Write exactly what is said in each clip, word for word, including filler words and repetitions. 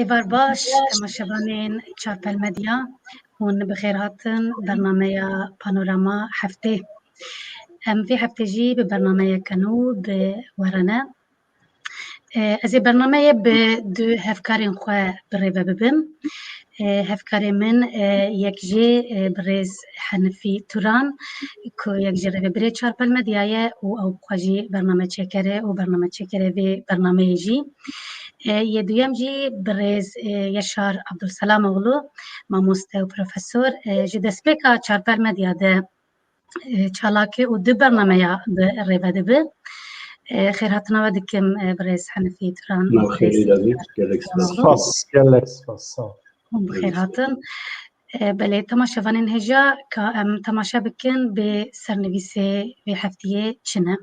Êvar baş, temaşevanên Çarpel Medya, hûn bi xêr hatin bernameya Panorama Heftê. Em vê heftê jî bi bernameyeke nû bi we re ne. E, ez ê bernameyê bi du hevkarên xwe bi rê ve bibim. E, hevkarê min, e, yek jê, e, birêz Henifî Turan, ku yek ji rêvebirê Çarpel Medya ye û ew bi xwe jî bernameçêker e û bernameçêkerê vê bernameyê jî. E, yê duyem jî birêz, e, Yaşar Abdulselamoğlu, mamoste û profesor, e, ji destpêka Çarpel Medya de e, çalakî û du bernameya bi rê ve dibe. E, xêrhatina we dikim, e, birêz Henifî Turan. Ma xêrî Birêz Levî, Yaşar gelek spas. Abdulselamoğlu. Spas, gelek spas, sağ ol. Hûn bi xêr hatin. E, belê, temaşevanên hêja, ka em temaşe bikin bi sernivîsê vê heftiyê çi ne.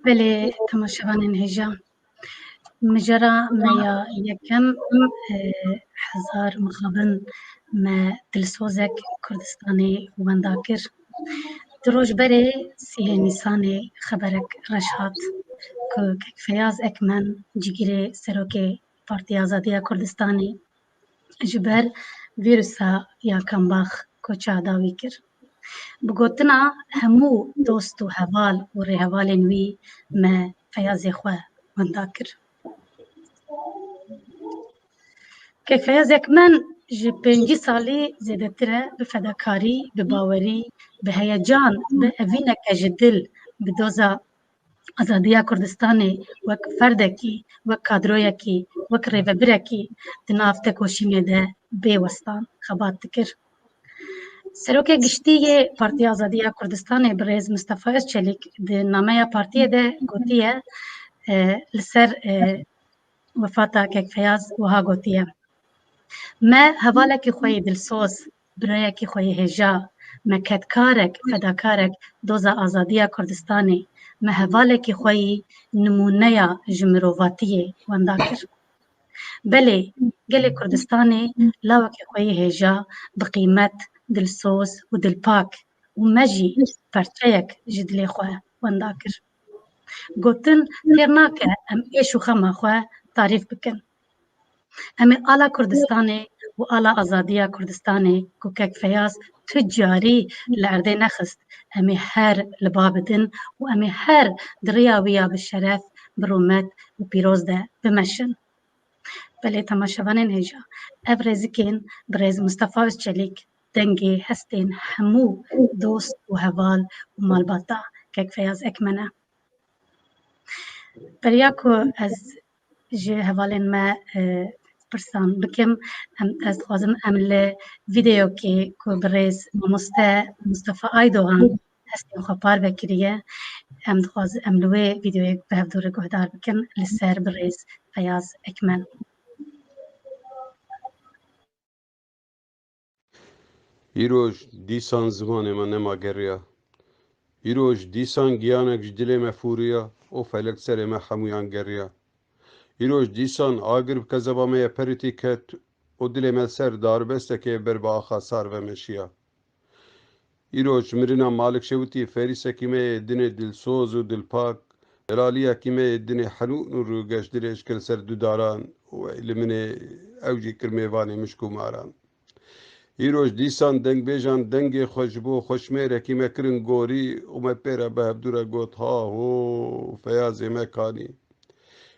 Belê, temaşevanên hêja. Mijara me ya yekem, e, hezar mixabin me dilsozek Kurdistanê wenda kir. Du roj berê sîhê Nîsanê xeberek reş hat ku Kek Feyaz Ekmen, cigîrê serokê Partiya Azadiya Kurdistanê, ji ber vîrusa ya Kambax koça dawî kir. Bi gotina hemû dost û heval û rêhevalên wî me Feyazê xwe wenda kir. Kek Feyaz Ekmen ji pêncî salî zêdetir e bi fedakarî, bi bawerî, bi heyecan, bi evîneke ji dil, bi doza azadiya Kurdistanê wek ferdekî, wek kadroyekî, wek rêvebirekî di nav tekoşînê de bê westan xebat dikir. Serokê Giştî yê Partiya Azadiya Kurdistanê birêz Mistefa Özçelîk di nameya partiyê de gotiye, e, li ser, e, wefata Kek Feyaz wiha gotiye: Me hevalekî xwe yî dilsoz, birayekî xwe yî hêja, me kedkarek, fedakarek doza azadiya Kurdistanê, me hevalekî xwe yî nimûneya ji mirovatiyê wenda kir. Belê, gelê Kurdistanê lawekî xwe yî hêja, bi qîmet, dilsoz û dilpak û me jî perçeyek ji dilê xwe wenda kir. Gotin têr nake em êş û xema xwe tarîf bikin. Em ê ala Kurdistanê û ala azadiya Kurdistanê ku Kek Feyaz tu carî li erdê nexist. Em ê her li ba bidin û em ê her di riya wî ya bi şeref, bi rûmet û pîroz de bimeşin. Belê temaşevanên hêja, ev rêzikên birêz Mistefa Özçelîk dengê hestên hemû dost û heval û malbata kek Feyaz Ekmen e. Beriya ku ez ji hevalên me, e, pirsan bikim, em, ez dixwazim em li vîdeokê ku birêz mamoste Mustafa Aydoğan hestên xwe parve kiriye, em dixwazin em li wê vîdeoyê bi hevdû re guhdar bikin li ser birêz Feyaz Ekmen. Îroj dîsan zimanê me nema geriya. Îroj dîsan giyanek ji dilê me fûriya û felek serê me hemûyan geriya. Îroj dîsan agir bi kezeba me ye perîtî ket û dilê me ser darbestekê ber bi axa sar ve meşiya. Îroj mirina Malik Şewitî ferîsekî me yê dinê dilsoz û dilpak, delaliyekî me yê dinê henûn û rûgeş dirêj kir ser dudaran û ey li min ê ew jî kir mêvanê mişk û maran. Îroj dîsan dengbêjan dengê xwe ji bo xweşmêrekî me kirin gorî û me pê re bi hevdû re got, ha ho, Feyazê me kanî.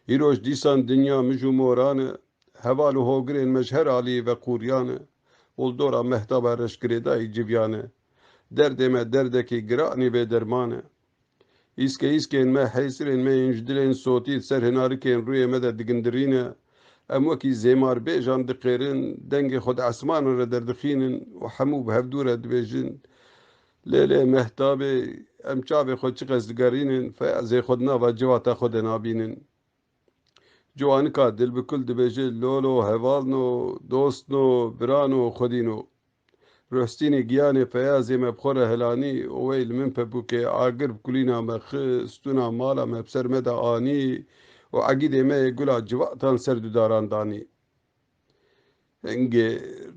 Îroj dîsan dinya mij û moran e, heval û hogirên me ji her alî veqûriyan e û li dora mehtaba reş girêdayî civiyan e. Derdê me derdekî giranî bêderman e. Îske îskên me, hêsirên me yên ji dilên sotî di ser hinarikên rûyê me de digindirîne. Em wekî zêmarbêjan diqêrin, dengê xwe di esmanan re derdixînin û hemû bi hevdû re dibêjin, lê lê mehtabê, em çavê xwe çiqas digerînin, Feyazê xwe di nava civata xwe de nabînin. Ciwanika dilbikul dibêje, lolo, hevalno, dostno, birano, xwedîno. Rostînê giyanê Feyazê me bi xwe re helanî û wey li min pepûkê agir bi kulîna me xist, stûna mala me bi ser me de anî û egîdê me yê gula civatan ser dudaran danî. Hingê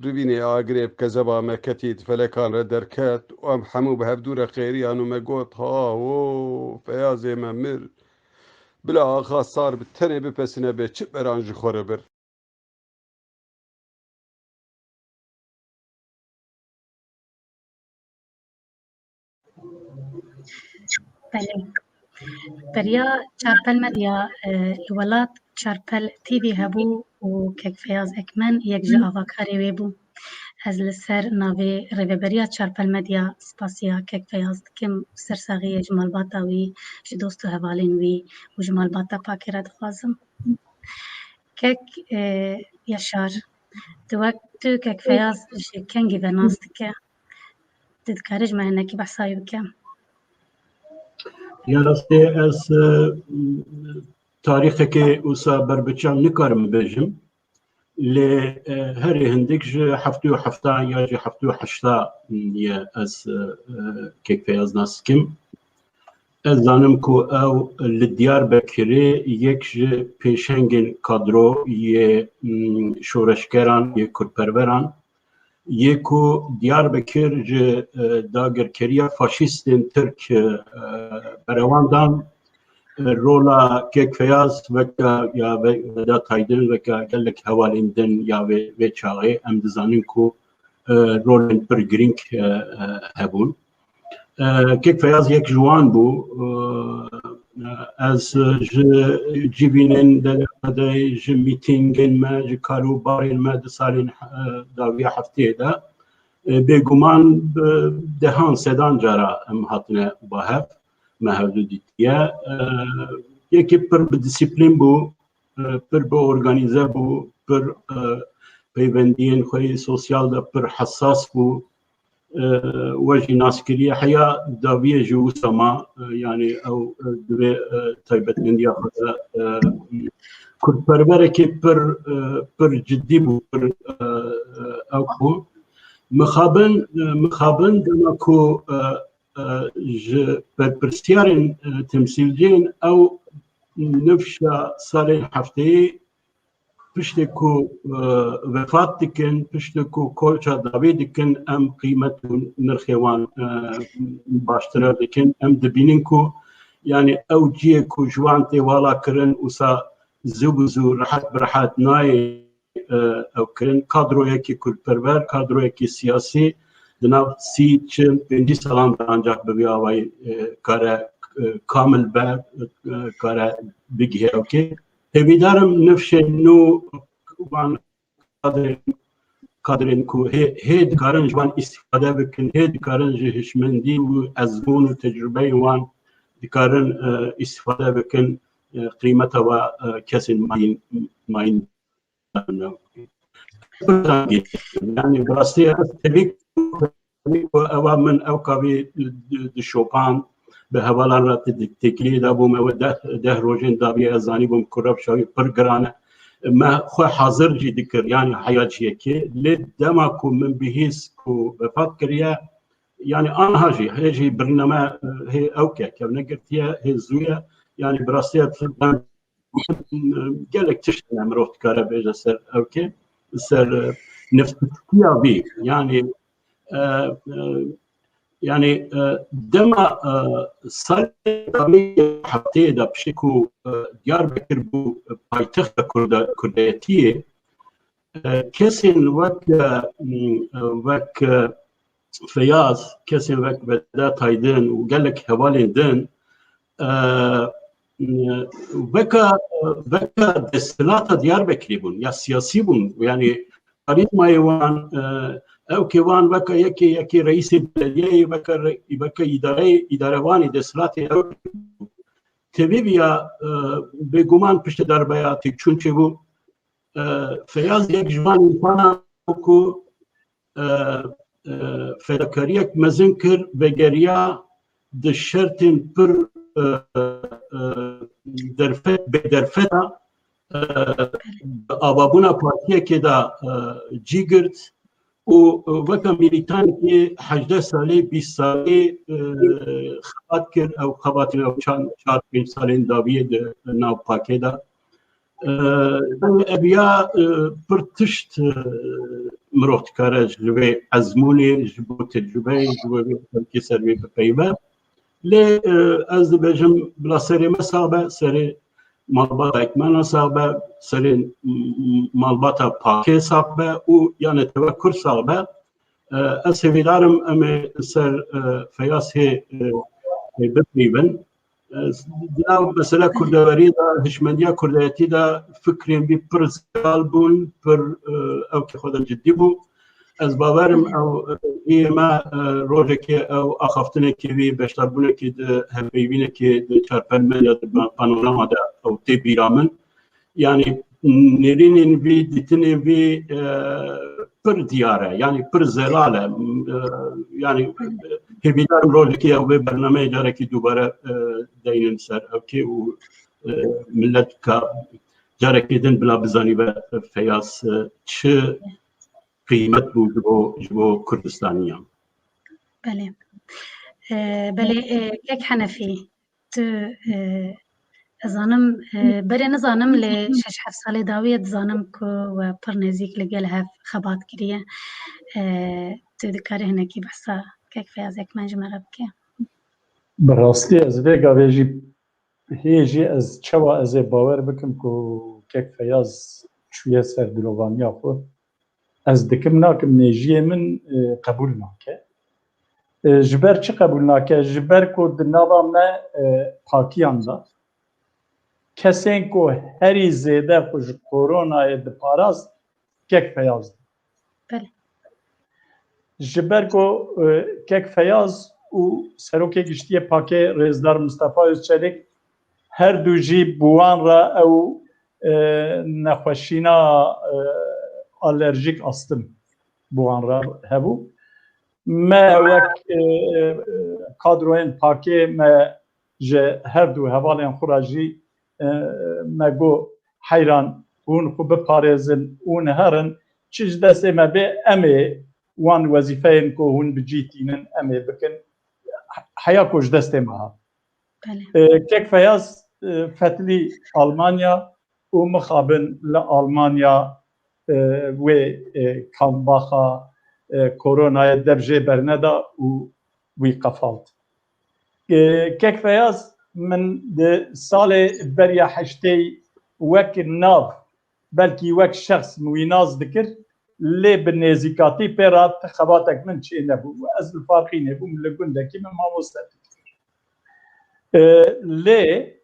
rivînê agirê bi kezeba me ketî, di felekan re derket û em hemû bi hevdû re qêriyan û me got, ha ho, Feyazê me mir. Bila axa sar bi tenê bipesine bê çi beran ji xwe re bir. Belê. Beriya Çarpel Medya, e, li welat Çarpel T V hebû û kek Feyaz Ekmen yek ji avakarê wê bû. Ez li ser navê rêveberiya Çarpel Medya spasiya kek Feyaz dikim, sersaxiyê ji malbata wî, ji dost û hevalên wî û ji malbata pakê re dixwazim. Kek, e, Yaşar, tu wek tu kek Feyaz ji kengî ve nas dike? Tu dikarî ji me hinekî behsa wî bike? Ya rastî ez, e, tarîxekê wisa berbiçav nikarim bibêjim. Lê, e, herî hindik ji heftê û heftan ya ji heftê û heşta ye ez, e, e, kek Feyaz nas dikim. Ez zanim ku ew li Diyarbekirê yek ji pêşengên kadro yê, mm, şoreşgeran, yê kurdperveran, yê ku Diyarbekir ji, e, dagirkeriya faşîstên Tirk, e, berewan dan, e, rola kek Feyaz weke ya Ve-, Vedat Aydin, weke gelek hevalên din ya vê, vê çaxê em dizanin ku, e, rolên pir girîng, e, e, hebûn. E, kek Feyaz yek ji wan bû. E, ez ji civînên D D P D, ji mîtîngên me, ji karûbarên me di salên, e, dawiya heftê de, e, bêguman bi dehan sedan cara em hatine ba hev, me hevdû dîtiye. E, yekî pir bi disiplîn bû, e, pir bi organîze bû, pir, e, peywendiyên xwe yê sosyal de pir hesas bû. E, we jî nas kiriye, heya dawiyê ji wisa ma, e, yanî ew, e, divê, e, taybetmendiya xwe de, e, kurdperverekî pir, e, pir cidî bû, pir, e, e, ew bû. Mixabin, e, mixabin dema ku, e, e, ji berpirsiyarên, e, temsîlciyên ew nifşa salên hefteyê piştê ku, e, vefat dikin, piştê ku koça dawî dikin, em qîmet û nirxê wan, e, baştir dikin. Em dibînin ku, yanî ew cihê ku ji wan tê vala kirin, wisa zû bi zû, rehet bi rehet nayê, e, ew kirin. Kadroyekî kurdperwer, kadroyekî siyasî, di nav sî, çil, pêncî salan de ancak bi vî awayî, e, kare, e, kamil be, e, kare bigihê ewkê. Hêvîdarim nifşên nû wan kadrên, kadrên ku hê, hê dikarin ji wan îstîfade bikin, hê dikarin ji hişmendî û ezmûn û tecrûbeyên wan dikarin, e, îstîfade bikin, e, qîmeta wa, e, kesên mayîn, mayîn. Yani bi rastî ez tevî ku ewa min ew kavî di, di şopan bi hevalan re te-, têkiliyê de bûm, ew deh, deh rojên daviye ez zanîbûm ku rewşa wî pir giran e. Me xwe hazir jî dikir, yani heya ciyekê. Lê dema ku min bihîst ku vefat kiriye, yani anha jî, hê jî birname, hê ew ke kevne girtiye, hê zû ye, yani bi rastî ez gelek tişt hene mirov dikare bêje ser ewkê, ser, e, niftiya vî. Yani, e, e, yani, e, dema, e, salê dawî hefteyê de piştî ku, e, Diyarbekir bû paytexta Kurda-, Kurdayetiyê, e, kesên wek, e, m, e, wek, e, Feyaz, kesên wek Vedat Aydin û gelek hevalên din, e, weka, weka desthilata Diyarbekirê bûn, ya siyasî bûn. Yani karîzmayê wan, e, ewkê wan weka yekê, yekê reîsê belediyeyê, weka re-, weka îdareyê, îdarevanê desthilatê ew tevî viya, e, bêguman piştî darbeya têkçûn çêbû. E, Feyaz yek ji van însana ku, e, e, fedakariyek mezin kir, vegeriya di şertên pir, e, e, derfet, bêderfet a, e, bi avabûna partiyekê de, e, cî girt û, e, weke milîtanekê hejdeh salî, bîst salî, e, xebat kir. Ew xebatên ew çar, çar pênc salên dawiyê di nav pakê de. E, ev ya, e, pir tişt, e, mirov dikare ji vê ezmûnê, ji bo tecrûbeyê, ji bo vê xelkê ser wê bipeyve. Lê, e, ez dibêjim, bila serê me sax be, serê malbata Ekmena sax be, serê m-, m-, malbata Pakê sax be û ya Netewek Kurd sax be. E, ez hêvîdar im em ê li ser, e, Feyaz hê, e, hê bipeyvin. E, di nav mesela kurdeweriyê de, hişmendiya kurdayetî de fikrên vî pir zelal bûn, pir, e, ewkê xwe de cidî bû. Ez bawer im ew, e, vî me, e, rojekê ew axaftinekê vî, beşdarbûnekê di hevpeyvînekê di Çarpel Medya, di pa-, Panorama de ew tê bîra min. Yani nêrînên vî, dîtinên vî, e, pir diyar e, yani pir zelal e. E, yani hêvîdar im rojekê ew vê bernameyê carekî dubare, e, deynin ser ewkê û, e, millet ka carekê din bila bizanî ve Feyaz, e, çi qîmet bû ji bo, ji bo Kurdistaniya. Belê. E, belê, e, kek Henefî, tu, e, ez zanim, e, berê nizanim, lê şeş heft salê dawiyê dizanim ku we pir nêzîk li gel hev xebat kiriye. E, tu dikarî hinekî behsa kek Feyaz Ekmen ji me re bike? Bi rastî ez vê gavê jî hê jî ez çawa ez ê bawer bikim ku kek Feyaz çûye ser dilovaniya xwe? Ez dikim nakim, nêjiyê min, e, qebûl nake. E, ji ber çi qebûl nake? Ji ber ku di nava me, e, pakiyan de kesên ku herî zêde xwe ji koronayê diparast, kek Feyaz bû. Belê. Ji ber ku, e, kek Feyaz û Serokê Giştî yê Pakê Rêzdar Mistefa Özçelik her du jî bi wan re ew, e, nexweşîna, e, alerjîk astim bi wan re hebû. Me wek, e, e, kadroyên Pakê me ji her du hevalên xwe re jî, e, me got, heyran hûn xwe biparêzin, hûn herin, çi ji destê me bê, em ê wan wezîfeyên ku hûn bi cî tînin, em ê bikin, heya ku ji destê me hat. Belê. E, kek Feyaz, e, fetilî Almanya û mixabin li Almanya, e, wê, e, kambaxa, e, koronayê dev jê berneda û wî qefalt. E, kek Feyaz, min di salê beriya heştê wek nav, belkî wek şexs min wî nas dikir. lê bi nêzîkatî pê re ti xebatek min çê nebû. Ez li Farqînê bûm, li gundekî min mamoste dikir. E, lê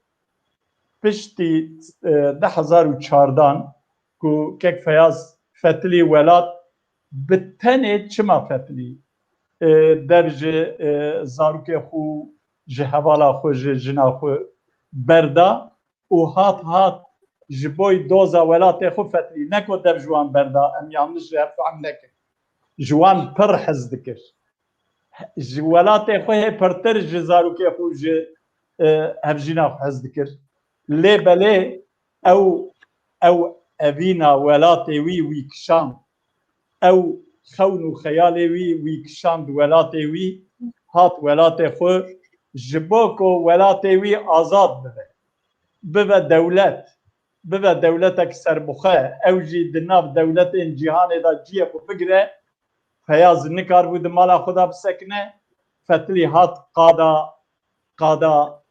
piştî, e, du hezar û çardan ku kek Feyaz fetilî welat, bi tenê çima fetilî? E, dev ji, e, zarokê xwe, ji hevala xwe, ji jina xwe berda û hat, hat ji boy doza welatê xwe fetilî. Ne ku dev ji wan berda, em yanlış ji hev fehm nekin. Ji wan pir hez dikir. Ji welatê xwe hê pirtir ji zarokê xwe, ji, e, hevjîna xwe hez dikir. Lê belê ew, ew evîna welatê wî, wî kişand. Ew xewn û xeyalê wî, wî kişand welatê wî, hat welatê xwe, ji bo ku welatê wî azad bibe, bibe dewlet, bibe dewletek serbixwe, ew jî di nav dewletên cîhanê de cihê xwe bigire. Feyaz nikaribû di mala xwe de bisekine, fetilî hat qada, qada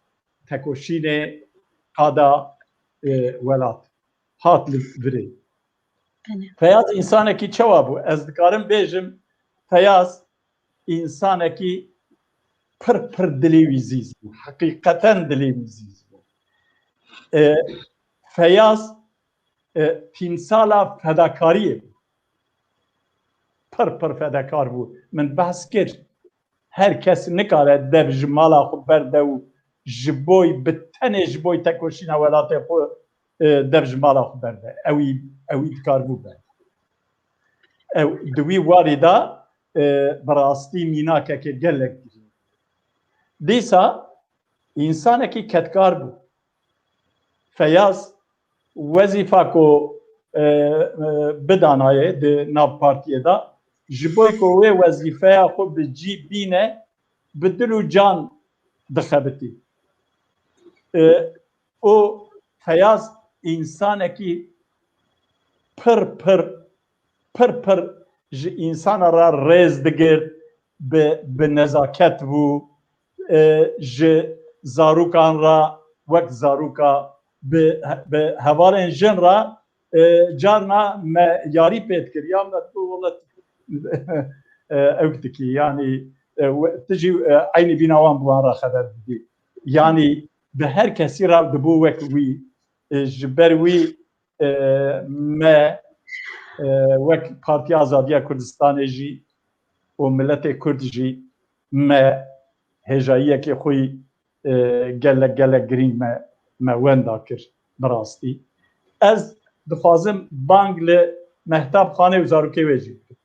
tekoşînê, qada, e, welat. Hat li virê. Belê. Feyaz însanekî çawa bû? Ez dikarim bêjim, Feyaz însanekî pir pir dilê wî zîz bû. Heqîqeten dilê wî zîz bû. E, Feyaz, e, tîmsala fedakariyê bû. Pir pir fedakar bû. Min behs kir. Her kes nikare dev ji mala xwe berde û ji boy, bi tenê ji boy tekoşîna welatê xwe, e, dev ji mala xwe berde. Ewî, ewî dikaribû berde. Ew, di wî warî de, e, bi rastî mînakeke gelek girîng. Dîsa însanekî kedkar bû. Feyaz wezîfa ku, e, e, bidanayê di nav partiyê de, ji bo ku wê wezîfeya xwe bi cî bîne, bi dil û can dixebitî. E, û Feyaz însanekî pir pir, pir pir ji însana re rêz digirt, bi, bi nezaket bû, e, ji zarokan re wek zaroka, bi, bi hevalên jin re, e, carna me yarî pê dikir, ya me dibû wele, e, ew dikî, yanî, e, we-, tu jî, e, eynî bîna wan bi wan re xeber didî. Yanî bi her kesî re dibû wek wî, e, ji ber wî, e, me, e, wek Partiya Azadiya Kurdistanê jî û miletê Kurd jî me hêjayiyekê xwe yî, e, gelek, gelek girîng me, me wenda kir bi rastî. Ez dixwazim bang li Mehtab Xanê û zarokê wê jî bikim.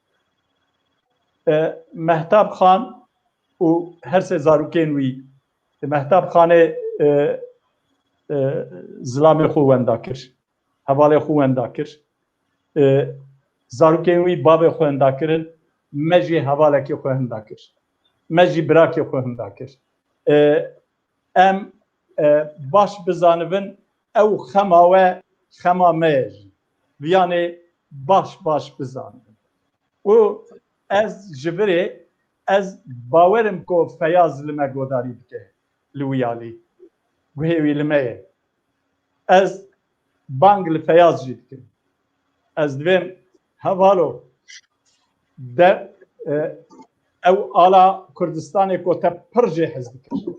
E, Mehtab Xan û her sê zarokên wî, Mehtab Xanê, e, e, zilamê xwe wenda kir. Hevalê xwe wenda kir. E, zarokên wî bavê xwe hinda kirin, me jî hevalekê xwe hinda kir. Me jî birakê xwe hinda kir. E, em, e, baş bizanibin, ew xema we, xema me ye jî. Viyanê baş baş bizanibin. Û ez ji virê, ez bawerim ku Feyaz li me godarî dike, li wî alî. Guhê wî li me ye. Ez bang li Feyaz jî dikim. Ez divêm hevalo de, e, ew ala Kurdistanê ku te pir jê hez dikir.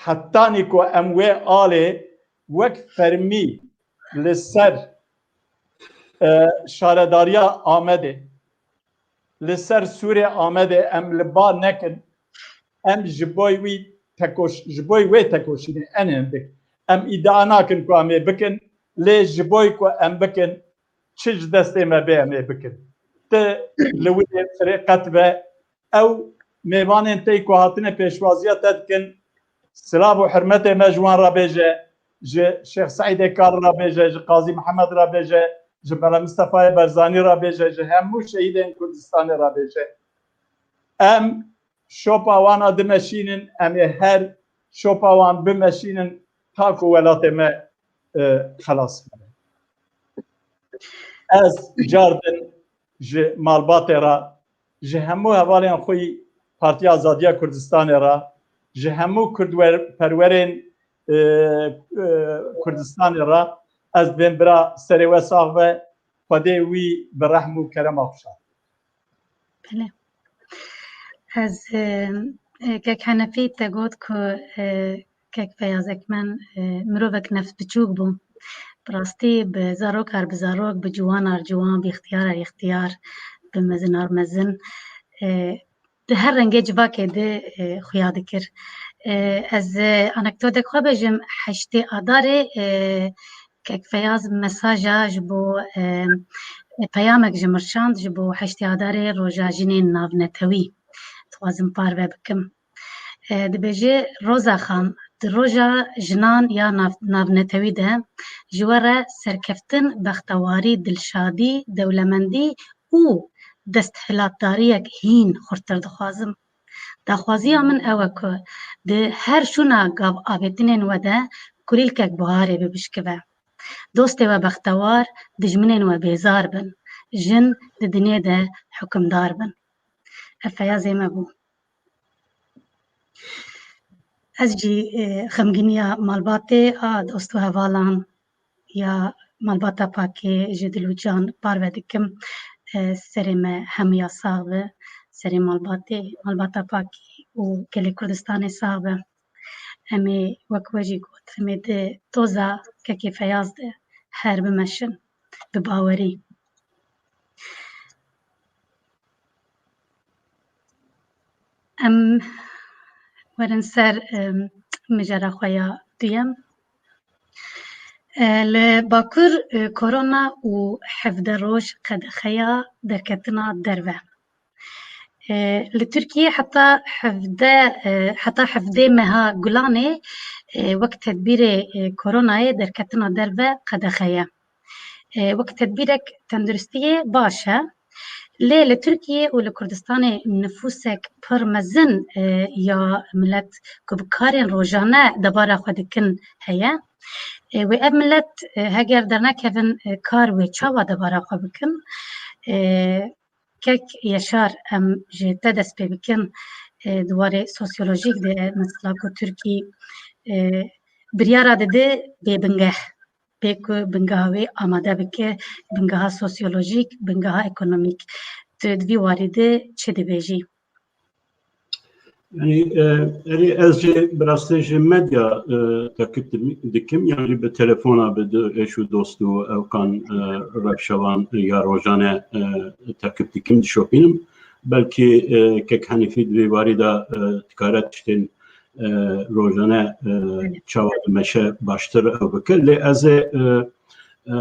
Hetanî ku em wê alê wek fermî li ser, e, şaredariya Amedê, li ser Sûrê Amedê em li ba nekin, em ji boy wî tekoş-, ji boy wê tekoşînê en hindik. Em îdia nakin ku em ê bikin, lê ji boy ku em bikin, çi ji destê me bê em ê bikin. Ti li wê firê qet be, ew mêvanên te ku hatine pêşwaziya te dikin, silav û hurmetê me ji wan re bêje, ji Şêx Seîdê Kal re bêje, ji Qazî Mihemed re bêje, ji Mela Mistefayê Barzanî re bêje, ji hemû şehîdên Kurdistanê re bêje. Em şopa wan a dimeşînin, em ê her şopa wan bimeşînin ta ku welatê me, e, xelas bibe. Ez car din ji malbatê re, ji hemû hevalên xwe yî Partiya Azadiya Kurdistanê re, ji hemû kurdperwerên, e, e, Kurdistanê re ez dibêm bira serê we sax be, Xwedê wî bi rehm û kerema bişa. Belê. Ez, e, e, kek Henefî te got ku, e, kek Feyaz Ekmen, e, mirovek nefs biçûk bû. Bi rastî bi zarokar bi zarok, bi ciwanar ciwan, bi îxtiyarar îxtiyar, bi mezinar mezin, e, di her rengê civakê de, e, xuya dikir. E, ez, e, anekdotek xwe bêjim, heştê Adarê, e, kek Feyaz mesaja ji bo, e, e, peyamek ji min şand ji bo heştê Adarê roja jinên navnetewî. Dixwazim parve bikim. E, dibêje, Roza Xan, di roja jinan ya nav-, navnetewî de ji we re serkeftin, bextewarî, dilşadî, dewlemendî û desthilatdariyek hîn xurttir dixwazim. Daxwaziya min ew e ku di her şûna gav avêtinên we de kulîlkek buharê bibişkive. Dostê we bextewar, dijminên we bêzar bin, jin di dinê de hukimdar bin. Ev feyazê me bû. Ez jî, e, xemgîniya malbatê a dost û hevalan ya malbata Pakê ji dil û can parve dikim. E, serê me hemiya sax be, serê malbatê, malbata Pakê û gelê Kurdistanê sax be. Em ê wek we jî got, em ê di toza kekê Feyaz de her bimeşin, bi bawerî. Em werin ser, em, mijara xwe ya duyem. E, li Bakur, e, korona û hevdeh roj qedexeya derketina derve. E, li Tirkiyê heta hevdeh, e, heta hevdê meha Gulanê, e, wek tedbîrê, e, koronayê derketina derve qedexe ye. E, wek tedbîrek tenduristiyê baş e. Lê li Tirkiyê û li Kurdistanê nifûsek pir mezin, e, ya milet ku bi karên rojane debara xwe dikin heye. E, wê ev milet, e, heger dernekevin, e, kar wê çawa debara xwe bikin? E, Kek Yaşar, em ji te dest pê bikin. E, di warê sosyolojîk de mesela ku Tirkî, e, biryara dide bê bingeh. Bê ku bingeha wê amade bike, bingeha sosyolojîk, bingeha ekonomîk. Tu di vî warî de çi dibêjî? Yani, e, erê ez jî bi rastî ji medya, e, takip dim-, dikim, yani bi telefona bi di eş û dost û ewkan, e, rewşevan ya rojane, e, takip dikim, dişopînim. Belkî, e, kek Henîfî di vê warî de, e, dikare tiştên, e, rojane, e, çawa dimeşe baştir ew bike. Lê ez ê, e, e,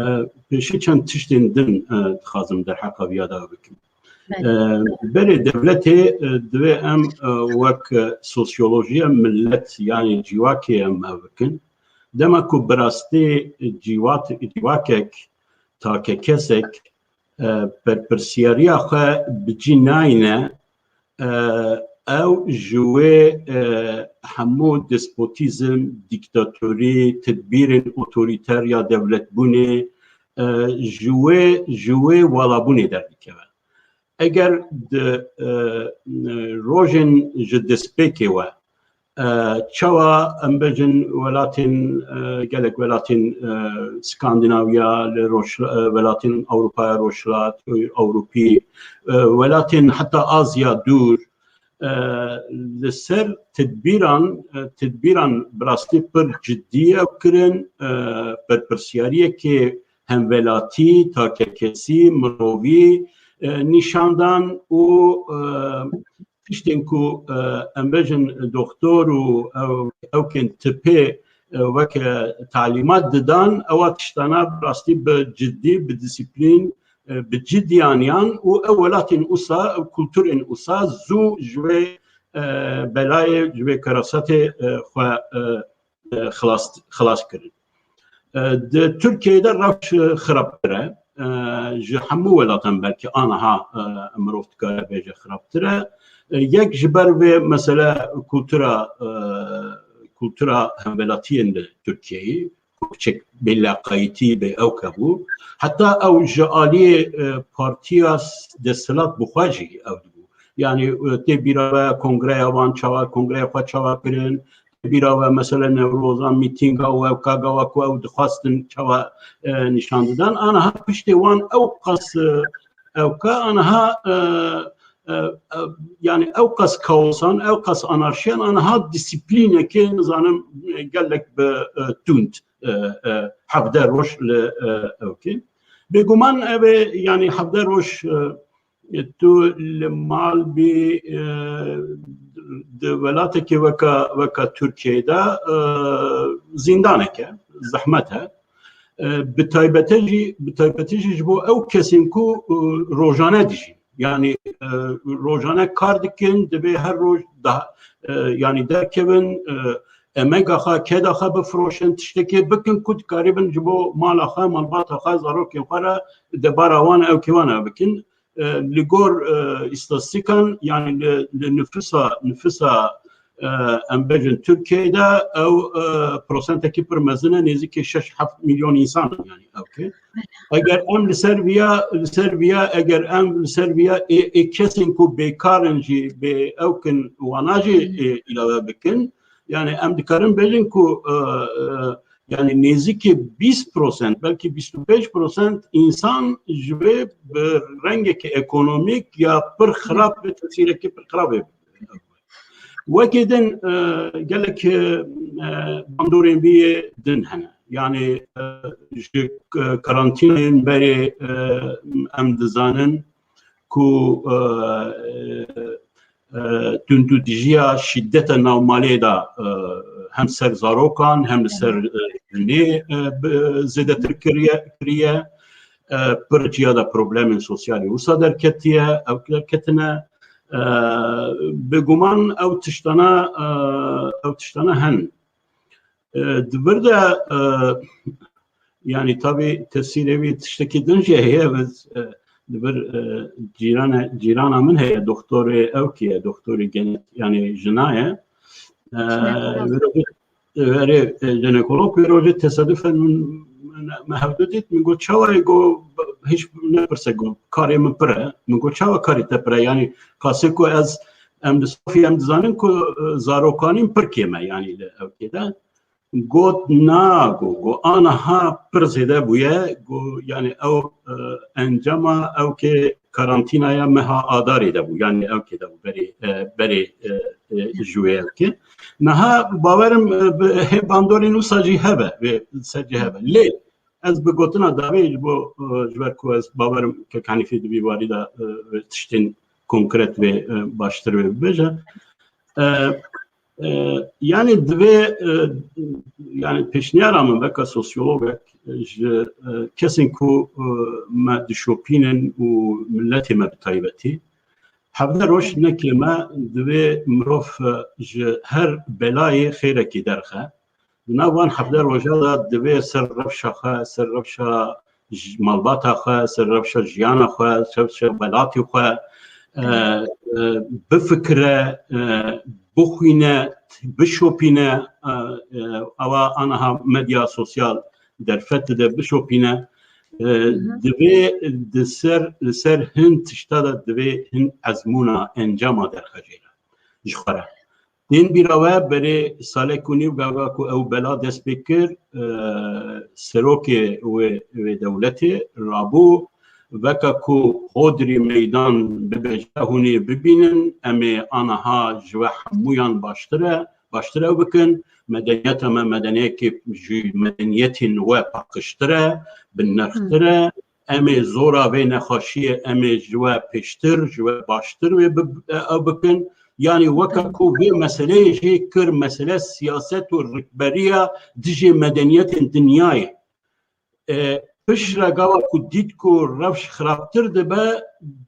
pêşî çend tiştên din, e, dixwazim derheqa viya de bikim. Belê. E, berê dewletê, e, divê em, e, wek, e, sosyolojiya millet, yani civakê em ev bikin. Dema ku bi rastî ciwat-, civakek, takekesek, e, berpirsiyariya xwe bi cî nayne, e, ew ji wê, e, hemû despotîzm, dîktatorî, tedbîrên otorîter ya dewletbûnê, e, ji wê, ji wê walabûnê derdikeve. Eger di, e, rojên ji destpêkê we, e, çawa em bêjin welatên, e, gelek welatên, e, Skandinavya, li roj-, e, welatên Ewropaya Rojhilat, Ewropî, e, welatên heta Azya dûr, e, li ser tedbîran, e, tedbîran bi rastî pir cidî ew kirin, e, berpirsiyariyekê hemwelatî, takekesî, mirovî, e, nîşan dan û, e, tiştên ku, e, em bêjin doktor û ew, ewkên tipê, e, weke talîmat didan, ewa tiştana bi rastî bi cidî, bi disiplîn, e, bi cidiyaniyan û ew welatên usa, ew kulturên usa zû ji wê, e, belayê, ji wê kerasetê, e, xwe, e, e, xilas, xilas kirin. E, di Tirkiyeyê de rewş, e, xirabtir e. E, ji hemû welatan belkî aniha, e, mirov dikare bêje xirabtir e. E, yek ji ber vê mesele kultura, e, kultura hemwelatiyên li Tirkiyeyê, piçek bêleqayîtî bê ew kebû. Heta ew ji aliyê, e, partiya s-, desthilat bi xwe jî ew dibû. Yani, e, tê bîra we kongreya wan çawa, kongreya xwe çawa kirin, bîra we, mesela Newroza, mîtînga û ewka gava ku ew dixwastin çawa, e, nîşan didan. Aniha piştê wan ew qas, e, ewka, aniha, e, e, e, yani ew qas kaosan, ew qas anarşiyan, aniha disiplînekê, nizanim, e, gelek bi, e, tund, e, e, hevdeh roj li, e, ewkê. Bêguman ev ê, yani hevdeh roj, e, tu li mal bî, e, di welatekê weka, weka Tirkiyeyê de, e, zîndanek e, zehmet e. E, bi taybete jî, bi taybetî jî ji bo ew kesên ku, e, rojane dijîn. Yani, e, rojane kar dikin, divê her roj daha, e, yani derkevin, e, emega xwe, keda xwe bifroşin, tiştekê bikin ku dikaribin ji bo mala xwe, malbata xwe, zarokên xwe re debara wan, ewkê wan re bikin. E, li gor, e, îstatîstîkan, yani li, li nifisa, nifisa, e, em bêjin Tirkiyeyê de ew, e, prosentekî pir mezin e, nêzîkî şeş heft milyon însan in, yani ew ki. Eger em li ser viya, li ser viya, eger em li ser viya ê, ê kesên ku bêkar in jî bê ew kin wana jî, e, îlave bikin, yani em dikarin bêjin ku, e, e, yani nêzîkî bîst prosent, belkî bîst û pênc prosent însan ji vê bi rengekî ekonomîk ya pir xirab, bi tesîrekî pir xirab ê. Wekî din, e, gelek, e, bandorên vî yê din hene. Yani, e, ji, e, karantînayên berê, e, em dizanin ku, e, e, e, tundûtijiya şîdeta navmalê de, e, hem ser zarokan hem li ser, e, jinê, e, bi, zêdetir kiriye, kiriye. E, pir ciya de problemên sosyalî wisa derketiye, ew derketine. E, bêguman ew tiştana, e, ew tiştana hen. E, di vir de, e, yani tabî tesîrê wî tiştekî din jî heye, biz, e, di vir, e, cîrane, cîrana min heye, doktorê ew ki ye, doktorê genet, yani jina ye. E, Jinekolog. Wê rojê, e, erê, e, jinekolog, wê rojê tesadüfen min, min, me hevdu dît, min got, "Çawa ye?" Got, "Hiç nepirse," got, "karê min pir e." Min got, "Çawa karê te pir e?" Yani qasê ku ez, em di sofî em dizanin ku, e, zarokanîn pir kêm e, yani li ew kê de. Got, "Na," got, got, "aniha pir zêde bûye," got, yani ew, e, encama ew kê karantînaya meha Adarê de bû, yani ew kê de bû berê, e, berê, e, e, ji wê ew kê. Niha bawerim, e, bi, hê bandorên wisa jî hebe, wê ser jî hebe. Lê ez bi gotina dawê ji bo, e, ji ber ku ez bawerim Kek Henîfê di vî warî de, e, tiştên konkret wê, e, baştir wê bibêje. E, E, yani divê, e, yani pêşniyara min weke sosyologek, e, ji, e, kesên ku, e, me dişopînin û miletê me bi taybetî, hevdeh roj ne kêm e, divê mirov, e, ji her belayê xêrekî derxe. Di nav van hevdeh roja de divê ser rewşa xwe, ser rewşa ji malbata xwe, ser rewşa jiyana xwe, ser rewşa welatê xwe, e, e, bifikire, e, bixwîne, bişopîne, e, e, ewa aniha medya sosyal derfet dide, bişopîne. E, Hı hı. Divê di ser, li ser hin tişta de divê hin ezmûna, encama derxe jê re, ji xwe re. Tên bîra we berê salek û nîv gava ku ew bela dest pê kir, e, serokê wê, wê dewletê rabû, veka ku hodrî meydan bibêje, hûn ê bibînin, em ê aniha ji we hemûyan baştir e, baştir ew bikin. Medeniyeta me medeniyekê ji medeniyetên we paqijtir e, binirxtir e. Em ê zora vê nexweşiyê em ê ji we pêştir, ji we baştir wê bi-, ew bikin. Yanî weke ku vê meseleyê jê kir mesele siyaset û rikberiya dijî medeniyetên dinyayê. E, piştre gava ku dît ku rewş xirabtir dibe,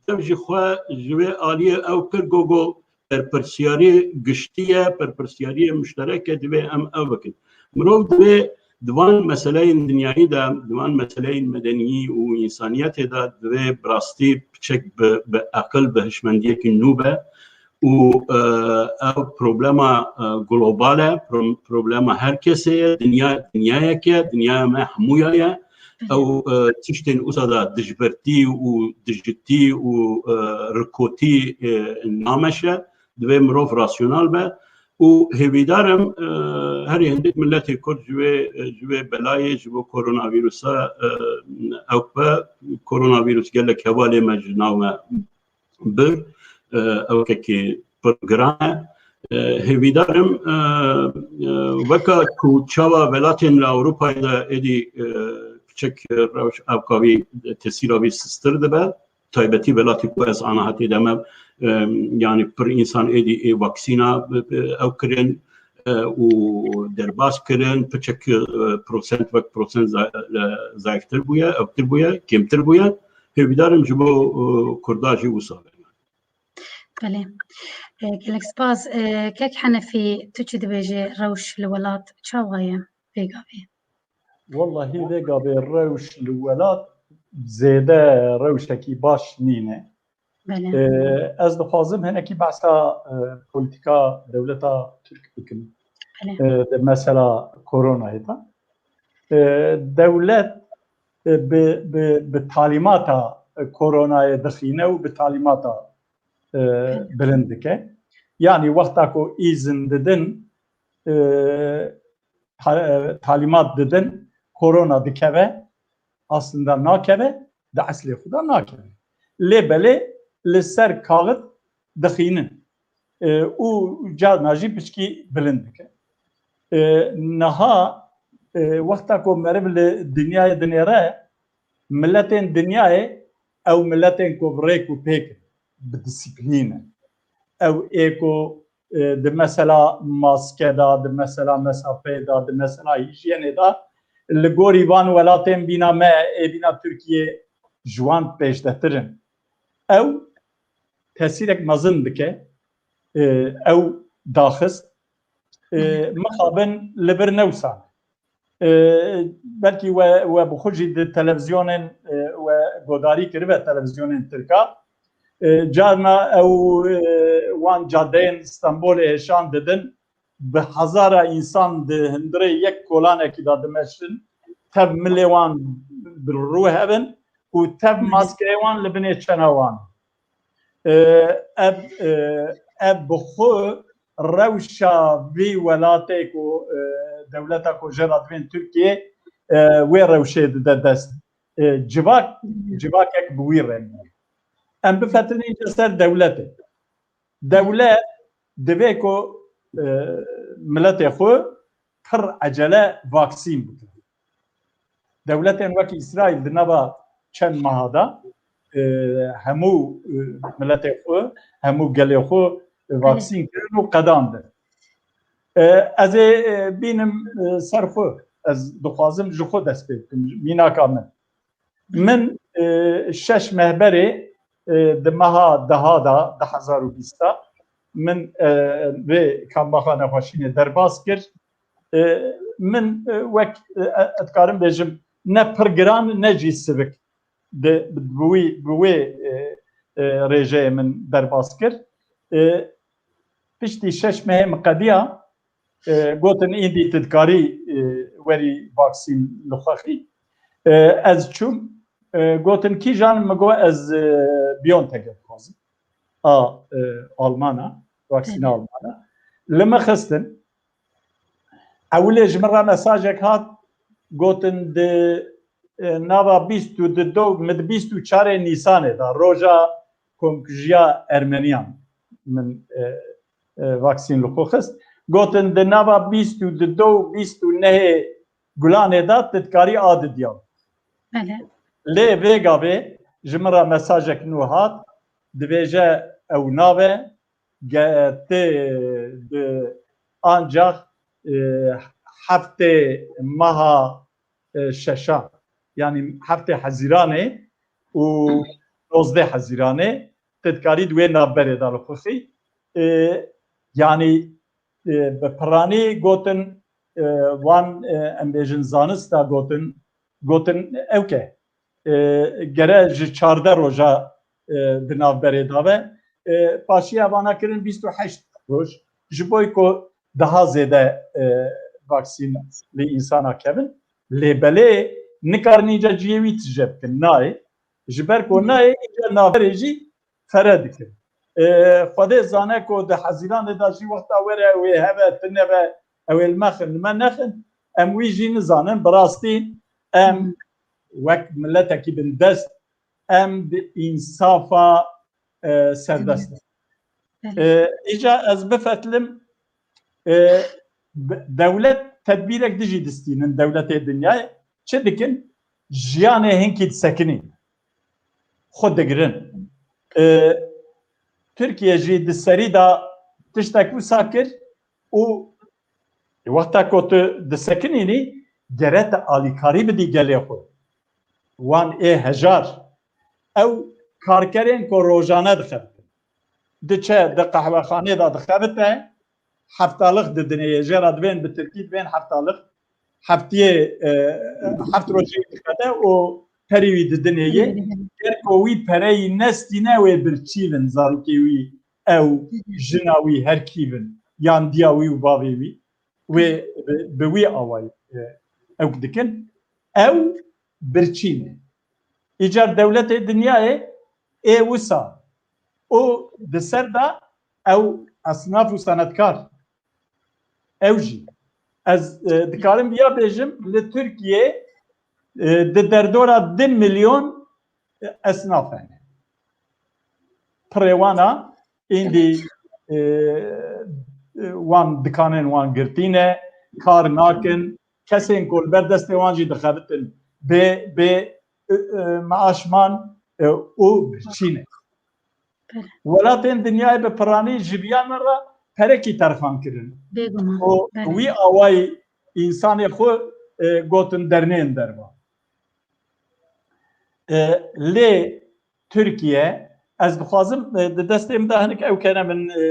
dev ji xwe ji wê aliyê ew kir, got, got, berpirsiyarî giştî ye, berpirsiyariyê muşterek e, divê em ev bikin. Mirov divê di van meseleyên dinyayî de, di van meseleyên medeniyî û însaniyetê de divê bi rastî piçek bi, bi aqil, bi hişmendiyekî nû be û, e, ev problema, e, global e, pro-, problema her kesê ye, dinya, dinyayek e, dinyaya me hemûya ye. Ew, e, tiştên uza da dijbirtî û dijitî û, e, rikotî, e, nameşe. Divê mirov rasyonal be. Û hêvîdar im, e, herî hindik miletê Kurd ji wê, ji wê belayê, ji bo koronavîrusa, e, ew be, koronavîrus gelek hevalê me ji nav me bir, e, ew kekê pir giran e. E, hêvîdar im, e, e, weka ku çawa welatên li Ewropayê de êdî, e, piçek rewş evka wî tesîra wî sistir dibe, taybetî welatê ku ez ana hetê de me, e, yanî pir însan êdî ê vaksîna, e, ew kirin, e, û derbas kirin, piçek, e, prosent wek prosent za-, e, zayiftir bûye, ewtir bûye, kêmtir bûye. Hêvîdar im ji bo, e, Kurda jî wisa be. Belê. E, gelek spas. E, kek Henefî, tu çi dibêjî, rewş li welat çawa ye vê gavê? Wellahî vê gavê rewş li welat zêde rewşekî baş nîne. Belê. E, ez dixwazim hinekî behsa, e, polîtîka dewleta Tirk bikim. Belê. E, di mesela koronayê de. E, dewlet, e, bi, bi, bi talîmata koronayê dixîne û bi talîmata, e, Belê. bilind dike. Yanî wexta ku îzin didin, e, ta-, e, talîmat didin, korona dikeve, aslında nakeve, di eslê xwe de nakeve. Lê belê li ser kaxit dixînin. E, û carna jî piçkî bilind dike. E, niha, e, wexta ku meriv li dinyayê dinêre, miletên dinyayê ew miletên ku bi rêk û pêk in, bi disiplîn in. Ew ê ku, e, di mesela maske de, di mesela mesafeyê de, di mesela hîjyenê de, li gorî van welatên bîna me, ê bîna Tirkiyê ji wan pêşdetir in. Ew tesîrek mezin dike, e, ew daxist, e, mixabin li vir newsan. E, belkî we, we bi xwe jî di televîzyonên, e, we godarî kiribe televîzyonên Tirka. E, carna ew, e, wan cadeyên Stenbolê hêşan didin, bi hezara însan di hundirê yek kolanekî de dimeşin, tev milê wan bi rû hev in û tev maskeyê wan li binê çena wan. E, ev, e, ev bi xwe rewşa vî welatê ku, e, dewleta ku jê re divên Tirkiye, e, wê rewşê dide dest. E, civak, civakek bi wî rengî. Em bifetinîn ser dewletê. Dewlet divê ku, e, miletê xwe pir ecele vaksîn bike. Dewletên wekî Îsraîl di nava çend meha de, e, hemû, e, miletê xwe, hemû gelê xwe, e, vaksîn kirin û qedandin. E, ez ê, e, bînim, e, ser xwe. Ez dixwazim ji xwe dest pê bikim, mînaka min. Min, e, şeş meh berê, e, di meha deha de, du hezar û bîst de, min, e, vê kambaxa nexweşînê derbas kir. E, min, e, wek, e, e, dikarim bêjim, ne pir giran, ne jî sivik. Di, bi wî, bi wê, e, e, rêjeyê min derbas kir. E, piştî şeş mehê min qediya, e, gotin, "Îndî tu dikarî, e, werî vaksîn li xwe xî." E, ez çûm, e, gotin, "Kîjan?" Min got, "Ez, e, BioNTech dixwazim." A, e, Almana, vaksîna Almana. Li min xistin. Ewilê ji min re mesajek hat, gotin, "Di, e, nava bîst û du, min di bîst û çarê Nîsanê de, roja komkujiya Ermeniyan min, e, e, vaksîn li xwe xist." Gotin, "Di nava bîst û du û bîst û nehê Gulanê de tu dikarî a didiya." Belê. Lê vê gavê ji min re mesajek nû hat, dibêje, "Ew nabe, ge-, tê di ancax, e, heftê meha, e, şeşan, yanî heftê Hezîranê û nozdeh Hezîranê, tu dikarî di wê navberê de li xwe xî." E, yanî, e, bi piranî gotin, e, wan, e, em bêjin zanista gotin, gotin, "Ewke, e, gere ji çardeh roja, e, di navberê de be." E, paşiya vana kirin bîst û heşt roj. Ji bo ku daha zêde, e, vaksîn li însana kevin. Lê belê nikarin îca cihê wî tije bikin. Nayê. Ji ber ku nayê, îca navberê jî fere dikin. E, Xwedê zane ku di Hezîranê de jî wexta were wê hebe, tune be, ew ê li me xin, li me nexin. Em wî jî nizanin. Bi rastî em wek miletekî bindest, em bi însafa, e, serdest in. Belê. E, îca ez bifetlim, e, b-, dewlet tedbîrek dijî distînin, dewletê dinyayê. Çi dikin? Jiyanê hinkî disekinîn. Xwe digirin. E, Tirkiye jî di serî de tiştek wisa kir û wexta ku tu disekinînî, gere te alîkarî bidî gelê xwe. Wan ê hejar, ew karkerên ku rojane dixebitin. Diçe di qehwexanê de dixebite, heftalix didinê yê, jê re dibên bi tirkî dibên heftalix, heftiyê, e, heft rojî dixebe û perê wî didinê yê. Ger ku wî pereyî nestîne, wê birçî bin, zarokê wî, ew, jina wî, her kî bin, yan diya wî û bavê wî, wê bi, bi wî awayî, e, ew dikin. Ew birçî ne. Îcar dewletê dinyayê ê wisa û di ser de ew esnaf û senetkar. Ew jî. Ez, e, dikarim viya bêjim, li Tirkiye, e, di derdora du milyon, e, esnaf hene. Pirê wan a, îndî, e, e, wan dikanên wan girtî ne, kar nakin, kesên ku li ber destê wan jî dixebitin bê, bê, e, e, meaş man, e, û birçî ne. Belê. Welatên dinyayê bi piranî ji viya me re perekî terxan kirin. Bêguman, û belê. Wî awayî însanê xwe, e, gotin dernên derva. E, lê Tirkiye, ez dixwazim, e, di destê min de hinek ew kene min, e, e,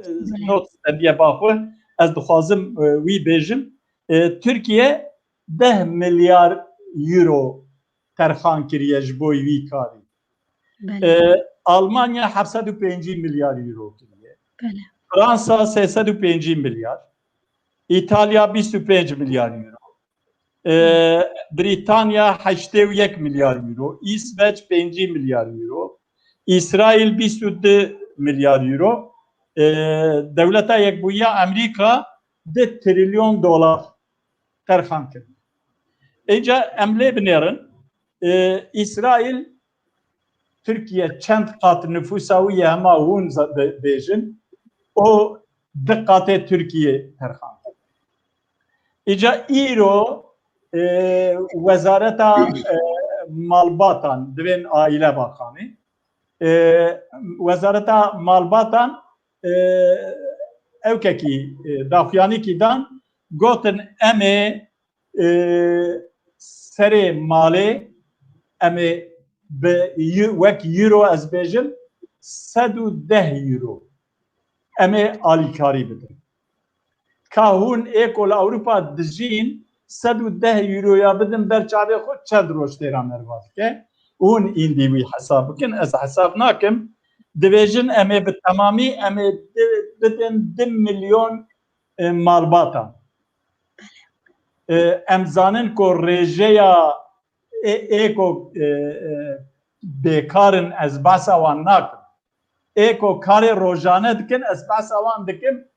belê, not stendiye ba xwe. Ez dixwazim, e, wî bêjim. E, Tirkiye deh milyar euro terxan kiriye ji bo wî karî. Belê. E, Almanya heft sed û pêncî milyar euro kiriye. Belê. Fransa sê sed û pêncî milyar. Îtalya bîst û pênc milyar euro. E, Brîtanya heştê û yek milyar euro. Îsveç pêncî milyar euro. Îsraîl bîst û du milyar euro. E, Dewleta Yekbûyî ya Amerîka du trilyon dolar terxan kir. Îca em lê binêrin, e, Îsraîl, Tirkiye çend qat nifûsa wî ye hema hûn za-, be-, bêjin, û du qatê Tirkiye terxan kir. Îca îro, e, wezareta, e, malbatan, divên aîle bakanê, e, wezareta malbatan, e, ewkekî, e, daxuyanîkî dan, gotin em ê, e, serê malê, em ê bi yu-, wek euro ez bêjim, sed û deh euro em ê alîkarî bidin. Ka hûn ê ku li Ewropa dijîn, sed û deh euroya bidin ber çavê xwe, çend roj têra me re va dike. Hûn îndî wî hesab bikin, ez hesab nakim. Dibêjin em ê bi temamî, em ê di-, bidin du milyon, e, malbatan. E, em zanin ku rêjeya ê, ê ku, e, e, bêkar in, ez behsa wan nakim. Ê ku karê rojane dikin, ez behsa wan dikim,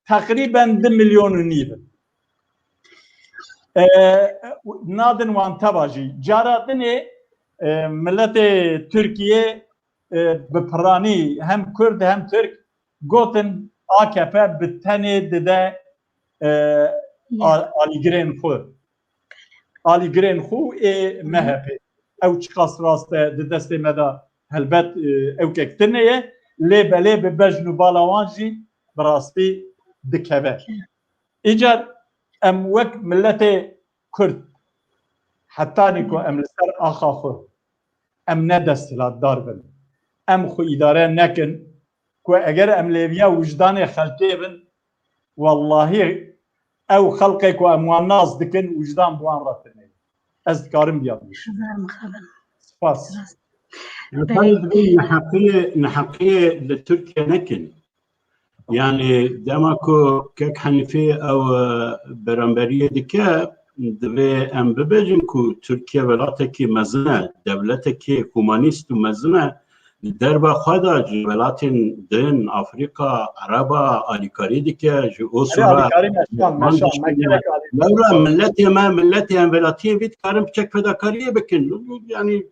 teqrîben du milyon û nîv in. E, nadin wan teva jî. Cara dinê, e, miletê Tirkiye, e, bi piranî hem Kurd hem Tirk gotin A K P bi tenê dide, e, a-, alîgirên xwe. Alîgirên xwe ê M H P. Ew çiqas rast e di destê me de, helbet, e, ewkek tune ye, lê belê bi bejn û bala wan jî bi rastî dikeve. Îcar em wek miletê Kurd, hetanî ku em li ser axa xwe, em ne desthilatdar bin, em xwe îdare nekin, ku eger em lêviya wijdanê xelkê bin, wellahî ew xelqê ku em wan nas dikin, wijdan bi wan re tune. Ez dikarim viya bêjim. Hezar mixabin. Spas. Rast. Em Belê. Dibê neheqiyê, neheqiyê li Tirkiye nekin. Yani dema ku Kek Henîfê ew, e, beramberiyê dike, divê em bibêjin ku Tirkiye welatekî mezin e, dewletekî humanîst û mezin e, Li derba xwe de ji welatên din, Afrîka, Ereba alîkarî dike, ji o Erê sora alîkarî meşan, meşan, me gelek alî. Lewra milletê me, milletê em welatiyên vî dikarin piçek fedakariyê bikin. Yani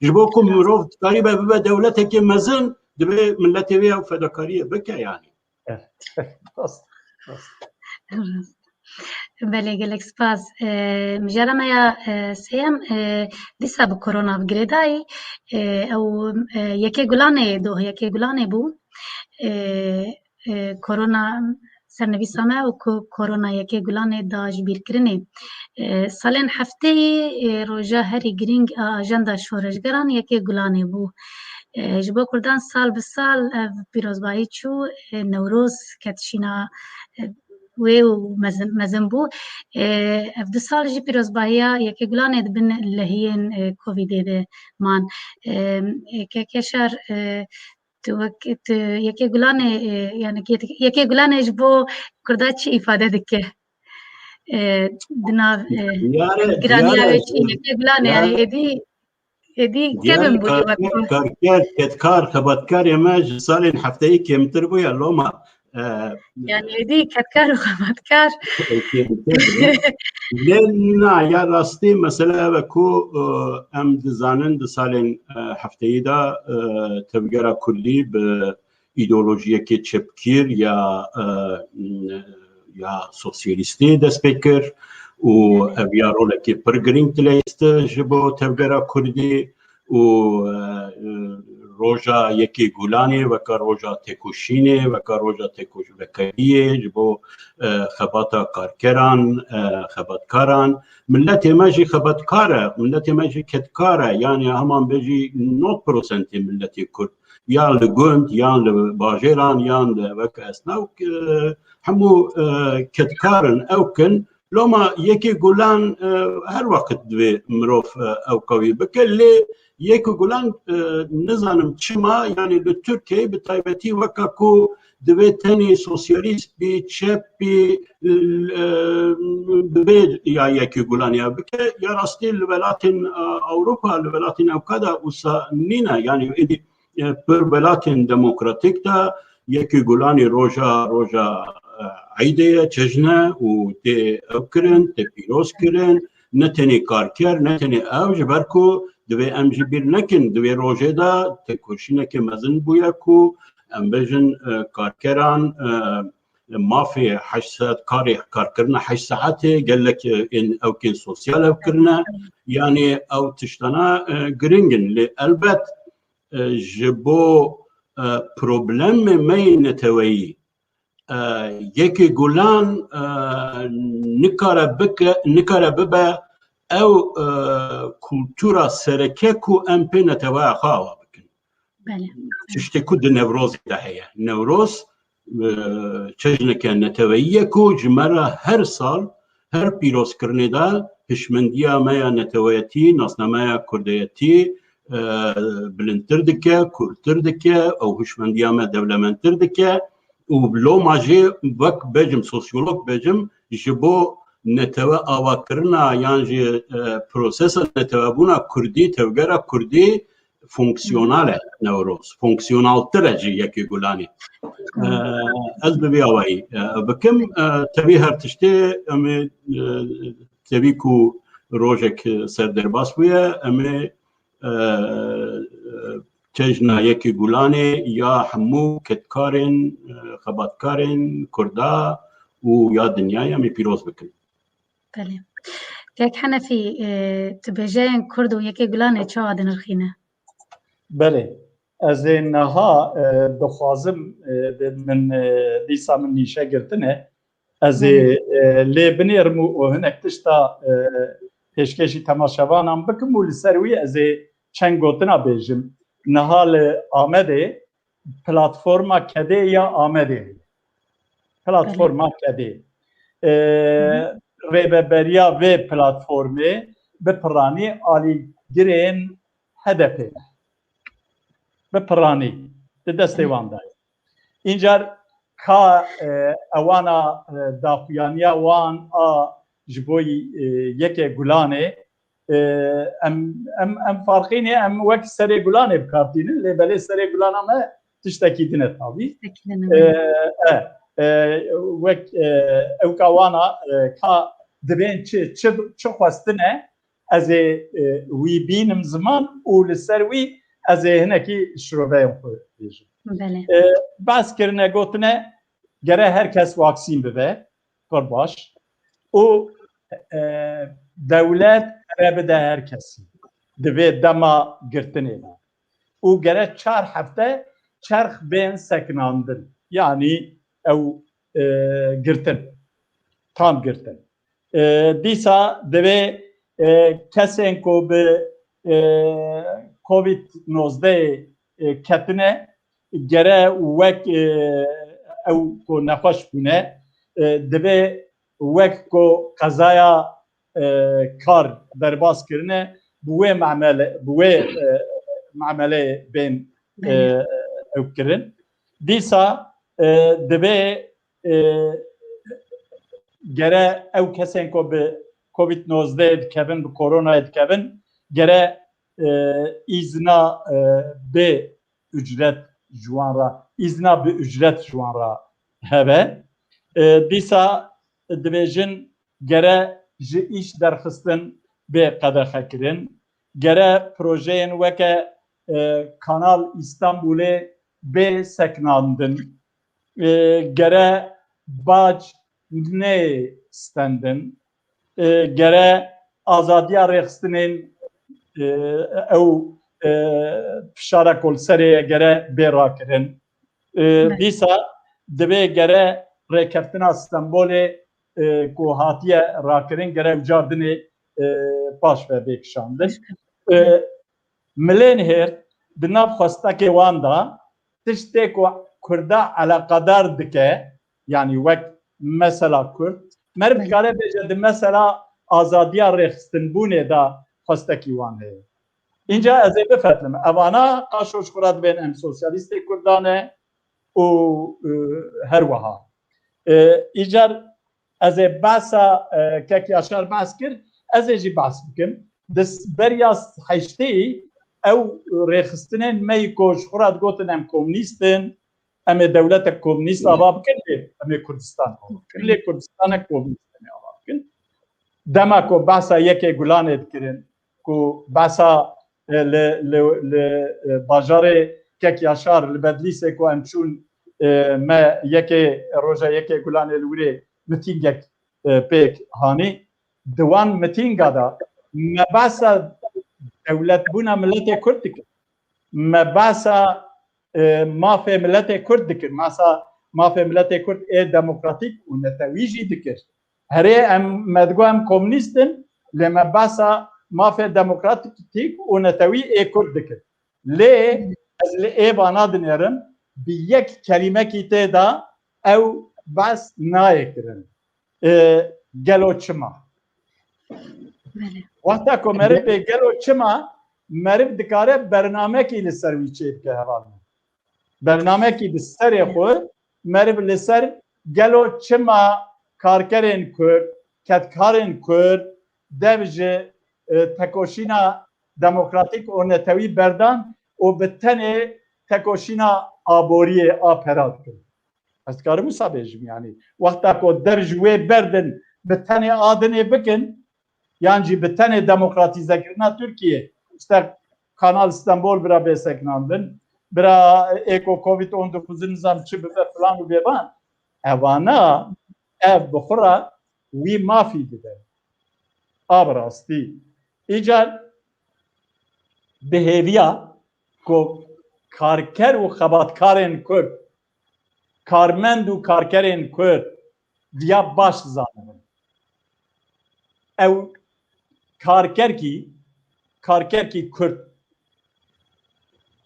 ji bo ku mirov dikaribe bibe dewletekê mezin, divê milletê wê ew fedakariyê bike yani. Rast, rast. Belê, gelek spas. E, mijara me ya e, sêyem e, dîsa bi korona bi girêdayî. E, ew e, yekê gulanê doh, yekê gulanê bû. E, e, korona sernivîsa me û ku korona yekê gulanê da ji bîrkirinê. E, salên hefteyî e, roja herî girîng a ajenda şoreşgeran yekê gulanê bû. E, ji bo Kurdan sal bi sal ev pîrozbahî çû, e, Newroz ketişîna e, wê û mezin, mezin bû. E, ev du sal jî pîrozbahiya yekê gulanê di bin lehiyên e, Covidê de man. E, e, Kek Yaşar, e, tu wek tu yekê gulanê e, yani yekê gulanê ji bo Kurda çi îfade dike? E, di nav e, giraniya wê çi yekê gulanê yani êdî Êdî kevin bûye wek karker, karker, kedkar, xebatkarê me ji salên hefteyî kêmtir bûye loma. E, Yani êdî kedkar û xebatkar. Lê na, ya rastî mesele ev e ku e, em dizanin di salên e, hefteyî de e, tevgera kurdî bi îdeolojiyekê çepgîr ya e, ya sosyalîstî dest pê kir û ev ya rolekê pir girîng dileyist ji bo tevgera kurdî û e, roja yekê Gulanê weka roja têkoşînê, weka roja têkoşvekeriyê ji bo e, xebata karkeran, e, xebatkaran. Miletê me jî xebatkar e, miletê me jî kedkar e, yani heman bêjî nod prosentê miletê kurd. Yan li gund, yan li bajêran, yan li wek esna û hemû kedkar in, ew kin. Loma yekê Gulan her weqt divê mirov ew qewî bike, lê yekê Gulan nizanim çima, yani li Tirkiyeyê bi taybetî weka ku divê tenê sosyalîst bî, çep bî, bibê ya yekê Gulan ya bike. Ya rastî li welatên Ewropa, li welatên ewka de wisa nîne, yani êdî e, pir welatên demokratîk de yekê Gulanê roja, roja e, eydê ye, cejn e û tê ew kirin, tê pîroz kirin. Ne tenê karker, ne tenê ew, ji ber ku divê em jî bîr nekin, di vê rojê de têkoşîneke mezin bûye ku em bêjin e, karkeran e, mafê heşt saet karê karkirina heşt saetê gelek e, ên ewkên sosyal ew kirine. Yanî ew tiştana e, giring in. Lê elbet e, ji bo e, problemê me yê neteweyî e, yekê Gulan e, nikare bike, nikare bibe ew e, kultura sereke ku em pê neteweya xwe ava bikin. Belê. Tiştê ku di Newrozê de heye. Newroz e, cejneke neteweyî ye ku ji me re her sal, her pîrozkirinê de hişmendiya me ya neteweyetî, nasnameya kurdeyetî e, bilindtir dike, kûrtir dike, ew hişmendiya me dewlemendtir dike û loma jî wek bêjim, sosyolog bêjim, ji bo netewe avakirina yan jî e, prosesa netewebûna kurdî, tevgera kurdî fonksiyonal e Newroz. Fonksiyonaltir e ji yekê Gulanê. E, ez bi vî awayî e, bikim. E, tevî her tiştê em ê e, tevî ku rojek ser derbas bûye, em ê e, cejna yekê Gulanê ya hemû kedkarên, e, xebatkarên Kurda û ya dinyayê em ê pîroz bikin. Belê. Kek Henefî, e, tu bêjeyên Kurd û yekê Gulanê çawa dinirxîne? Belê. Ez ê niha e, dixwazim e, bi min e, dîsa min nîşe girtine. Ez ê e, lê binêrim û, û hinek tişta e, pêşkêşî temaşevanan bikim û li ser wî ez ê çend gotina bêjim. Niha li Amedê platforma kedê ya Amedê. Platforma kedê. E, rêveberiya vê platformê bi piranî alîgirên H D P ne. Bi piranî di destê wan de ye. Încar ka e, ewana e, daxuyaniya wan a ji bo e, yekê Gulanê E, em, em, em farqînê em wek serê gulanê bi kar tînin, lê belê serê gulana me tiştekî din e tabî. Tiştekî din e. E, e, e, wek, e, ewka wana, e, ka dibên çi, çi, çi xwestine, ez ê, e, wî bînim ziman û li ser wî ez ê hinekî şiroveyên xwe bêjim. Belê. E, behs kirine, gotine, gere her kes vaksîn bibe, pir baş. Û, e, dewlet gere bide her kesî. Divê dema girtinê de. Û gere çar hefte çerx bên sekinandin. Yanî ew, e, girtin. Tam girtin. E, dîsa divê, e, kesên ku bi, e, Covid nozdeh, e, ketine, gere wek, e, ew ku nexweş bûne, e, divê wek ku qezaya, e, kar derbas kirine, bi wê mamele, bi wê, e, mameleyê bên, e, ew kirin. Dîsa, e, divê, e, gere ew kesên ku bi Covid nozdeh dikevin, bi koronayê dikevin, gere, e, îzna, e, bê ücret ji wan re, îzna bi ücret ji wan re hebe. E, dîsa dibêjin gere ji îş derxistin bê qedexekirin. Gere projeyên weke, e, Kanal Îstanbulê bê sekinandin. E, gere bac nê stendin. E, gere azadiya rêxistinên, e, ew, e, fişara ku li serê ye gere bê rakirin. E, dîsa divê gere rêkeftina Stenbolê, e, ku hatiye rakirin, gere ew car dinê, e, paş ve bê kişandin. E, Milên hêr di nav xwestekê wan de tiştê ku Kurda eleqedar dike, yanî wek mesela Kurd, meriv dikare bêje di mesela azadiya rêxistinbûnê de xwestekî wan heye. Înca ez ê bifetlim. Evana qaşo ji xwe re dibên em sosyalîstê Kurdan e û, e, her wiha. E, îcar ez ê behsa, e, kek Yaşar behs kir, ez ê jî behs bikim. Di s-, beriya s-, heştê ew rêxistinên me yî ku ji xwe re digotin em komûnîst in, em ê dewletek komûnîst ava bikin, lê em ê Kurdistan ava bikin, lê Kurdistanek komûnîst em ê ava bikin. Dema ku behsa yekê Gulanê dikirin, ku behsa, e, li, li, li, e, bajarê Kek Yaşar, li Bedlîsê ku em çûn, e, me yekê, roja yekê Gulanê li wirê mitîngek, e, pêk hanî. Di wan mitînga de me behsa dewletbûna miletê Kurd dikir. Me behsa, e, mafê miletê Kurd dikir. Masa mafê miletê Kurd ê demokratîk û netewî jî dikir. Herê em, me digot em komûnîst in, lê me behsa mafê demokratîk û netewî ê Kurd dikir. Lê ez li ê vana dinêrim, bi yek kelîmekî tê de ew behs nayê kirin. E, gelo çima? Belê. Wexta ku meriv bê gelo çima, meriv dikare bernamekî li ser wî çêbike heval min. Bernamekî bi serê xwe meriv li ser gelo çima karkerên Kurd, kedkarên Kurd dev ji, e, tekoşîna demokratîk û netewî berdan û bi tenê tekoşîna aboriyê a pera dikin. Ez dikarim wisa bêjim, yanî wexta ku dev ji wê berdin bi tenê a dinê bikin, yan jî bi tenê demokratîzekirina Tirkiyê, işte Kanal Stenbol bira bê sekinandin, bira ê ku Covid on dokuz nizam çi bibe filan û bêvan, evana ev bi xwe re wî mafî dide. A bi rastî. Îcar bi hêviya ku karker û xebatkarên Kurd, karmend û karkerên Kurd viya baş zanibin. Ew karkerkî, karkerkî Kurd,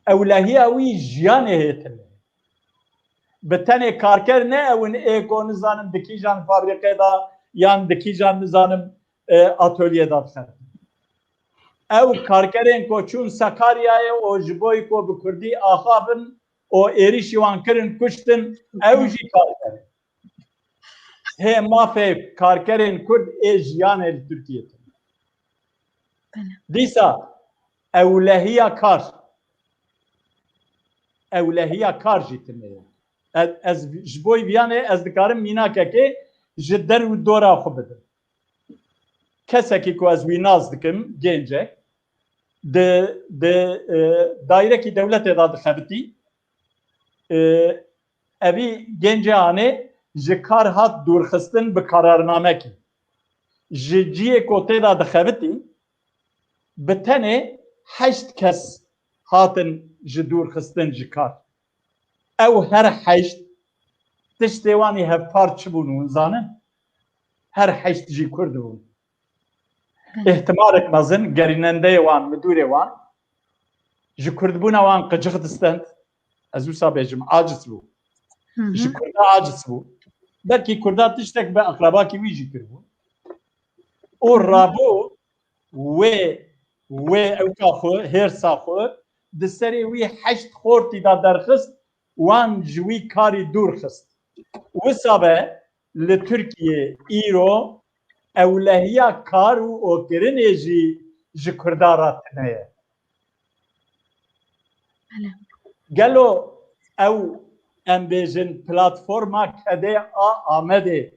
ewlehiya wî jiyanê hêtin e. Bi tenê karker ne ew in ê ku nizanim di kîjan fabrîqê de yan di kîjan nizanim, e, atolyê de dixebitin. Ew karkerên ku çûn Sakaryayê û ji bo ku bi kurdî axavin û êrîşî wan kirin, kuştin, ew jî karker in. Hê mafê karkerên Kurd ê jiyanê li Tirkiyê tune. Dîsa ewlehiya kar, ewlehiya kar jî tune ye. Ez, ez ji bo viyanê ez dikarim mînakekê ji der û dora xwe bidim. Kesekî ku ez wî nas dikim, gencek, di, di, e, dairekî dewletê de dixebitî. E, Evî gencê anê ji kar hat dûrxistin bi kararnamekî. Ji ciyê ku tê de dixebitî, bi tenê heşt kes hatin ji dûr xistin ji kar. Ew her heşt tiştê wan ê hevpar çi bûn hûn zanin? Her heşt jî Kurd bûn. Îhtimalek mezin gerînendeyê wan, midûrê wan, ji Kurdbûna wan qicix distend. Ez wisa bêjim, aciz bû. Ji Kurda aciz bû. Belkî Kurda tiştek bi eqrebakî wî jî kiribû. Û rabû wê, wê ewka xwe, hêrsa xwe di serê wî heşt xortî de derxist, wan ji wî karî dûr xist. Wisa be li Tirkiyê îro ewlehiya kar û okirinê jî ji Kurda re tune ye. Bele. Gelo ew, em bêjin, platforma kedê a Amedê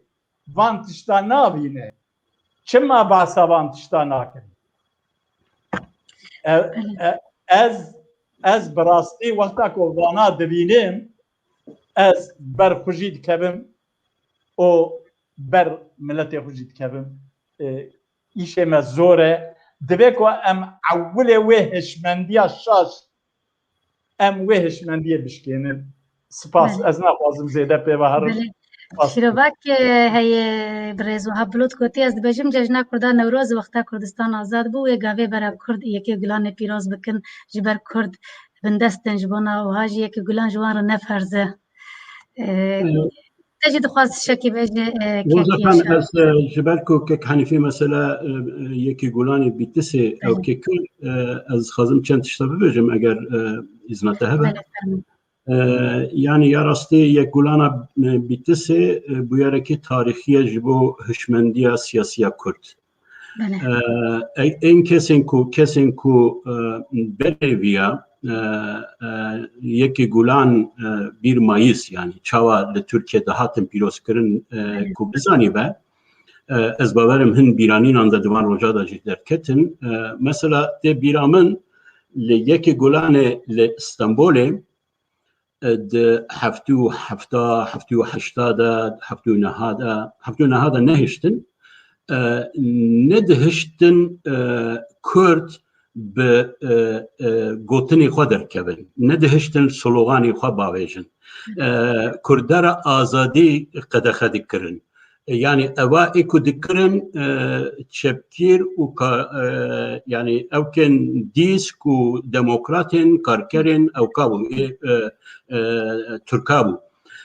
van tişta nabîne? Çima behsa van tişta nakin? E, Bele. e, ez, ez bi rastî wexta ku vana dibînim, ez ber xwe jî dikevim û ber miletê xwe jî dikevim. E, îşê me zor e. Divê ku em ewilê wê hişmendiya şaş, em wê hişmendiyê bişkênin. Spas. Belê. Ez naxwazim zêde pê ve herim. Belê. Spas. Şîrovak, e, heye birêz Wehab Bulut gotî, ez dibêjim, Cejna Kurda Newroz wexta Kurdistan azad bû, wê gavê bera Kurd Yekê Gulanê pîroz bikin, ji ber Kurd bindest in, ji bona wiha jî Yekê Gulan ji wan re ne ferz e. E, Te jî dixwaz tiştekî bêje, e, Roza kekî Xan, Yaşar. Ez, e, ji ber ku kek Henîfê mesela, e, e, Yekê Gulanê Bîtisê ew Belê. kek kir, e, ez dixwazim çend tişta bibêjim, eger, e, îzna te hebe. Belê, fermo. E, yanî ya rastî Yekgulana, e, Bîtisê, e, bûyerekî tarîxî ye ji bo hişmendiya siyasî ya Kurd. Belê. E, e, ên kesên ku, kesên ku, e, berê viya, e, e, Yekê Gulan, e, bir Mayıs, yanî çawa li Tirkiye dihatin pîrozkirin, e, Belê. ku bizanî be, e, ez bawerim hin bîranînan de di van roja de jî derketin. E, mesela tê bîra min li Yekê Gulanê li Stenbolê, e, di heftê û hefta, heftê û heşta de, heftê û neha de, heftê û neha de nehiştin, e, nedihiştin, e, Kurd bi, e, e, gotinê xwe derkevin. Nedihiştin sloganê xwe bavêjin. E, Kurdera azadî qedexe dikirin. E, yanî eva ê ku dikirin, e, çepkîr û ka-, e, yanî ewkên dîsk û demokratên karkerên ewka bû, ê, e, e, Tirka bû.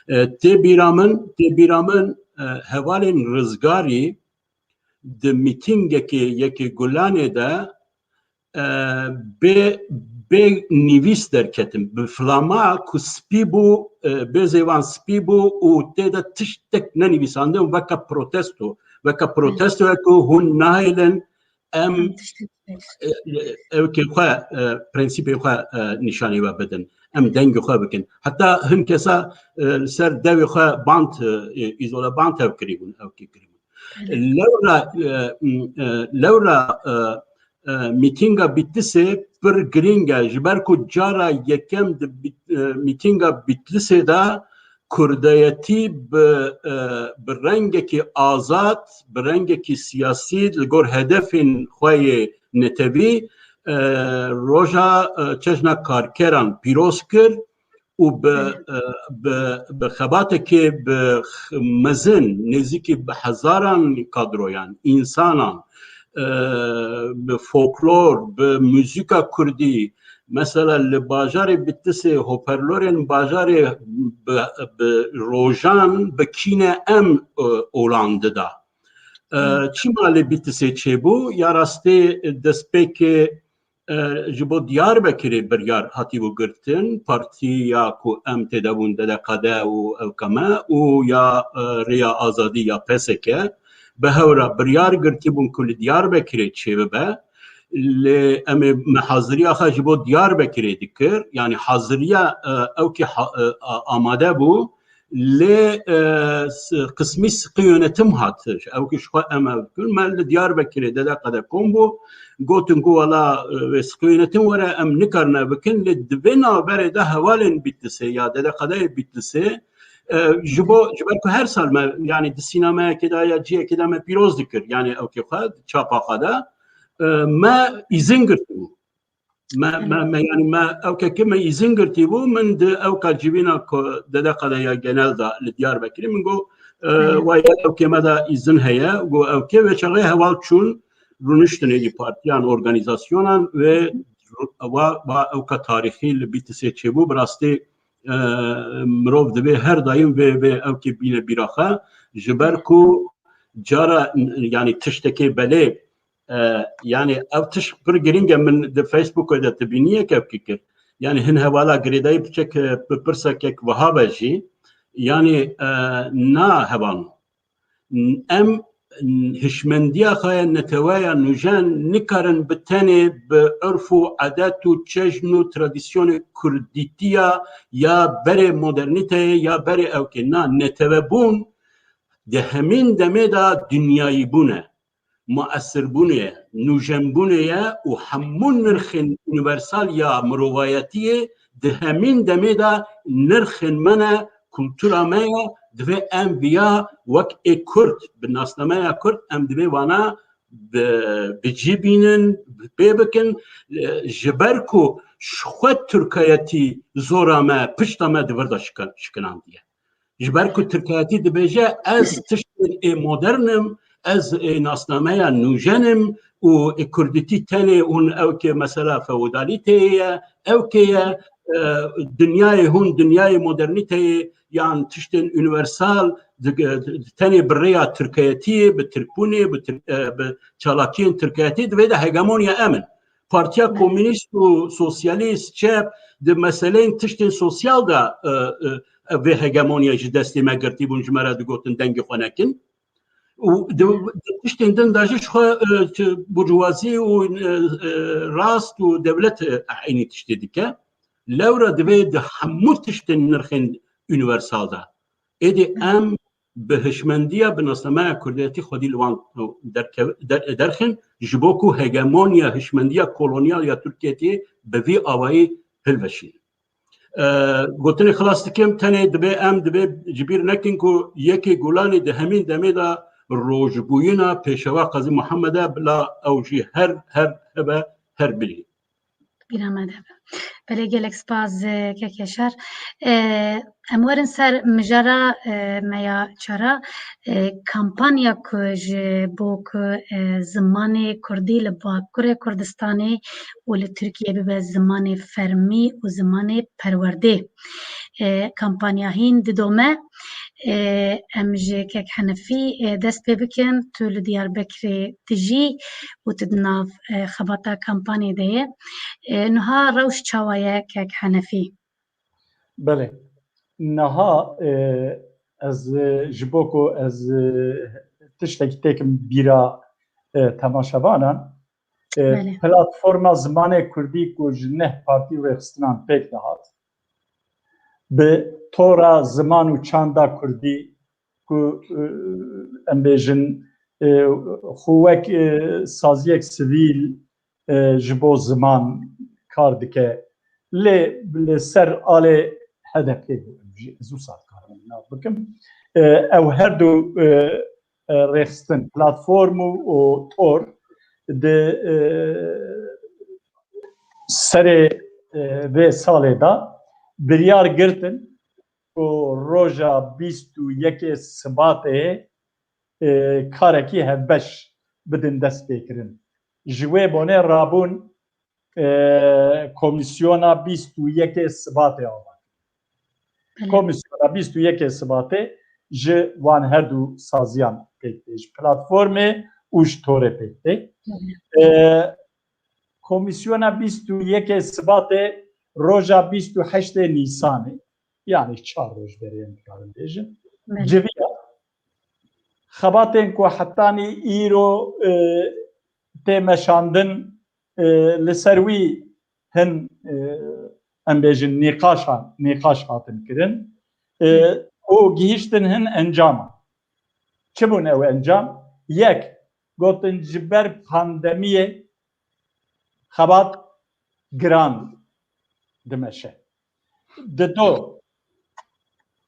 E, tê bîra min, tê bîra min, e, hevalên Rizgarî di mîtingekê Yekê Gulanê de, e, bê, bê nivîs derketin. Bi flama ku spî bû, e, bê zêvan spî bû û tê de tiştek nenivîsandin, weke protesto. Weke protestoyek ku hûn nahêlin em, Em tiştek e, e, ewkê xwe, e, prensîpê xwe, e, nîşanî we bidin. Em dengê xwe bikin. Heta hin kesa, e, li ser dewê xwe band, e, îzole band hev kirî bûn, ewkê kirî bûn. Belê. Lewra, e, m, e, lewra, e, e, mîtînga Bîtlisê pir girîng e. Ji ber ku cara yekem di Bît-, e, mîtînga Bîtlisê de kurdayetî bi, e, bi rengekî azad, bi rengekî siyasî, li gor hedefên xwe yê netewî, e, roja, e, Çejna Karkeran pîroz kir. û bi, e, bi, bi xebatekê bi x-, mezin, nêzîkî bi hezaran kadroyan, însanan, e, bi folklor, bi muzîka kurdî, mesela li bajarê Bitisê, hoparlorên bajarê bi, bi rojan bi kîne em, e, olan dida. E, çima li Bitisê çêbû? Ya rastî destpêkê e, ji bo Diyarbekirê biryar hatibû girtin, partiya ku em tê de bûn, D D K D û ew keme û ya, e, Rêya Azadî ya P S K, bi hev re biryar girtibûn ku li Diyarbekirê çêbibe. Lê em ê me haziriya xwe ji bo Diyarbekirê dikir. Yanî haziriya, e, ew ki ha-, e, a-, amade bû. Lê, e, s-, qismî siqî yönetim hat. Ew ki ji xwe em ev dikin. Me li Diyarbekirê D D Q D kom bû. Gotin ku wela, e, wê siqî yönetim were, em nikarine bikin. Lê di vê navberê de hevalên Bîtlisê ya D D Q D'yê Bîtlisê, e, ji bo, ji ber ku her sal me, yanî di sînemeyekê de ya ciyekê de me pîroz dikir. Yanî ew ki xwe, çapa xwe de, e, me îzin girtibû. Me, me, me, yanî me ew kekê me îzin girtî bû, min di ew ka civîna ku D D Q D ya genel da li Diyarbekirê min got, e, waya ew kê me da îzin heye, got ew kê wê çaxê heval çûn, rûniştin êdî partiyan, organîzasyonan wê wa, wa ew ka tarîxî li Bîtisê çêbû, bi rastî, e, mirov divê her daîm vê, vê ew kê bîne bîra xwe, ji ber ku cara, yanî tiştekê belê, e, yanî ev tişt pir girîng e, min di Facebookê de tibîniyek ev kir. Yanî hin hevala girêdayî piçek, e, pi-, pirsekek wiha be jî, yanî, e, na hevalno. Em hişmendiya xwe ya neteweya nûjen nikarin bi tenê bi urf û edet û çejn û tradisyonê kurdîtiya ya berê modernîteyê ya berê ewkê. Na, netewebûn di hemîn demê de dinyayîbûn e, muesirbûnê ye, nûjenbûnê ye û hemû nirxên unîversal ya mirovayetiyê di hemîn demê de nirxên me ne, kultura me ye, divê em viya wek ê Kurd, bi nasnameya Kurd, em divê vana bi, bi cî bînin, bi pê bikin, e, ji ber ku ji xwe Tirkayetî zora me, pişta me di vir de şikin-, şikinandiye. Ji ber ku Tirkayetî dibêje, ez tiştên ê modern im, ez ê nasnameya nûjen im û ê kurdîtî tenê hûn ew kê mesela feodalîteyê ye, ew kê ye, e, dinyayê hûn, dinyayê modernîteyê yan tiştên unîversal di, di tenê bi rêya tirkayetiyê, bi tirkbûnê, bi tirk-, e, bi çalakiyên tirkayetî divê de hegemonya em in. Partiya Komünîst û sosyalîst, çep di meseleyên tiştên sosyal de, e, e, vê hegemonya ji destê me girtî bûn, ji me re digotin dengê xwe nekin. Û di, di tiştên din de jî ji xwe, e, ti-, burjuvazî û, e, e, rast û dewlet, e, eynî tiştê dike. Lewra divê di hemû tiştên nirxên unîversal de. Êdî em bi hişmendiya bi nasnameya kurdiyetî xwedî li wan derkev-, der-, derxin, ji bo ku hegemonya hişmendiya kolonyal ya Tirkiyetê bi vî awayî hilveşînin. E, gotinê xilas dikim, tenê dibê em dibê ji bîr nekin ku yekê Gulanê di hemîn demê de rojbûyîna Pêşewa Qazî Muhammed e, bila ew jî her, her hebe, her bilî. Bîra me de be. Belê, gelek spas, e, kek Yaşar. E, em werin ser mijara, e, me ya çara, e, kampanya ku ji bo ku, e, zimanê kurdî li Bakurê Kurdistanê û li Tirkiyê bibe zimanê fermî û zimanê perwerdê. E, kampanya hîn didome. E, em ji kek Henefî, e, dest pê bikin. Tu li Diyarbekirê dijî û tu di nav, e, xebata kampanyê de ye. E, niha rewş çawa ye kek Henefî? Belê. Niha, e, ez, e, ji bo ku ez, e, tiştekî têkim bîra, e, temaşevanan, e, Belê. Platforma Zimanê Kurdî ku ji neh partî û rêxistinan pêk dihat, bi tora ziman û çanda kurdî ku, e, em bêjin, e, xwe wek, e, saziyek sivîl, e, ji bo ziman kar dike. Lê li ser alê H D P bû, em jî ez wisa dikarim nav bikim. E, ew her du, e, e, rêxistin, platform û, û tor di, e, serê, e, vê salê de biryar girtin ku roja bîst û yekê Sibatê, e, karekî hevbeş bidin destpêkirin. Ji wê bonê rabûn, e, komîsyona bîst û yekê Sibatê ava. Belê. Komîsyona bîst û yekê Sibatê ji wan her du saziyan pêk tê, ji platformê û ji torê pêk tê. Belê. E, komîsyona bîst û yekê Sibatê roja bîst û heştê Nîsanê, yanî çar roj berê em dikarin bêjin, Belê. civiya xebatên ku hetanî îro, e, tê meşandin, e, li ser wî hin, e, em bêjin nîqaşan, nîqaş hatin kirin, e, û gihîştin hin encama. Çi bûn ew encam? Yek, gotin ji ber pandemiyê xebat giran dimeşe. Dido,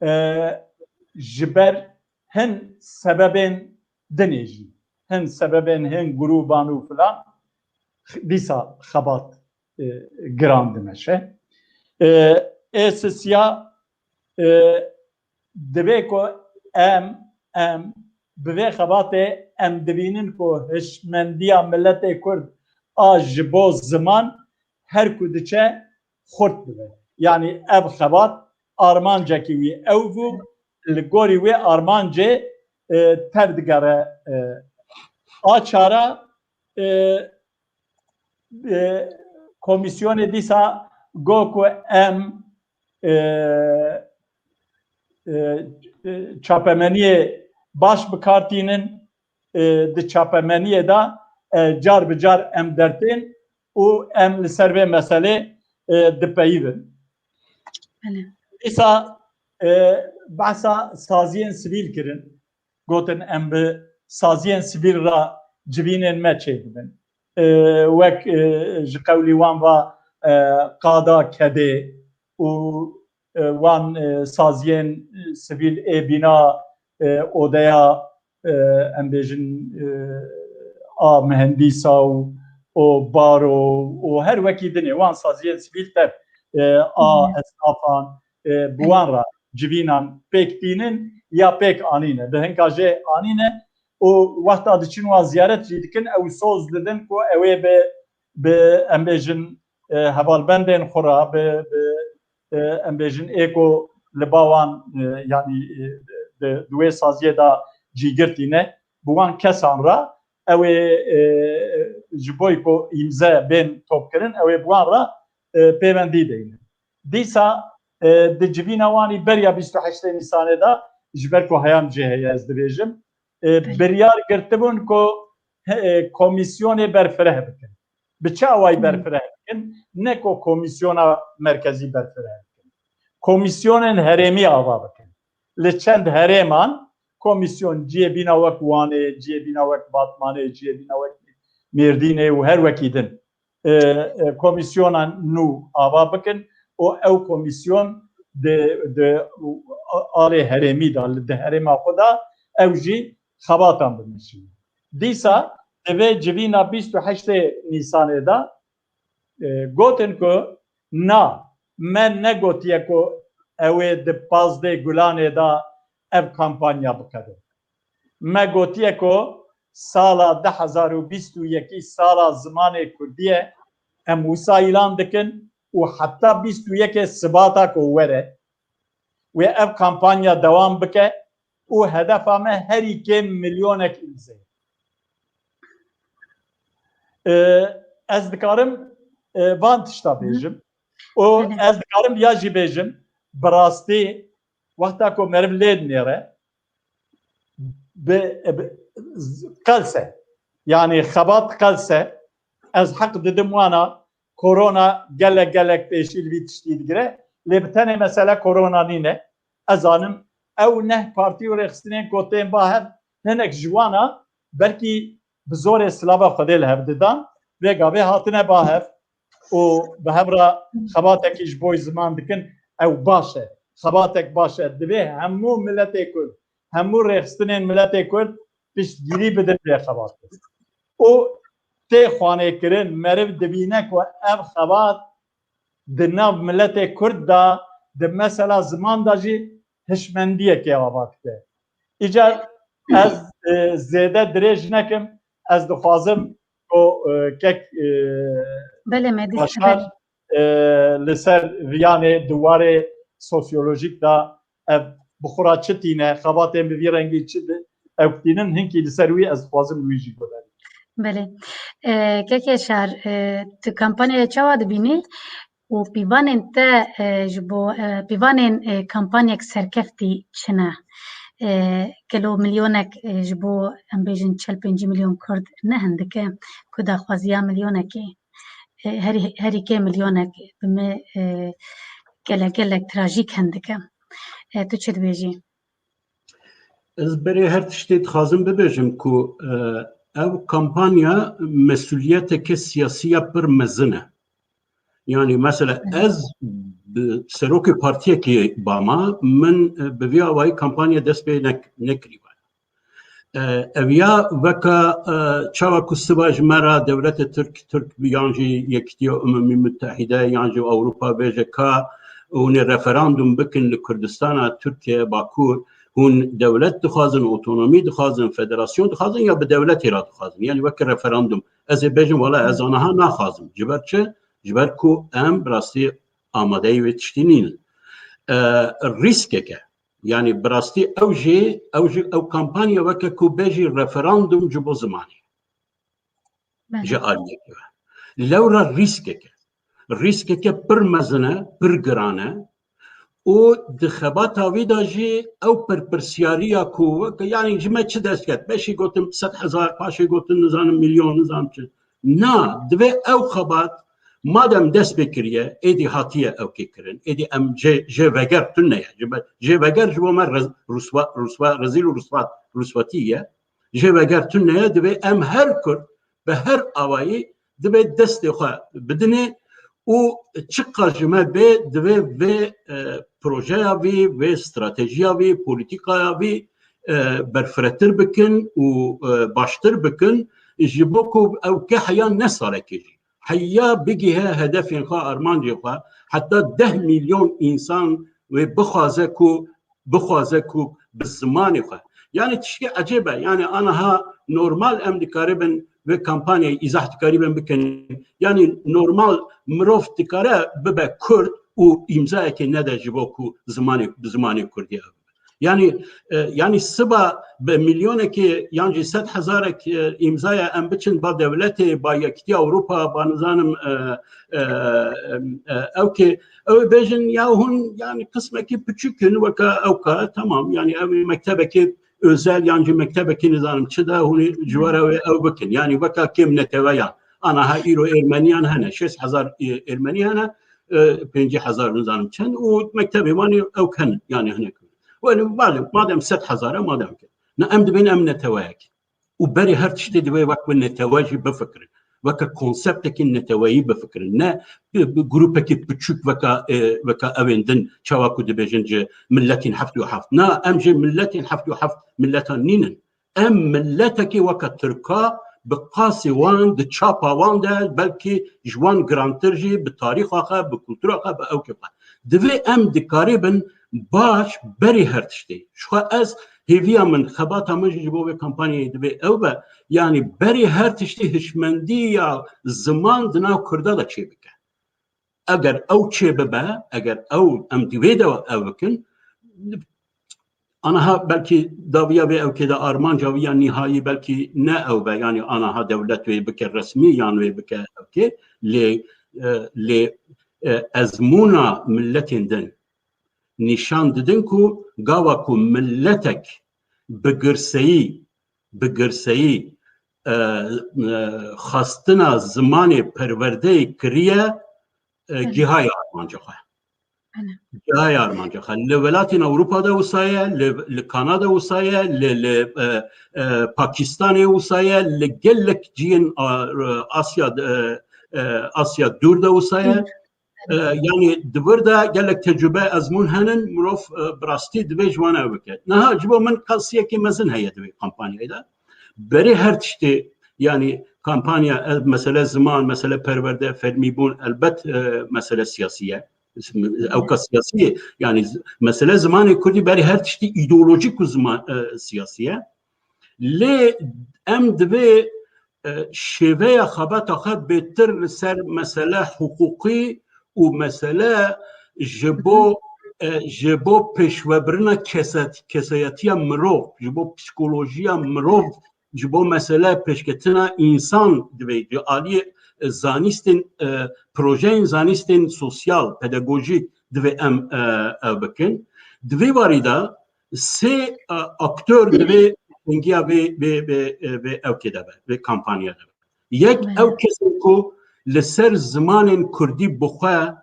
e, ji ber hin sebebên dinê jî, hin sebebên hin grûban û filan, dîsa xebat, e, giran dimeşe. E, ê sisiya, e, divê ku em, em bi vê xebatê em dibînin ku hişmendiya miletê Kurd a ji bo ziman her ku diçe xurt dibe. Yanî ev xebat armancekî wî ew bû, li gorî wê armancê, e, tev digere, e, a çara, e, e, komîsyonê dîsa got ku em, e, e, e, çapemeniyê baş bi kar tînin, e, di çapemeniyê de, e, car bi car em dertên û em li ser vê meselê, e, dipeyivin. Belê. Dîsa, e, behsa saziyên sivîl kirin. Gotin em bi saziyên sivîl re civînên me çêdibin. E, wek, e, ji qewlî wan ve, e, qada kedê û, e, wan, e, saziyên, e, sivîl ê bîna, e, odeya, e, em bêjin, e, a mihendîsa û, û baro û her wekî dinê wan saziyên sivîl tev, e, a esnafan, e, bi wan re civînan pêk tînin ya pêk anîne. Bi hinka jê anîne û wexta diçin wan ziyaret jî dikin, ew soz didin ku ew ê bi, bi, em bêjin, e, hevalbendên xwe re, bi, bi, e, em bêjin ê ku li ba wan, e, yanî, e, di, di wê saziyê de cîgirtî ne, bi wan kesan re ew ê, e, ji bo ku îmze bên topkirin, ew ê bi wan re, e, pêwendî deynin. Dîsa, e, di civîna wanî beriya bîst û heştê Nîsanê de, ji ber ku heyam jê heye ez dibêjim, e, Belê. biryar girtibûn ku, e, komîsyonê berfireh bikin. Bi çi awayî Hı. berfireh bikin? Ne ku komîsyona merkezî berfireh bikin. Komîsyonên herêmî ava bikin. Li çend herêman komîsyon cihê bîna wek Wanê, cihê bîna wek Batmanê, cihê bîna wek Mêrdînê û her wekî din, e, e, komîsyona nû ava bikin û ew komîsyon di, di alê herêmî de, li di herêma xwe de ew jî xebatan bimeşînin. Dîsa di vê civîna bîst û heştê Nîsanê de, e, gotin ku na, me negotiye ku ew ê di pazdeh Gulanê de ev kampanya biqede. Me gotiye ku sala du hezar û bîst û yekî sala zimanê kurdî ye, em wisa îlan dikin û heta bîst û yekê Sibata ku were, wê ev kampanya dewam bike û hedefa me herî kêm milyonek îmze. Ee, ez dikarim, e, van tişta Hı. bêjim. Û Belê. ez dikarim ya jî bêjim, bi rastî wexta ku meriv lê dinêre, bi, bi, z-, qelse. Yanî xebat qelse. Ez heq didim wana korona gelek gelek pêşî li vî tiştî digire. Lê bi tenê mesele korona nîne. Ez zanim ew neh partî û rêxistinên ku tên ba hev hinek ji wana belkî bi zorê silava Xwedê li hev didan. Vê gavê hatine ba hev û bi hev re xebatekî ji bo ziman dikin. Ew baş e. Xebatek baş e. Divê hemû miletê Kurd, hemû rêxistinên miletê Kurd piştgirî bidin vê xebatê. Û tê xwanêkirin, meriv dibîne ku ev xebat di nav miletê Kurd de, di mesela ziman de jî hişmendiyekê ava dike. Îcar ez, e, zêde dirêj nekim, ez dixwazim ku, e, kek, e, Belê, me dî Başar, belê. e, li ser viyanê di warê sosyolojîk de ev bi xwe re çi tîne, xebatên bi vî rengî çi di-, ew tînin, hinkî li ser wî ez dixwazim wî jî guherînim. Belê. E, kekê Şar, e, tu kampanyayê çawa dibînî? Û pîvanên te, e, ji bo, e, pîvanên, e, kampanyek serkeftî çi ne? E, gelo milyonek, e, ji bo, em bêjin, çel pêncî milyon Kurd ne hindik e ku daxwaziya milyonekê. e, herî, herî kê milyonek bi me, e, gelek, gelek trajîk hin dike. E, tu çi dibêjî? Ez berê her tiştê dixwazim bibêjim ku, e, ev kampanya mesuliyeteke siyasî ya pir mezin e. Yani mesela ez bi serokê partiyekê bama, min, e, bi vî awayî kampanya dest pê nek-, nekirî. E, ev ya weka, e, çawa ku siba ji me re dewletê Tirk, Tirk yan jî Yekîtiya Umemî Mutehîde yan jî Ewropa bêje ka hûn ê referandum bikin li Kurdistana Tirkiye Bakur, hûn dewlet dixwazin, otonomî dixwazin, federasyon dixwazin ya bi dewletê re dixwazin. Yani weke referandum. Ez ê bêjim, wela ez aniha naxwazim. Ji ber çi? Ji ber ku em bi rastî amadeyî wê tiştî nînin. E, rîskek e. Yani bi rastî ew jî, ew jî, ew kampanya weke ku bêjî referandum ji bo zimanê. Belê. Ji aliyekê ve. Lewra rîskek e. Rîskeke pir mezin e, pir giran e. Û di xebata wî de jî ew pirpirsiyariya ku weke, yani ji me çi dest ket? Beşî gotin sed hezar, paşê gotin nizanim milyon, nizanim çi. Na, divê ew xebat madem dest pê kiriye, êdî hatiye ew kê kirin, êdî em jê, jê veger tune ye. Ji ber, jê veger ji bo me rez-, rûswa, rûswa, rezîl û rûswa, rûswetî ye. Jê veger tune ye, divê em her Kurd bi her awayî divê destê xwe bidinê û çiqas ji me bê divê vê, e, projeya vî, vê stratejiya vî, polîtîkaya vî, e, berfiretir bikin û, e, baştir bikin, ji bo ku ew ke heya ne salekê jî. Heya bigîhe hedefên xwe, armancên xwe, heta deh milyon însan wê bixwaze ku, bixwaze ku bi zimanê xwe. Yani tişkê ecêb e. Yani aniha normal em dikaribin vê kampanyayê îzah dikaribin bikin. Yani normal mirov dikare bibe Kurd û îmzayekê nede ji bo ku zimanê, bi zimanê Kurdî ev. Yani, e, yani siba bi milyonekê yan jî sed hezarek, e, îmzaya em biçin ba dewletê, ba Yekîtiya Ewropa, ba nizanim, e, e, e, ew kê, ew ê bêjin ya hûn yani qismekî piçûk in weka ew ka, tamam, yani ew ê mektebekê özel yan jî mektebekî nizanim çi de hûn ê ji we re wê ew bikin. Yani weka kêm neteweyan. Aniha îro Ermeniyan hene, şêst hezar, e, Ermenî hene, e, pêncî hezar nizanim çend û mektebê wan ê ew ken, yani hinek. Wele, malum, madem sed hezar e, madem ke. Na em dibên em neteweyek. Û berê her tiştê divê wek bi netewe jî bifikirin. Weke konseptekî neteweyî bifikirin. Ne bi, bi grûpekî piçûk weka, e, weka ewên din, çawa ku dibêjin ji miletên heftê û heft. Na, em jê miletên heftê û heft miletan nînin. Em miletekê weke Tirka bi qasê wan, di çapa wan de, belkî ji wan girantir jî, bi tarîxa xwe, bi kultura xwe, bi ewkê xwe. Divê em dikaribin baş berê her tiştê. Ji xwe ez hêviya min, xebata min jî ji bo vê kampanyayê divê ew be, yanî berê her tiştê hişmendiya ziman di nav Kurda de çêbike. Eger ew çêbibe, eger ew em di wê de ew bikin, aniha belkî dawiya vê ewkê de armanca wî ya nîhayî belkî ne ew be, yanî aniha dewlet wê bike resmî yan wê bike ewkê, lê, e, lê, e, ezmûna miletên din nîşan didin ku gava ku miletek bi girseyî, bi girseyî, e, e, xwestina zimanê perwerdeyê kiriye, e, Belê. Gihaya armanca xwe. Belê. Gihaya armanca xwe. Li welatên Ewropa de wisa ye, li, li Kanada wisa ye, li, li, e, e, Pakistanê wisa ye, li gelek cihên, a, e, Asya, e, e, Asya dûr de wisa ye. Hı. E, yanî di vir de gelek tecrube, ezmûn henin, mirov, e, bi rastî divê ji wan ew bike. Niha ji bo min qasiyekî mezin heye di vê kampanyayê de. Berê her tiştê, yanî kampanya, e, mesele ziman, mesele perwerde, fermîbûn, elbet, e, mesele siyasî ye. Ewka siyasî ye. Yanî z-, mesele zimanê kurdî berê her tiştî îdeolojîk û ziman, e, siyasî ye. Lê em divê, e, şêveya xebata xwe bêtir li ser mesele hiqûqî û mesele ji bo, e, ji bo pêşvebirina keset-, kesayetiya mirov, ji bo psîkolojiya mirov, ji bo mesele pêşketina însan divê ji aliyê, e, zanîstên, e, projeyên zanîstên sosyal, pedagojîk divê em, e, ev bikin. Di vê warî de sê, e, aktör divê tengiya vê, vê, vê, e, vê ewkê de be, vê kampanya de be. Yek Evet. ew kesên ku li ser zimanên kurdî bi xwe,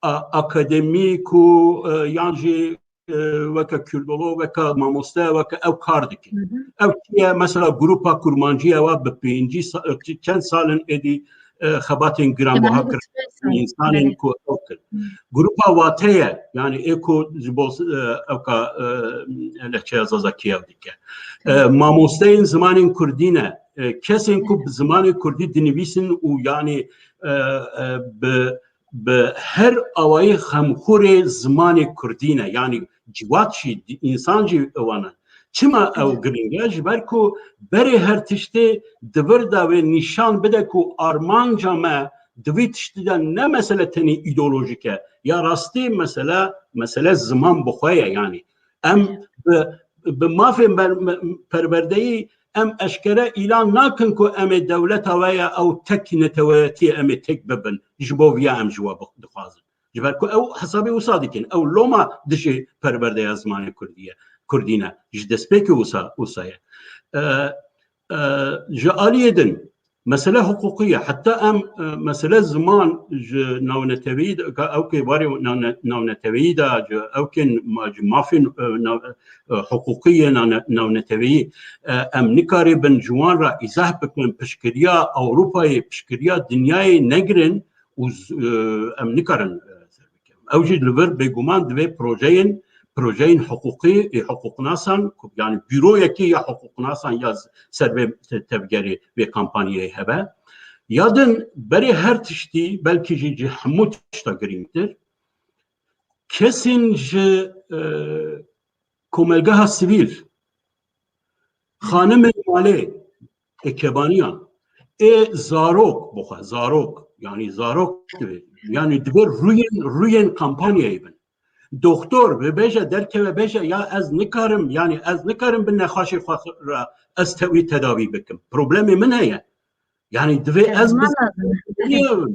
a, akademîk û, e, yan jî, e, weke kurdolog, weke mamoste, weke ew kar dikin. Ew çi ye? Mesela grupa kurmancî ewa bi pêncî sa-, çend salin êdî, e, xebatên giranbuha kir, însanên ku ew kir. Grupa Wate ye, yanî ê ku ji bo, e, ewka, e, lehçeya Zazakî ew dike. E, mamosteyên zimanên kurdî ne. E, kesên ku bi zimanê kurdî dinivîsin û yanî, e, e, bi, bi her awayî xemxurê zimanê kurdî ne. Yanî ciwat jî, însan jî ewan in. Çima ew giring e? Ji ber ku berê her tiştê di vir de wê nîşan bide ku armanca me di vî tiştî de ne mesele tenê îdeolojîk e. Ya rastî mesele, mesele ziman bi xwe ye. Yanî em bi, bi mafên ber-, me-, perwerdeyî em eşkere îlan nakin ku em ê dewleta we ye, ew tek neteweyetiyê em ê tek bibin. Ji bo viya em ji we bi-, dixwazin. Ji ber ku ew hesabê wisa dikin. Ew loma dijî perwerdeya zimanê kurdî ye. Kurdî ne. Ji destpêkê wisa, wisa ye. E, e, ji aliyê din, mesele hiqûqî ye. Heta em, e, mesele ziman ji navneteweyî de, ka ew kê barê navne-, navneteweyî de, ji ew kên ma-, ji mafên, e, nav-, e, hiqûqî yê navne-, navneteweyî, e, em nikarîbin ji wan re îzah bikin, piştgiriya Ewropayê, piştgiriya dinyayê negirin û z-, e, em nikarin, e, ser bikin. Ew jî li vir bêguman divê projeyên, projeyên hiqûqî, ê hiqûqnasan, ku, yanî bîroyekê ya hiqûqnasan ya z-, ser vê te-, tevgerê vê kampanyayê hebe. Ya din berê her tiştî, belkî jî ji hemû tişta girîngtir, kesên ji, e, komelgeha sivîl, xanimên malê, ê kebaniyan, ê zarok, bi xwe, zarok, yanî zarok divê, yanî divê rûyên, rûyên kampanyayê bin. Doktor bibêje, derkeve bêje, ya ez nikarim, yanî ez nikarim bi nexweşê xwe re ez te-, wî tedawî bikim. Problemê min heye. Yanî divê ez bi-,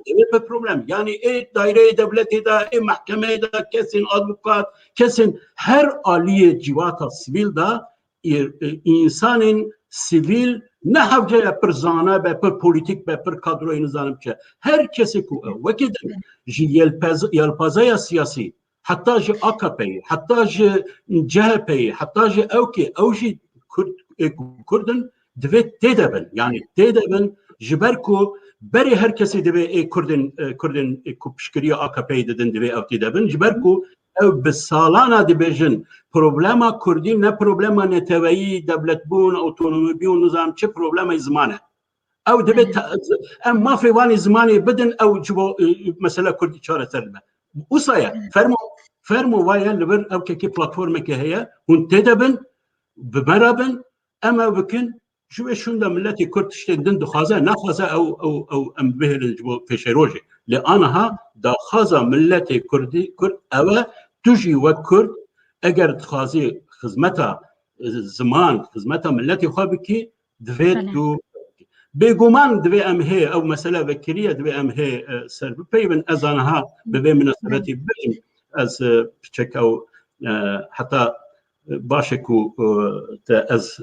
divê bi problem. Yanî ê daireyê dewletê de, ê mehkemeyê de, kesên advokat, kesên her aliyê civata sivîl de, ê, ê, însanên sivîl ne hewce ye pir zana be, pir polîtîk be, pir kadroyê nizanim çi. Her kesê ku ew, wekî din ji yelpez-, yelpazeya siyasî, heta ji A K P'yê, heta ji C H P'yê, heta ji ewkê, ew jî Kurd, ê ku Kurd in, divê tê de bin. Yanî tê de bin, ji ber ku berê her kesê divê ê Kurdên, e, Kurdên, e, ku piştgiriya A K P'yê didin, divê ew tê de bin. Ji ber ku ew bi salana dibêjin, problema Kurdî ne problema neteweyî, dewletbûn, otonomîbûn, nizam çi, problemayê ziman e. Ew divê te-, em mafê wan ê zimanê bidin, ew ji bo, e, mesela Kurdî çareser dibe. Wisa ye. Fermo, fermo wa ye, li vir ew kekê platformeke heye, hûn tê de bin, bi me re bin, em ew bikin, ji wê şûnde miletê Kurd tiştên din dixwaze, naxwaze ew, ew, ew em bihêlin ji bo pêşerojê. Lê aniha daxwaza miletê Kurdî, Kurd ew e, tu jî wek Kurd, eger dixwazî xizmeta, e, ziman, xizmeta miletê xwe bikî, divê Belê. tu, bêguman divê em hê, ew mesele vekirî ye, divê em hê, e, ser bipeyivin. Ez aniha bi vê minasebetî bibêjim, ez, e, piçek ew, e, heta, e, baş e ku, e, te ez,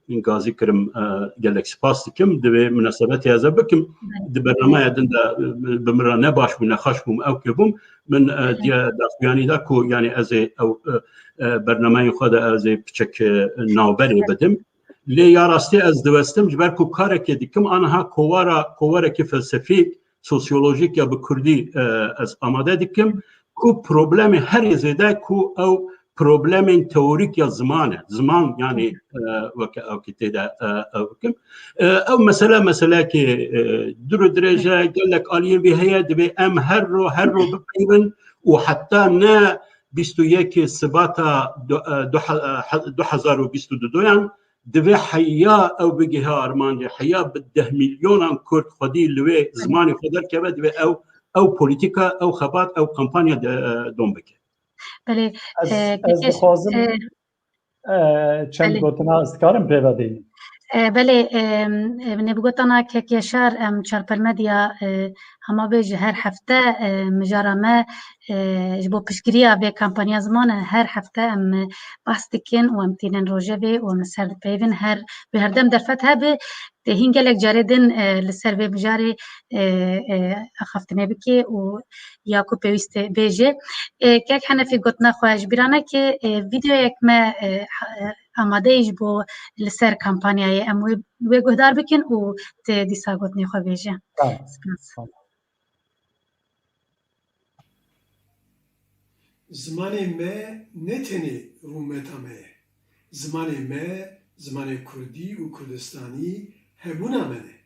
e, gazî kirim, e, gelek spas dikim. Di vê minasebetê ez ê bikim. Belê. Di bernameya din de, e, bi min re ne baş bû, ne xweş bûm, ew kê bûm. Min, e, Belê. diye daxuyanî da ku, yanî ez ê ew, e, e, bernameyên xwe de ez ê piçek, e, navberê Belê. bidim. Lê ya rastî ez diwestim, ji ber ku karekê dikim, aniha kovara, kovarekî felsefîk, sosyolojîk ya bi kurdî, e, ez amade dikim, ku problemê herî zêde ku ew problemên teorîk ya ziman e. Ziman, yanî, e, weke ew ki tê de, e, ew bikim. E, ew mesele, meseleyekê, e, dur û dirêj e, gelek aliyên vê heye, divê em her ro, her ro bipeyivin û heta ne bîst û yekê Sibata du, e, du he-, e, he-, du hezar û bîst û duyan, divê heya ew bigihe armancê, heya bi deh milyonan Kurd xwedî li wê zimanê xwe derkeve, divê ew, ew polîtîka, ew xebat, ew kampanya de, e, dom bike. Belê, Ez, e, ez pekê, dixwazim, e, e, çend belê. gotina ez dikarim pê ve deynim. E, belê, e, e, nêbigotana kek Yaşar, em Çarpel Medya, e, hema bê ji her hefte, e, mijara me, e, ji bo piştgiriya vê kampanya ziman, e, her hefte em, e, behs dikin û em tînin rojevê û em li ser dipeyivin. Her, bi herdem derfet hebe, tê hîn gelek carê din, e, li ser vê mijarê, e, e, axaftinê bike û ya ku pêwîst e bêje. E, kek Henefî gotina xwe ji bîra neke, e, vîdeoyek me, e, ha-, e, amade ye ji bo li ser kampanyayê. Em wê, wê guhdar bikin û tu dîsa gotinê xwe bêje. Tamam. Spas. Tamam. Zimanê me ne tenê rûmeta me ye. Zimanê me, zimanê kurdî û kurdistanî hebûna me ne.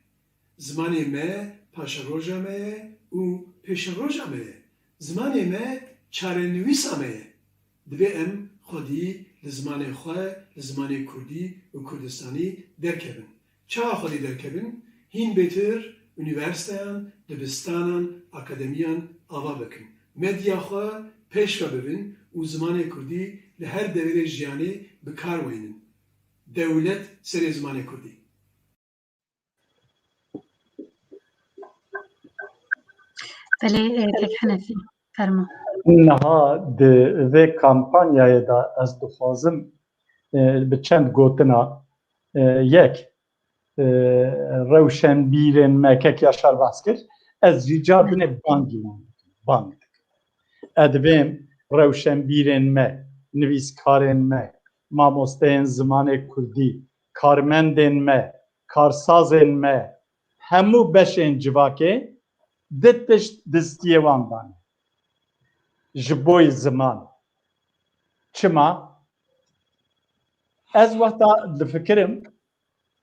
Zimanê me paşeroja me ye û pêşeroja me ye. Zimanê me çarenivîsa me ye. Divê em xwedî li zimanê xwe, li zimanê kurdî û kurdistanî derkevin. Çawa xwedî derkevin? Hîn bêtir unîversîteyan, dibistanan, akademiyan ava bikin. Medya xwe pêş ve bibin û zimanê kurdî li her deverê jiyanê bi kar weynin. Dewlet serê zimanê kurdî. Belê, e, kek Henefî, fermo. Niha di vê kampanyayê de ez dixwazim, e, bi çend gotina, e, yek, e, rewşenbîrên me, kek Yaşar behs kir, ez jî car binê bangî wan dikim, bang dikim. Ez divêm rewşenbîrên me, nivîskarên me, mamosteyên zimanê kurdî, karmendên me, karsazên me, hemû beşên civakê di tişt distiyê wan dane. Ji boyî ziman. Çima? Ez wexta difikirim,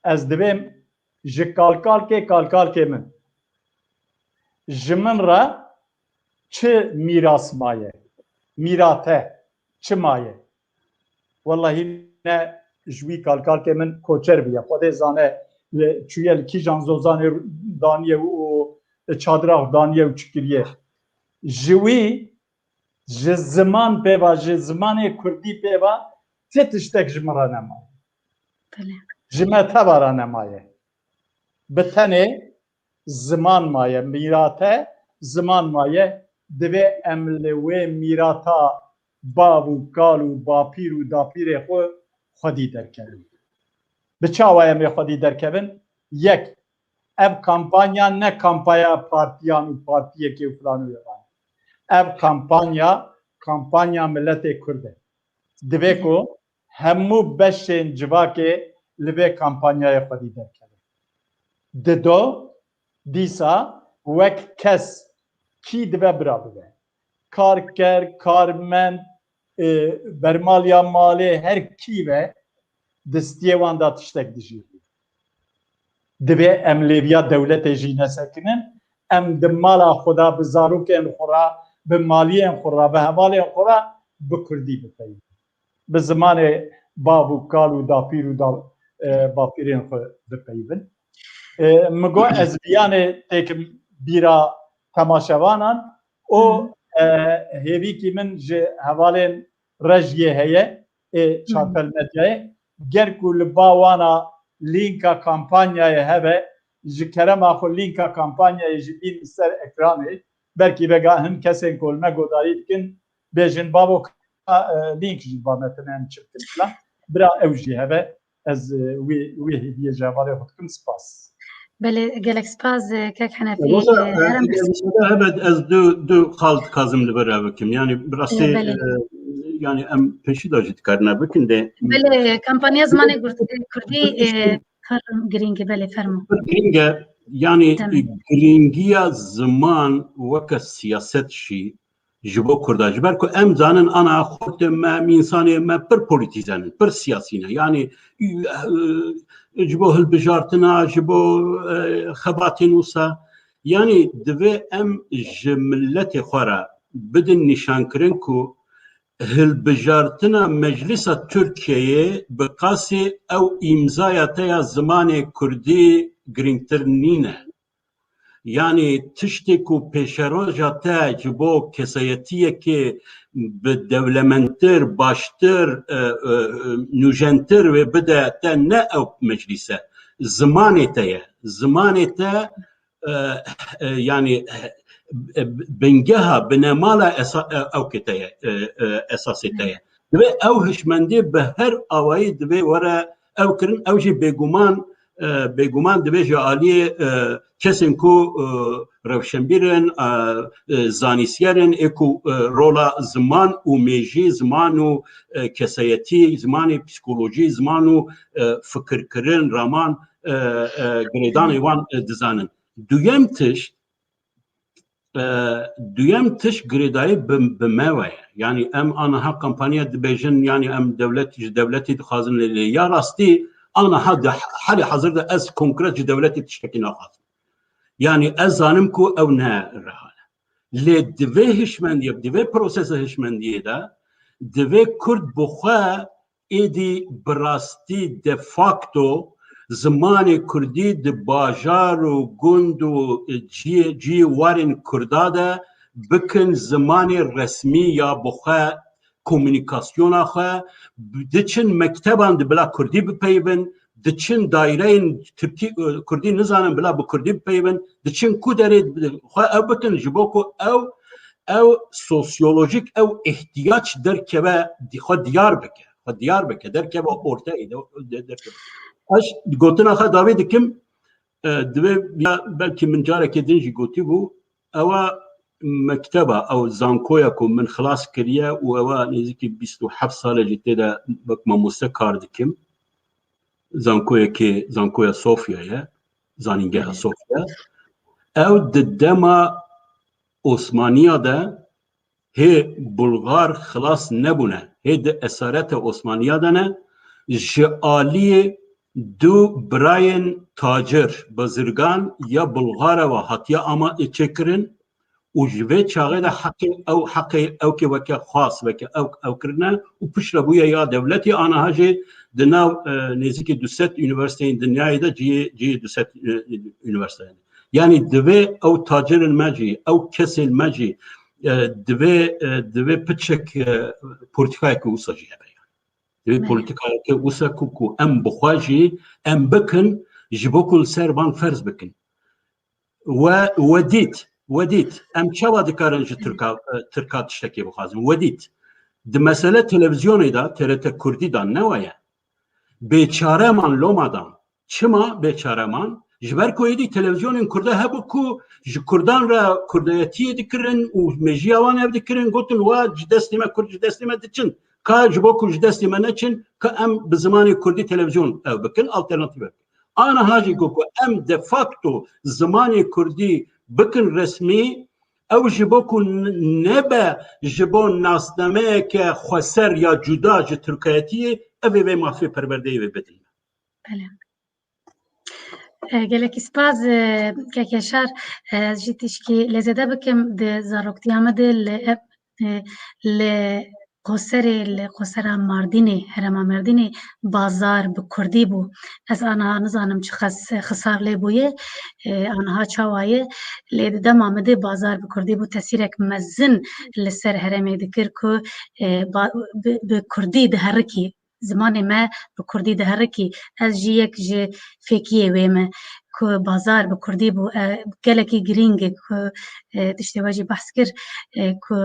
ez divêm ji kalkalkê kalkalkê min. Ji min re çi mîras maye? Mîrate çi maye? Wellahî ne ji wî kalkalkê min koçer bûye. Xwedê zane li çûye li kîjan zozanê daniye û çadira daniye û çi kiriye. Ji wî, ji ziman pê ve, ji zimanê kurdî pê ve ti tiştek ji min re nemaye. Belê. Ji me teva re nemaye. Bi tenê ziman maye, mîrate ziman maye. Divê em li wê mîrata bav û kal û bapîr û dapîrê xwe xwedî derkevin. Bi çawa em ê xwedî derkevin? Yek, ev kampanya ne kampanya partiyan û partiyekê û filan û filan. Ev kampanya, kampanya miletê Kurd e. Divê ku hemû beşên civakê li vê kampanyayê xwedî derkevin. Dido, dîsa wek kes kî dibe bira bibe. Karker, karmend, e, bermaliya malê, her kî be distiyê wan de tiştek dijî. Divê em lêviya dewletê jî nesekinin, em di mala xwe de, bi zarokên xwe re, bi maliyên xwe re, bi hevalên xwe re bi kurdî bipeyivin. Bi zimanê bav û kal û dapîr û da-, e, bapîrên xwe bipeyivin. E, min got ez viyanê têkim bîra temaşevanan û, e, hêvîkî min ji hevalên rejiyê heye, ê Çarpel Medyayê. Ger ku li ba wana lînka kampanyayê hebe, ji kerema xwe lînka kampanyayê jî bînin ser ekranê. Belkî vega hin kesên ku li me godarî dikin, bêjin, bavo, ka, e, lînk jî ba me tine em çi bikin filan. Bira ew jî hebe, ez, e, wî, wî hêviyê ji hevalê xwe dikim. Spas. Belê, gelek spas, e, kek Henefî. Roza, e, e, herem eger müsaade hebet, ez du, du qal dixwazim li vir re bikim. Yani, bi rastî, e, belê, e, yani, em pêşî de jî dikarine bikin de. Belê, kampanya zimanê gur-, kurdî, e, pir girîng e, belê, fermo. Pir girîng e, yani, tamam, e, girîngiya ziman weke siyaset jî, ji bo Kurda. Ji ber ku em zanin ana xortê me, em însanê me pir polîtîze ne, pir siyasî ne. Yanî, e, ji bo hilbijartina, ji bo, e, xebatên wisa. Yanî divê em ji miletê xwe re bidin nîşankirin ku hilbijartina Meclisa Tirkiyeyê bi qasî ew îmzaya te ya zimanê kurdî girîngtir nîne. Yanî tiştê ku pêşeroja te ji bo kesayetiyekê bi dewlemendtir, baştir, e, e, e, nûjentir wê bide te, ne ew meclîs e. Zimanê te ye. Zimanê te, e, e, yanî, e, bingeha, binemala esa-, e, ewkê te ye, e, e, esasê te ye. Divê ew hişmendî bi her awayî divê were ew kirin, ew jî bêguman, e, bêguman divê ji aliyê, e, kesên ku, e, rewşenbîr in, e, e, zanîstyer in, ê ku, e, rola ziman û mêjî, ziman û, e, kesayetî, zimanê psîkolojî, ziman û, e, fikirkirin, raman, e, e, girêdanê wan, e, dizanin. Duyem tişt, e, duyem tişt girêdayî bi, bi me ve ye. Yanî em aniha kampanya dibêjin, yanî em dewlet, ji dewletî dixwazin lê, lê ya rastî aniha di halê hazir de ez konkret ji dewletî tiştekî naxwazim. Yanî ez zanim ku ew ne reha ne. Lê di vê hişmendiyê, di vê prosesa hişmendiyê de divê Kurd bi xwe êdî bi rastî de facto zimanê kurdî di bajar û gund û ciyê, ciyê warên kurda de bikin zimanê resmî ya bi xwe komunîkasyona xwe, diçin mekteban di bila kurdî bipeyivin, diçin daîreyên tirkî, kurdî nizanin bila bi kurdî bipeyivin, diçin ku derê xwe ew bikin ji bo ku ew, ew sosyolojik, ew ihtiyac derkeve, xwe diyar bike, xwe diyar bike, derkeve orteyê de, de-, derkeve. Ez gotina xwe dawî dikim, e, divê ya belkî min carekê din jî gotî bû, ewa mekteba, ew zankoya ku min xilas kiriye û ewa nêzîkî bîst û heft sal e jî tê de wek mamoste kar dikim. Zankoyekê, zankoya Sofya ye, zanîngeha Sofya. Ew di dema Osmaniya de hê Bulgar xilas nebûne, hê di esareta Osmaniya de ne, ji aliyê du birayên tacir, bazirgan ya Bulgar e ve hatiye ama çêkirin û ji vê çaxê de heqê ew, heqê ew kê weke xwest, weke ew, ew kirine û piştre bûye ya dewletî, aniha jî di nav, e, nêzîkî du sed unîversîteyên dinyayê de cihê, cihê du sed, e, unîversîteyê ne. Yanî divê ew tacirên me jî, ew kesên me jî, e, divê, e, divê piçek, e, polîtîkayeke wisa jî hebe. Divê polîtîkayeke wisa ku, ku em bi xwe jî, em bikin, ji bo ku li ser van ferz bikin. We, we dît, we dît. Em çawa dikarin ji Tirka, e, Tirka tiştekê bixwazin? We dît. Di mesele televîzyonê de, T R T Kurdî de ne weye. Bêçare man loma dan. Çima bêçare man? Ji ber ku êdî televîzyonên Kurda hebû ku ji Kurdan re, Kurdayetiyê dikirin û mejiya wan ev dikirin, gotin, wa ji destê me, Kurd ji destê me diçin. Ka ji bo ku ji destê me neçin, ka em bi zimanê Kurdî televîzyon ev bikin, alternatîf bikin. Aniha jî got ku em de facto zimanê Kurdî bikin resmî, ew ji bo ku n-, nebe ji bo nasnameyeke xweser ya cuda ji Tirkayetiyê, ev ê vê mafê perwerdeyê vê bidin. Belê. E, gelekî spas, e, kek Yaşar, e, ez jî tişkî lezede bikim di zaroktiya me de li, e, li Qoserê, li Qosera Mardînê, herêma Mardînê bazar bi kurdî bû. Ez aniha nizanim çiqas xisar lê bûye, e, aniha çawa ye, lê di dema min de bazar bi kurdî bû, tesîrek mezin li ser herêmê dikir ku, e, ba-, bi, bi kurdî diherikî, zimanê me bi kurdî diherikî. Ez jî yek ji fêkiyê wê me ku bazar bi kurdî bû, e, gelekî girîng e ku, e, tiştê we jî behs kir, e, ku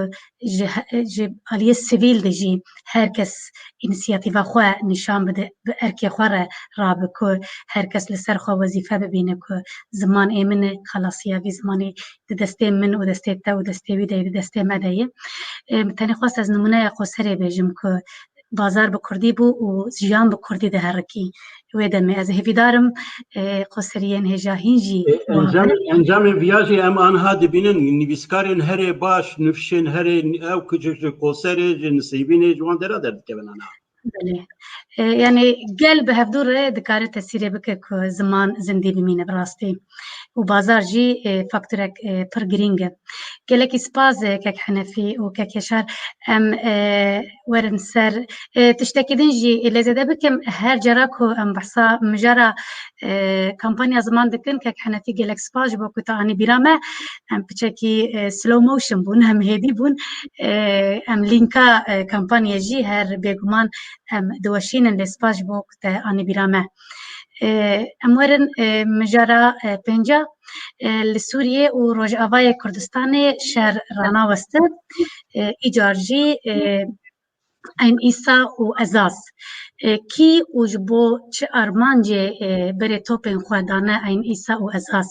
ji he-, ji aliyê sivîl de jî her kes înisiyatîfa xwe nîşan bide, bi erkê xwe re rabe ku her kes li ser xwe wezîfe bibîne ku ziman ê min e, xelasiya vî zimanê di destê min û destê te û destê wî de ye, di destê me de ye. E, tenê xwest ez nimûneya Qoserê bêjim ku bazar bi kurdî bû û jiyan bi kurdî diherikî. Wê demê ez hêvîdar im, e, Qoseriyên hêja hîn jî, e, encamê, encamê viya jî em aniha dibînin, nivîskarên herê baş, nifşên herê, ew ku ji, ji Qoserê, ji Nisêbînê, ji wan dera derdikevin aniha. Belê. E, yanî gel bi hevdû re dikare tesîrê bike ku ziman zindî bimîne bi rastî. Û bazar jî, e, faktorek, e, pir girîng e. Gelekî spas, e, kek Henefî û kek Yaşar. Em, e, werin ser, e, tiştekî din jî, e, lê zêde bikim, her cara ku em behsa mijara, e, kampanya ziman dikin, kek Henefî gelek spas ji bo ku te anî bîra me. Em piçekî, e, slow motion bûn, em hêdî bûn. E, em lînka, e, kampanyê jî her bêguman em diweşînin, lê spas ji bo ku te anî bîra me. E, em werin e, mijara e, pênca. E, li Sûriyê û Rojavayê Kurdistanê şer ranawestin. E, îcar jî e, Eyn Îsa û Ezaz. E, kî û ji bo çi armancê e, berê topên xwe dane Eyn Îsa û Ezaz?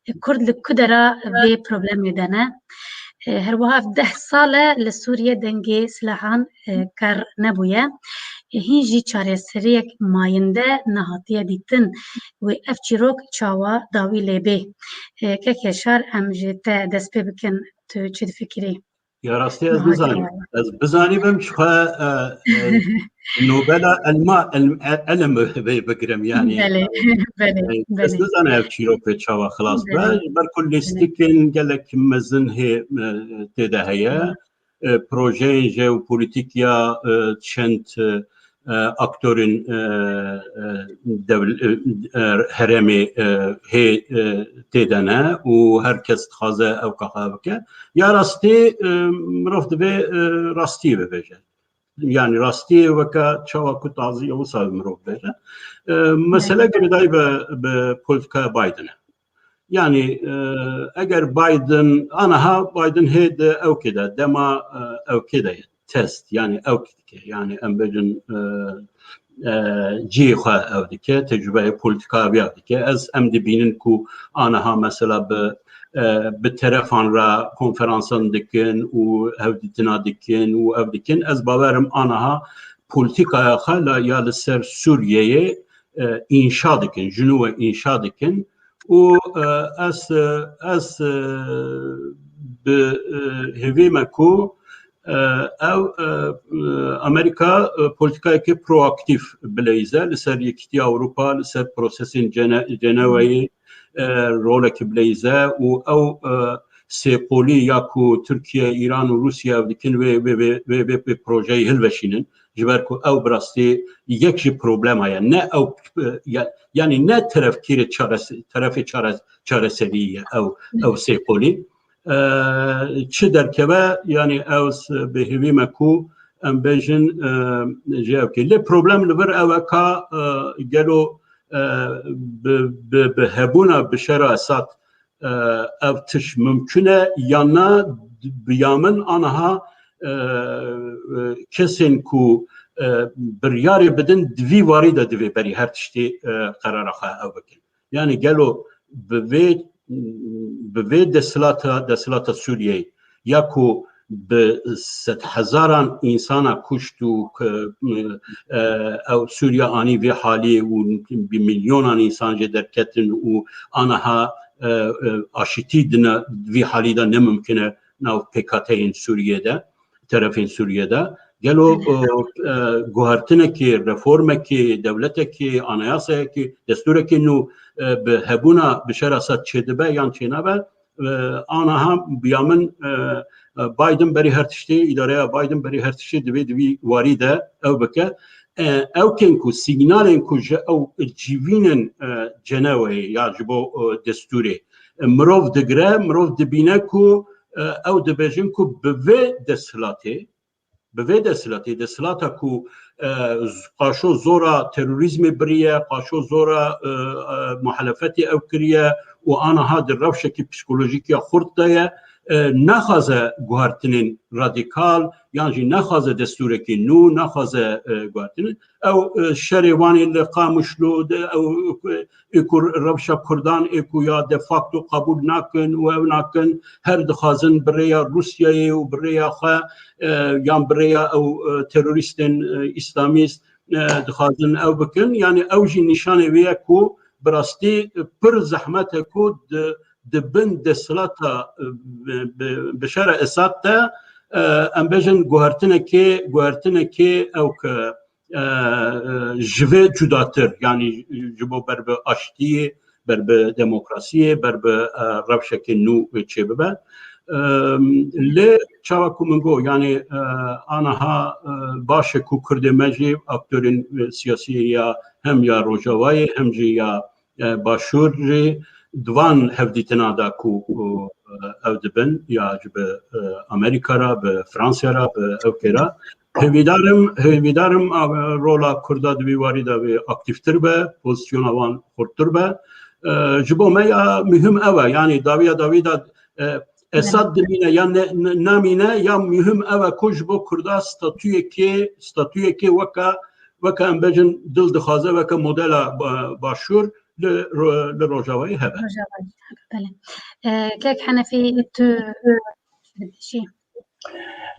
E, Kurd li ku dera vê problemê de ne? E, her wiha ev deh sal e li Sûriyê dengê silahan e, ker nebûye. E, hîn jî çareseriyek mayinde nehatiye dîtin. Wê ev çîrok çawa dawî lê bê? E, Kek Yaşar, em ji te dest pê bikin, tu çi difikirî? Ya rastî ez nizanim. Ez bizanîbim ji xwe e, e, Nobela elma el, e, elm vê bigirim yani. Belê, belê, E, Ez belê. nizanim ev çîrok vê çawa xilas be. Belê. Ji ber ku lîstikên gelek mezin hê e, tê de heye. E, Projeyên jeopolîtîk ya e, çend e, e, aktorên e, e, dewl- e, e, herêmê e, hê e, tê de ne û her kes dixwaze ew kaxa bike. Ya rastî e, mirov divê e, rastiyê bibêje. Yani rastiyê weke çawa ku tazî ye wisa mirov bibêje. E, Mesele girêdayî bi, bi polîtîkaya Biden e. Yani e, eger Biden, aniha Biden hê di ewkê de, dema e, ewkê de ye, test, yani ewk dike. Yani em bêjin e, e, cihê xwe ew dike, tecrubeyê polîtîkaya wî ew dike. Ez em dibînin ku aniha mesela bi e, bi terefan re konferansan dikin û hevdîtina dikin û ev dikin. Ez bawerim aniha polîtîkaya xwe la ya li ser Sûriyeyê e, înşa dikin, ji nû ve înşa dikin. Û e, ez, e, ez e, bi e, hêvî me ku e, ew e, e, Amerîka e, polîtîkayekî proaktîf bileyze li ser Yekîtiya Ewropa, li ser prosesên Cene- Ceneweyê e, rolekî bileyze û ew e, sêqolî ya ku Tirkiye, Îran û Rûsya ev dikin wê wê wê wê wê wê projeyê hilveşînin. Ji ber ku ew bi rastî yek ji problema ye. Ne ew e, ya- yanî ne terefkirê çares- terefê çares- çareseriyê ye ew ew sêqolî. E, çi derkeve, yanî ew s- bi hêvî me ku em bêjin e, ji ev kê. Lê problem li vir ew e ka e, gelo e, bi, bi, bi hebûna Bişara Esad e, ev tişt mimkun e yan na, bi ya min aniha e, e, kesên ku e, biryarê bidin di vî warî de divê berî her tiştê e, qerara xwe ew bikin. Yani gelo bi vê bi vê desthilata, desthilata Sûriyeyê ya ku bi sedhezaran însana kuşt û k- e, ew Sûriya anî vê halê û bi milyonan însan jê derketin û aniha e, e, aşitî di na- vî halî de ne mimkin e nav pêkhateyên Sûriyê de, terefên Sûriyê de. Gelo e, e, guhertinekê, reformekê, dewletekê, anayasayekê, destûrekê nû e, bi hebûna Bişar Esad çêdibe yan çênabe, e, aniha bi ya min e, e, Biden berî her tiştê, îdareya Biden berî her tiştê divê di vî warî de ew bike. E, ew kên ku sîgnalên ku ji ew civînên e, Ceneweyê ya ji bo e, destûrê e, mirov digire, mirov dibîne ku e, ew dibêjin ku bi vê desthilatê, bi vê desthilatê, desthilata ku e, z- qaşo zora terorîzmê biriye, qaşo zora e, e, muhalefetê ew kiriye û aniha di rewşekî psîkolojîk ya xurt de ye, e, naxwaze guhertinên radîkal yan jî naxwaze destûrekî nû, naxwaze e, guhertinên. Ew e, şerê wan ê li Qamişlo de, ew e, ê ku rewşa Kurdan ê ku ya de facto qebûl nakin û ew nakin, her dixwazin bi rêya Rûsyayê û bi rêya xwe e, yan bi rêya ew e, terorîstên e, îslamîst e, dixwazin ew bikin. Yani ew jî nîşanê wê ye ku bi rastî pir zehmet e ku di, di bin desthilata e, bi, bi, Bişara Esad de e, em bêjin guhertinekê, guhertinekê ew ke e, e, ji vê cudatir, yani ji bo ber bi aştiyê, ber bi demokrasiyê, ber bi e, rewşekê nû çêbibe. E, Lê çawa ku min got, yani e, aniha e, baş e ku Kurdê me jî aktorên e, siyasî ya hem ya Rojavayê hem jî ya e, Başûr jî di van hevdîtina de ku e, ew dibin ya ji bi e, Amerîka re, bi Fransa re, bi ew kê re Hêvîdarim, hêvîdarim, a, rola Kurda di vî warî de bê aktîftir be, pozisyona wan xurttir be. E, ji bo me ya muhim ew e. Yanî dawiya dawî de, e, Esad dimîne ya ne, ne, namîne ya muhim ew e ku ji bo Kurda statuyekê, statuyekê weke, weke em bêjin dil dixwaze, weke modela ba-, başûr li ro-, li Rojavayê hebe. Rojavayê hebe, belê. E, kek Henefî, tu dibêjî.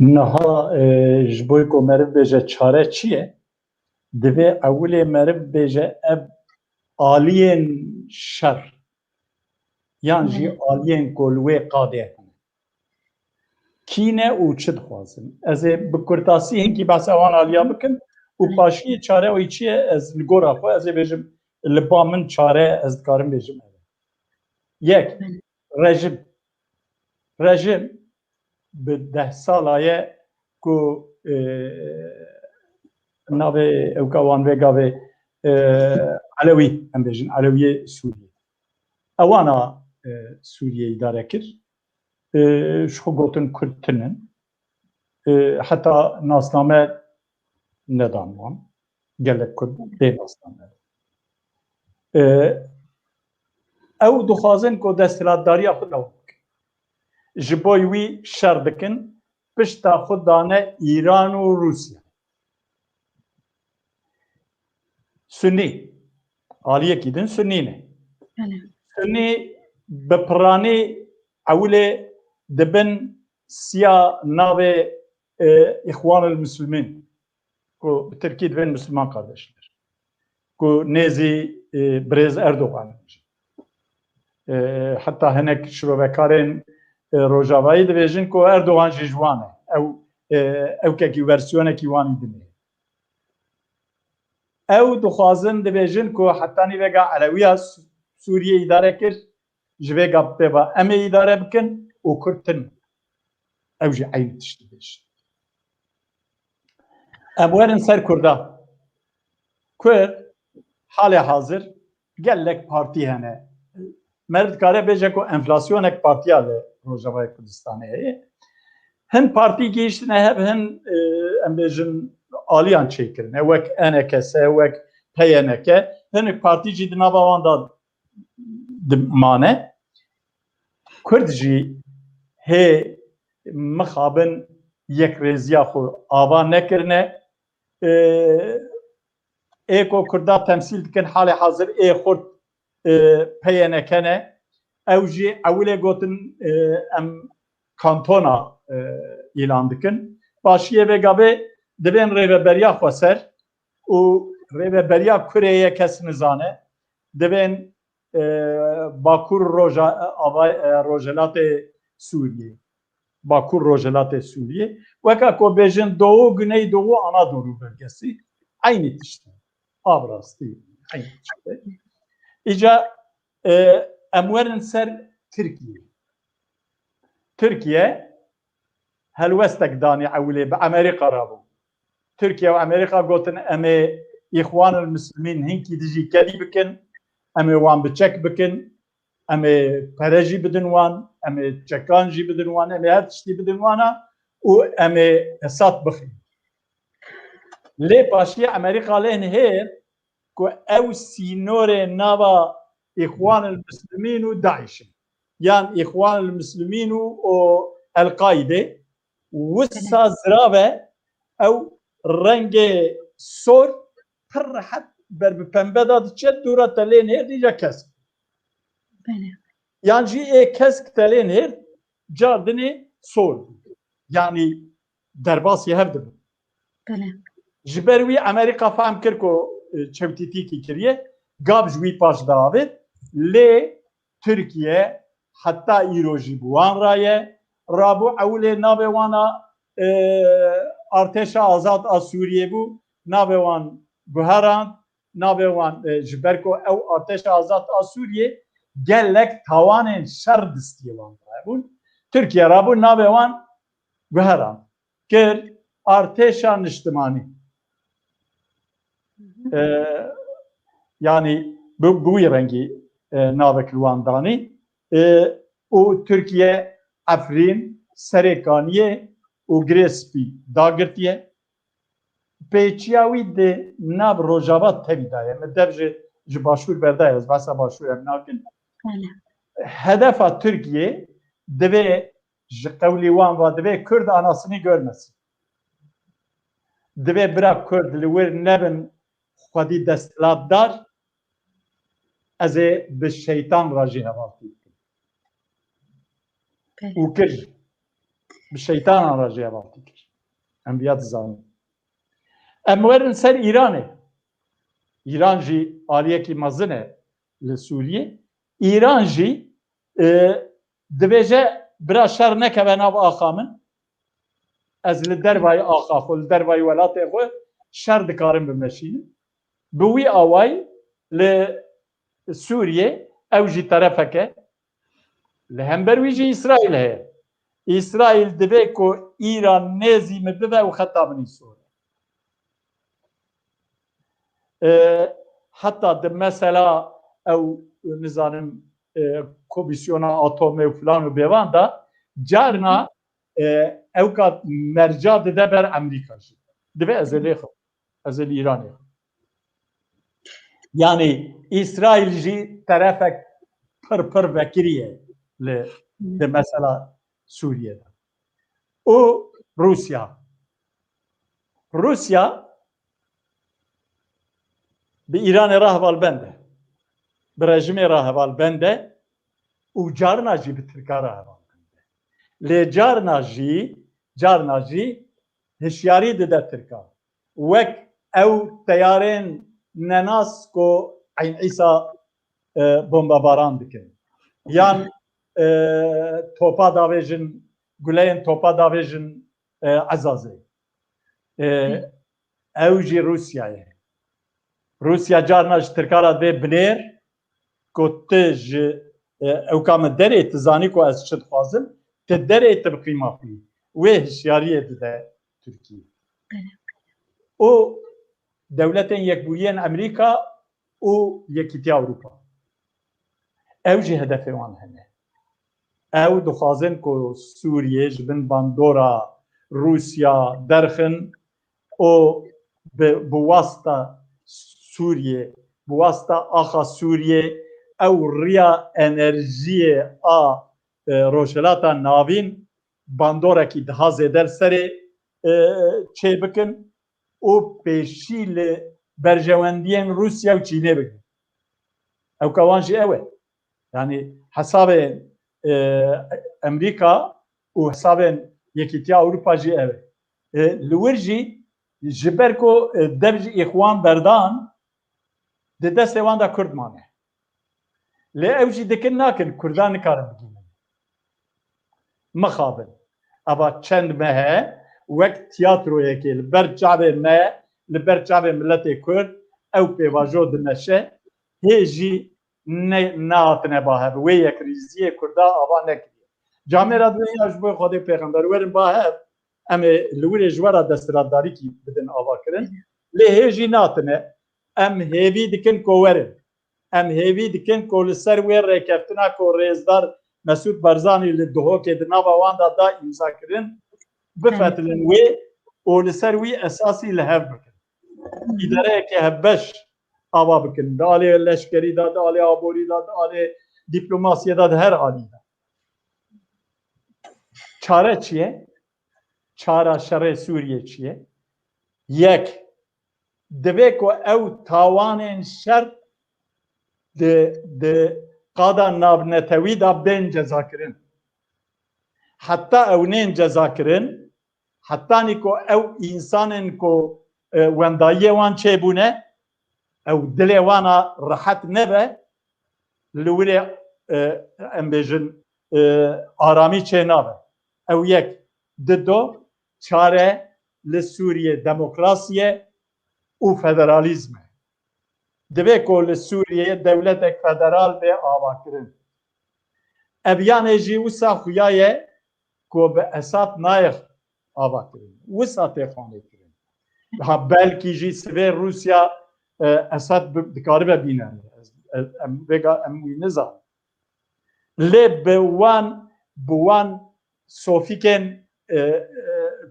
Niha, e, ji bo ku meriv bêje çare çi ye? Divê ewilê meriv bêje ev aliyên şer yan jî Belê. aliyên ku li wê qadê hene. Kî ne û çi dixwazin? Ez ê bi kurtasî hinkî behsa wan aliya bikim û Belê. paşiyê çare wî çi ye? Ez li gora xwe ez ê bêjim li ba min çare ez dikarim bêjim ev e. Yek, Belê. rejim. Rejim bi deh sala ye ku, e, navê ewka wan vê gavê, e, Elewî, em bêjin, Elewiyê Sûriyê. Ewana, e, Sûriyê îdare kir. E, ji xwe gotin Kurd tune. E, heta nasname nedan wan. Gelek Kurd bê nasname. E, ew dixwazin ku desthilatdariya xwe dewam bikin. Ji bo wî şer dikin, pişta xwe dane Îran û Rûsya. Sunnî, aliyekî din Sunnî ne. Belê. Sunnî bi piranî ewilê dibin siya navê, e, Îxwanul Muslimîn, ku bi tirkî dibên Müslüman Kardeşler, ku nêzî, e, birêz Erdogan in. E, heta hinek şirovekarên, e, Rojavayî dibêjin ku Erdogan jî ji wan e. Ew, e, ewkekî, versiyonekî wanî din e. Ew dixwazin dibêjin ku hetanî vêga Elewiya Sû-, Sûriyê îdare kir, ji vêga bi pê ve em ê îdare bikin û Kurd tune. Ew jî eynî tişt dibêjin. Em werin ser Kurda. Kurd halê hazir gelek partî hene. Meriv dikare bêje ku enflasyonek partiya li Rojavayê Kurdistanê heye. Hin partî gihîştine hev, hin, e, em bêjin aliyan çêkirine. Wek E N K S, wek P Y N K, hinek partî jî di nava wan de di-, mane. Kurd jî hê mixabin yekrêziya xwe ava nekirine. E, ê ku Kurda temsîl dikin halê hazir ê xurt, e, P Y N K ne. Ew jî ewilê gotin, e, em kantona, e, îlan dikin. Başiyê vê gavê divên rêveberiya xweser û rêveberiya kurê ye kes nizane. Divên, e, Bakur Roja-, Ava-, e, Rojhilatê Sûriyê. Bakur Rojhilatê Sûriyê. Weka ku bêjin Doğu, Güneydoğu, Anadolu bölgesi. Eynî tişt e. Av rastî. Eynî tişt e. Îca, e, em werin ser Tirkiye. Tirkiye helwestek danî ewilê bi Amerîka re bû. Tirkiye û Amerîka gotin, em ê Îxwanul Muslimîn hinkî dijî kedî bikin, em ê wan bi çek bikin, em ê pere jî bidin wan, em ê çekan jî bidin wan, em ê her tiştî bidin wana û em ê Esad bixin. Lê paşiyê Amerîka lê nihêr ku ew sînorê nava Îxwanul Muslimîn û DAIŞ in. Yan Îxwanul Muslimîn û o El-Qaîde, wisa zirav e, ew rengê sor pir rehet ber bi pembe de diçe, dûra te lê nêr dîca kesk. Belê. Yan jî ê kesk te lê nêr, cardinê sor. Yanî derbasî hev dibin. Belê. Ji ber wî Amerîka fehm kir ku, e, çewtîtîkî kiriye, gav ji wî paş diavêt, lê Tirkiye heta îro jî bi wan re ye. Rabû ewilê navê wana, e, Artêşa Azad a Sûriyê bû, navê wan guherand, navê wan, e, ji ber ku ew Artêşa Azad a Sûriyê gelek tawanên şer distiyê wan de hebûn. Tirkiye rabû navê wan guherand, kir Artêşa Niştimanî. E, yanî bi, bi wî rengî, e, navek li wan danî. E, û Tirkiye Efrîn, Serêkaniyê û Girê Spî dagirtiye. pêçiya wî di nav Rojava tevî de ye. Min dev ji, ji Başûr berdaye, ez behsa Başûr em nakin. Hedefa Tirkiyê divê ji qewlî wan ve divê Kurd anasını görmesin. Divê bira Kurd li wir nebin xwedî desthilatdar, ez ê bi şeytan re jî hevaltî bikim. Û kir jî. Bi şeytanan re jî hevaltî kir. Em viya dizanin. Em werin ser Îranê. Îran jî aliyekî mezin e li Sûriyê. Îran jî, e, dibêje, bira şer nekeve nav axa min. Ez li dervayî axa xwe, li dervayî welatê xwe şer dikarim bimeşînim. Bi wî awayî li Sûriyê ew jî terefek e. Li hember wî jî Îsraîl heye. Îsraîl divê ku Îran nêzî min bibe û xeta min îsor e. E, heta di mesela ew, nizanim, e, komîsyona atomê û filan û bêvan de carna, e, ewka merca dide ber Amerîka jî. Divê ez ê lê xwe, ez ê li Îranê xwe. Yanî Îsraîl jî terefek pir pir vekirî ye li, di mesela Sûriyê de. Û Rûsya. Rûsya bi Îranê re hevalbend e. Bi rejimê re hevalbend e û carna jî bi Tirka re hevalbend e. Lê carna jî, carna jî hişyarî dide Tirka. Wek ew teyarên nenas ku Eyn Îsa, e, bombebaran dikin. Yan, e, topa davêjin, guleyên topa davêjin, e, Ezazê. E, ew jî Rûsya ye. Rûsya carna ji Tirka re dibê binêr, ku tu ji, e, ewka min derê, tu zanî ku ez çi dixwazim, tu derê tu bi qîma xwî. Wê hişyariyê dide Tirkiyê. Û Dewletên Yekbûyiyên Amerîka û Yekîtiya Ewropa. Ew jî hedefê wan hene. Ew dixwazin ku Sûriyê ji bin bandora Rûsya derxin û bi, bi wasta Sûriyê, bi wasta axa Sûriyê ew riya enerjiyê a, e, Rojhilata Navîn bandorekî daha zêde li serê, e, çêbikin û pêşî li berjewendiyên Rûsya û Çînê bigirin. Ewka wan jî ew e. Yanî hesabê, e, Amerîka û hesabên Yekîtiya Ewropa jî ew e. E, li wir jî ji ber ku, e, dev ji Îxwan berdan, di destê wan de Kurd mane. Lê ew jî dikin nakin, Kurdan nikarin bigihînin. Mixabin. Eva çend meh e, wek tiyatroyekê li ber çavê me, li ber çavê miletê Kurd, ew pêvajo dimeşe, hê jî ne, nehatine ba hev. Wê yekrîziyê Kurda ava nekiriye. Camêra dibê ya ji bo Xwedê pêxember werin ba hev, em ê li wirê ji we re desthilatdarîkî bidin ava kirin. Lê hê jî natine. Em hêvî dikin ku werin. Em hêvî dikin ku li ser wê rêkeftina ku rêzdar Mesûd Barzanî li Duhokê di nava wan de da îmza kirin, bifetilin wê û li ser wî esasî li hev bikin. Îdareyeke hevbeş ava bikin. Di alê leşkerî de, di alê aborî de, di alê dîplomasiyê de, di her alî de. Çare çi ye? Çara şerê Sûriyê çi ye? Yek, divê ku ew tawanên şer di, di qada navnetewî de bên cezakirin. Heta ew nên cezakirin, hetanî ku ew însanên ku, e, wendayiyê wan çêbûne, ew dilê wan a rehet nebe, li wirê, e, em bêjin, e, aramî çê nabe. Ew yek. Dido, çare li Sûriyê demokrasî ye û federalîzm e. Divê ku li Sûriyeyê dewletek federal bê avakirin. Ev yanê jî wisa xuya ye ku bi Esad nayê avakirin. Wisa tê xanê kirin. Ha, belkî jî sivê Rûsya, e, Esad bi, dikaribe bîne. Ez, ez, em vêga em wî nizanin. Lê bi wan, bi wan sofîkên, e, e,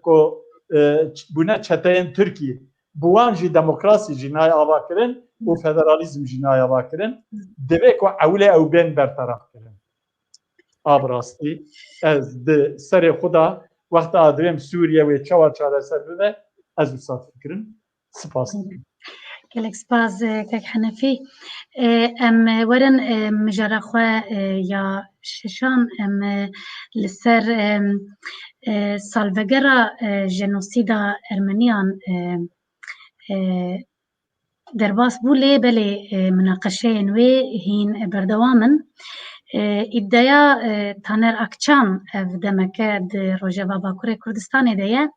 ku, e, ç-, bûne çeteyên Tirkî, bi wan jî demokrasî jî nayê avakirin û federalîzm jî nayê avakirin. Divê ku ewilê ew bên bertaraf kirin. A bi rastî ez di serê xwe de wexta divêm Sûriye wê çawa çareser bibe, ez wisa difikirim. Spas dikim. Gelek spas, e, kek Henefî. E, em, e, werin, e, mijara xwe, e, ya şeşan, em, e, li ser, e, e, salvegera, e, jenosîda Ermeniyan, e, e, derbas bû, lê belê, e, minaqeşeyên wê hîn berdewam in. E, îdeya, e, Taner Akçam ev demeke di Rojeva Bakurê Kurdistanê de ye.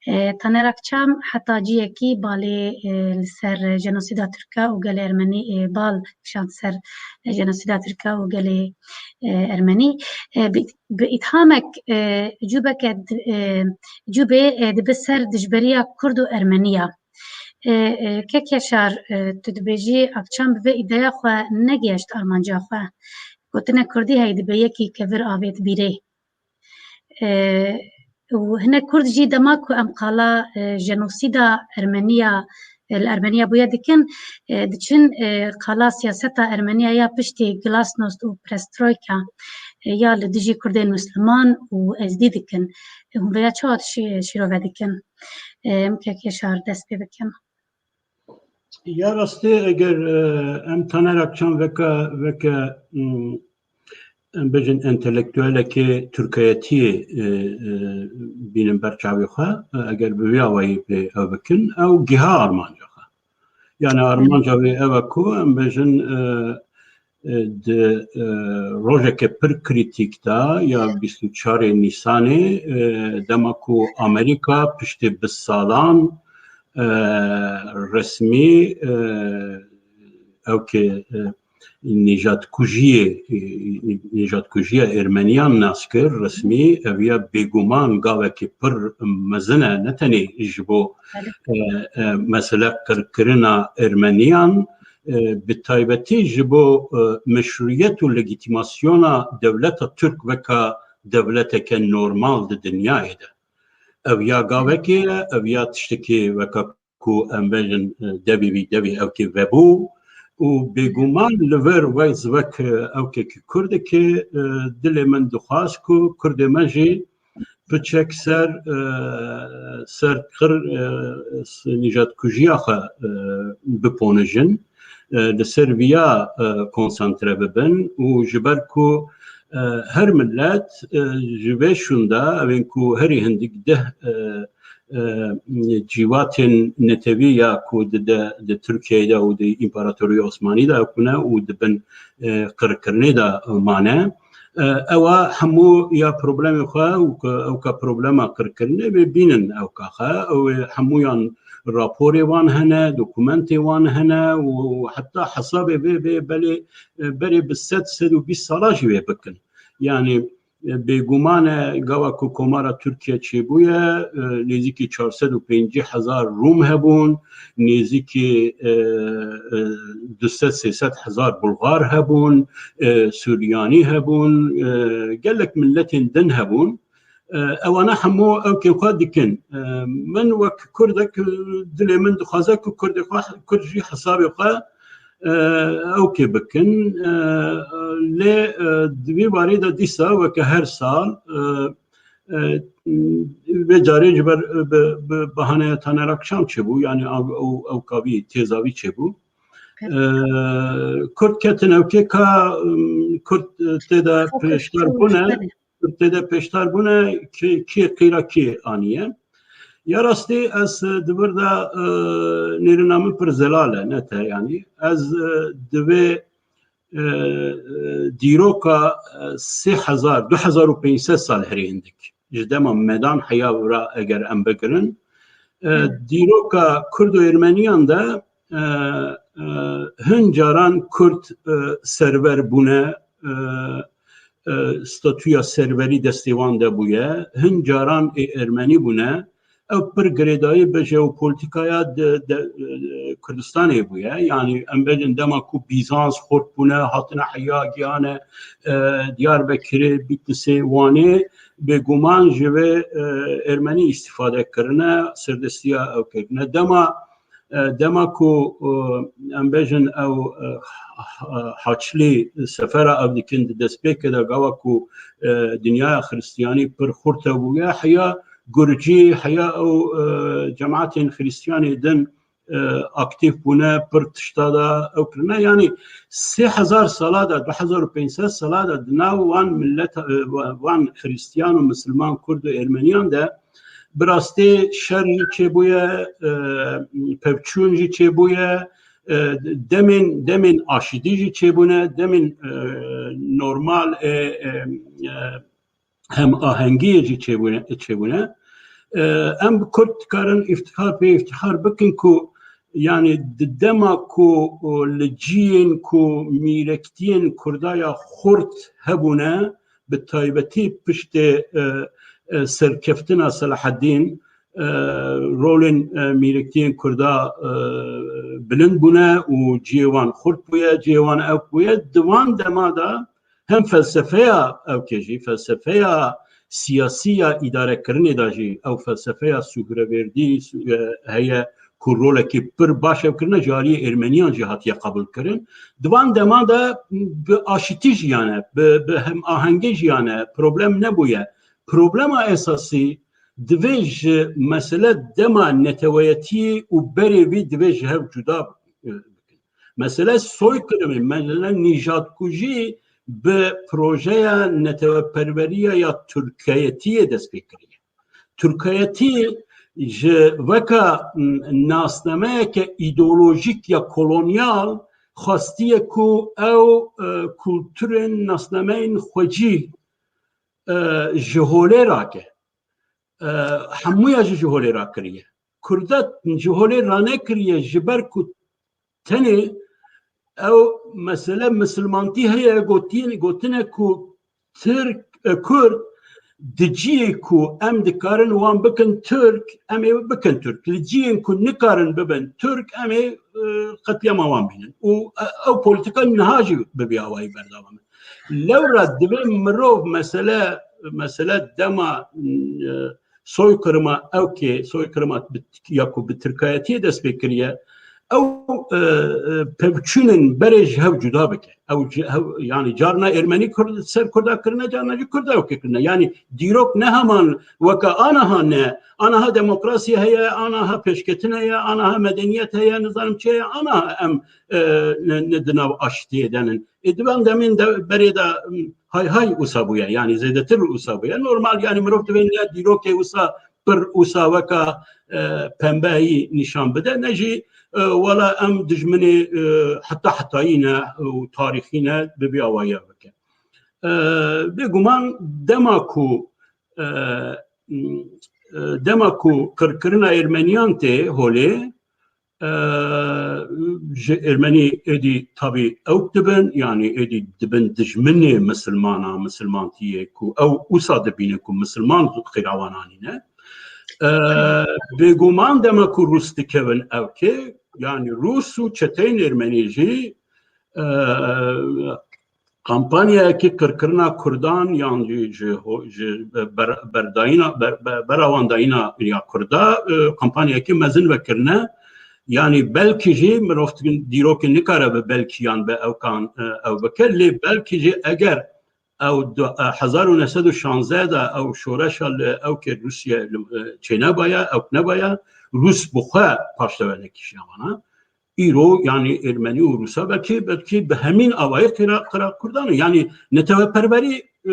E, Taner Akçam heta ciyekî balê, e, li ser jenosîda Tirka û gelê Ermenî, e, bal kişand ser jenosîda Tirka û gelê, e, Ermenî. E, bi, bi îthamek, e, cûbeke di-, e, cûbê, e, dibe ser dijberiya Kurd û Ermeniya. E, e, kek Yaşar, e, tu dibêjî Akçam bi vê îdeya xwe negihişt armanca xwe. Gotine Kurdî heyî dibe yekî kevir avêt bîrê. E, û hinek Kurd jî dema ku em qala, e, jenosîda Ermeniya, e, li Ermeniya bûye dikin, e, diçin, e, qala siyaseta Ermeniya ya piştî Glasnost û Perestroyka, e, ya li dijî Kurdên Misliman û Ezdî dikin. E, hûn vêya çawa şî-, şîrove dikin? E, em kek Yaşar dest pê bikin. Ya rastî eger, e, em Taner Akçam veke, veke, mm, em bêjin entelektuelekê Tirkiyetiyê, e, e, bînin ber çavê xwe, e, eger bi vî awayî pê ew bikin, ew giha armanca xwe. Yani armanca wê ew e ku em bêjin, e, e, di, e, rojeke pir krîtîk de ya bîst û çarê Nîsanê, e, dema ku Amerîka piştî bi salan, e, resmî, e, ew ke, e, nîjatkujiyê, e, nîjatkujiya Ermeniyan nas kir, resmî ev ya bêguman gavekî pir mezin e, ne tenê ji bo, Belê. e, e, mesele qirkirina Ermeniyan, e, bi taybetî ji bo, e, meşrûyet û legîtîmasyona dewleta Tirk weka dewleteke normal di dinyayê de. Ev ya gavekê ye, ev ya tiştekê weka ku em bêjin, e, devî wî devî ewkê vebû û bêguman li vir vey zivek, e, ewkekî Kurdekê, e, dilê min dixwast ku Kurdê me jî piçek ser, e, ser qir, e, s-, nîjatkujiya xwe, e, biponijin. E, li ser viya, e, konsantre bibin û ji ber ku, e, her millet, e, ji vê şûnde, evên ku herî hindik deh, e, e, cîvatên netewî ya ku di, de, di Tirkiyeyê de û di Împaratoriya Osmanî de ku ne û di bin, e, qirkirinê de mane, e, ewa hemû ya problemê xwe û ku ewka problema qirkirinê vê bînin ewka xwe, ew ê hemûyan raporê wan hene, dokumentê wan hene û heta hesabê vê, vê belê, e, berê bi sed, sed û bîst sala jî wê bikin. Yani, e, bêguman e, gava ku Komara Tirkiye çêbûye, e, nêzîkî çar sed û pêncî hezar Rûm hebûn, nêzîkî, e, e, du sed sê sed hezar Bulgar hebûn, e, Suryanî hebûn, e, gelek milletên din hebûn. E, ewana hemû ewkên xwe dikin. E, min wek Kurdek, e, dilê min dixwaze ku Kurdê xwe, Kurd jî hesabê xwe, e, ewkê bikin. E, lê, e, di vî warî de dîsa weke her sal, e, e, vê carê ji ber, e, bi, bi bahaneya Taner Akşam çêbû, yani ew, ew, ewka vî, têza vî çêbû. E, Kurd ketin ewkê ka, e, Kurd, e, tê de pêşdar bûne. Tê de pêşdar bûne, kî, kî qîra kî aniye. Ya rastî ez, e, di vir de, e, nêrîna min pir zelal e, ne te yanî. Ez, e, di vê, e, e, dîroka, e, sê hezar, du hezar û pênc sed sal herî hindik. Ji dema medan heya vira eger em bigirin, e, Hı. dîroka Kurd û Ermeniyan de, e, e, hin caran Kurd, e, server bûne, e, e, statûya serverî destê wan de bûye, hin caran ê Ermenî bûne. Ew pir girêdayî bi jeopolîtîkaya de, de, e, Kurdistanê bûye. Yanî em bêjin dema ku Bîzans xurt bûne, hatine heya giyane, e, Diyarbekirê, Bîtlisê, Wanê, bêguman ji vê, e, Ermenî îstîfade kirine, serdestiya ew kirine. Dema E, dema ku, e, em bêjin ew, e, ha-, haçlî sefera ew dikin di destpêkê de gava ku, e, dinyaya xiristiyanî pir xurt hebûye, heya gurcî, heya ew, e, cemaetên xiristiyanê din, e, aktîf bûne, pir tişta de ew kirine. Yanî sê hezar sala de, du hezar û pênc sed sala de di nav wan millet, e, wa-, wan xiristiyan û misilman, kurd û ermeniyan de bi rastî şer jî çêbûye, e, pevçûn jî çêbûye, e, demên, demên aşîtî jî çêbûne, demên, e, normal, e, e, e, hemahengiyê jî çêbûne, çêbûne. E, em bi Kurd dikarin îftixar pê îftixar bikin ku, yanî di dema ku, o, li ciyên ku mîrektiyên Kurda ya xurt hebûne, bi taybetî piştê, e, e, serkeftina Selaheddîn, e, rolên, e, mîrektiyên Kurda, e, bilind bûne û cihê wan xurt bûye, cihê wan ewk bûye. Di wan dema de hem felsefeya ewkê jî, felsefeya siyasî ya îdarekirinê de jî, ew felsefeya Suhreverdî, e, heye ku rolekî pir baş ew kirine, ji aliyê Ermeniyan jî hatiye qebûlkirin. Di van deman de bi aşitî jiyane, bi, bi hemahengî jiyane, problem nebûye. Problema esasî divê ji mesele dema neteweyetiyê û berê vî divê ji hev cuda bikin. Mesele soykirimê, mesele nîjatkujî bi projeya neteweperweriya ya Tirkiyetiyê dest pê kiriye. Tirkiyetî ji weka, m, nasnameyeke îdeolojîk ya kolonyal xwestiye ku ew, e, kulturên nasnameyên xwecî, e, ji holê rake. E, hemûya jî ji holê rakiriye. Kurda ji holê ranekiriye ji ber ku tenê ew mesele misilmantî heye, gotiye, gotine ku Tirk, e, Kurd di cihê ku em dikarin wan bikin Tirk, em ê bikin Tirk. Li cihên ku nikarin bibin Tirk, em ê, e, qetlîama wan bînin. Û, e, ew polîtika niha jî bi vî awayî berdewam e. Lewra divê mirov mesele, mesele dema, e, soykirima ewkê, soykirima bi, ya ku bi tirkayetiyê dest pê kiriye, ew, e, e, pevçûnên berê ji hev cuda bike. Ew ji hev, yanî carna Ermenî Kurd, ser Kurda kirine, carna jî Kurda ewkê kirine. Yanî dîrok ne heman weke anaha ne. Anaha demokrasî heye, anaha pêşketin heye, anaha medeniyet heye, nizanim çi heye, anaha em, e, ne, ne di nav aştiyê de nin. Ê di van demên de berê de, m, hay hay wisa bûye, yanî zêdetir wisa bûye. Normal, yanî mirov divê ne dîrokê wisa pir wisa weka, e, pembeyî nîşan bide, ne jî, e, wela em dijminê, e, heta hetayî ne û tarîxî ne bi vî awayî bike. E, bêguman dema ku, e, m, e, dema ku qirkirina Ermeniyan tê holê, e, ji Ermenî êdî tabî ewk dibin, yanî êdî dibin dijminê misilmana, misilmantiyê ku ew wisa dibînin ku misilman xira wan anîne. E, bêguman dema ku Rûs dikevin ewkê, yanî Rûs û çeteyên Ermenî jî, e, kampanyayekî qirkirina Kurdan yan jî ji ho-, ji ber-, berdayîna, ber-, ber-, berawandayîna ya Kurda, e, kampanyayekî mezin vekirine. Yanî belkî jî mirov dîrokê nikare bi belkî yan bi ewkan, e, ew bike. Lê belkî jî eger ew du-, e, hezar û neh sed û şanzeh de ew şoreşa li ewkê Rûsya li, e, çênebaya, ewk nebaya, Rûs bi xwe paşteve nekişiya vana. Îro, yanî Ermenî û Rûsa belkî, belkî bi hemîn awayî qira, qira Kurdan e. Yanî neteweperwerî, e, e,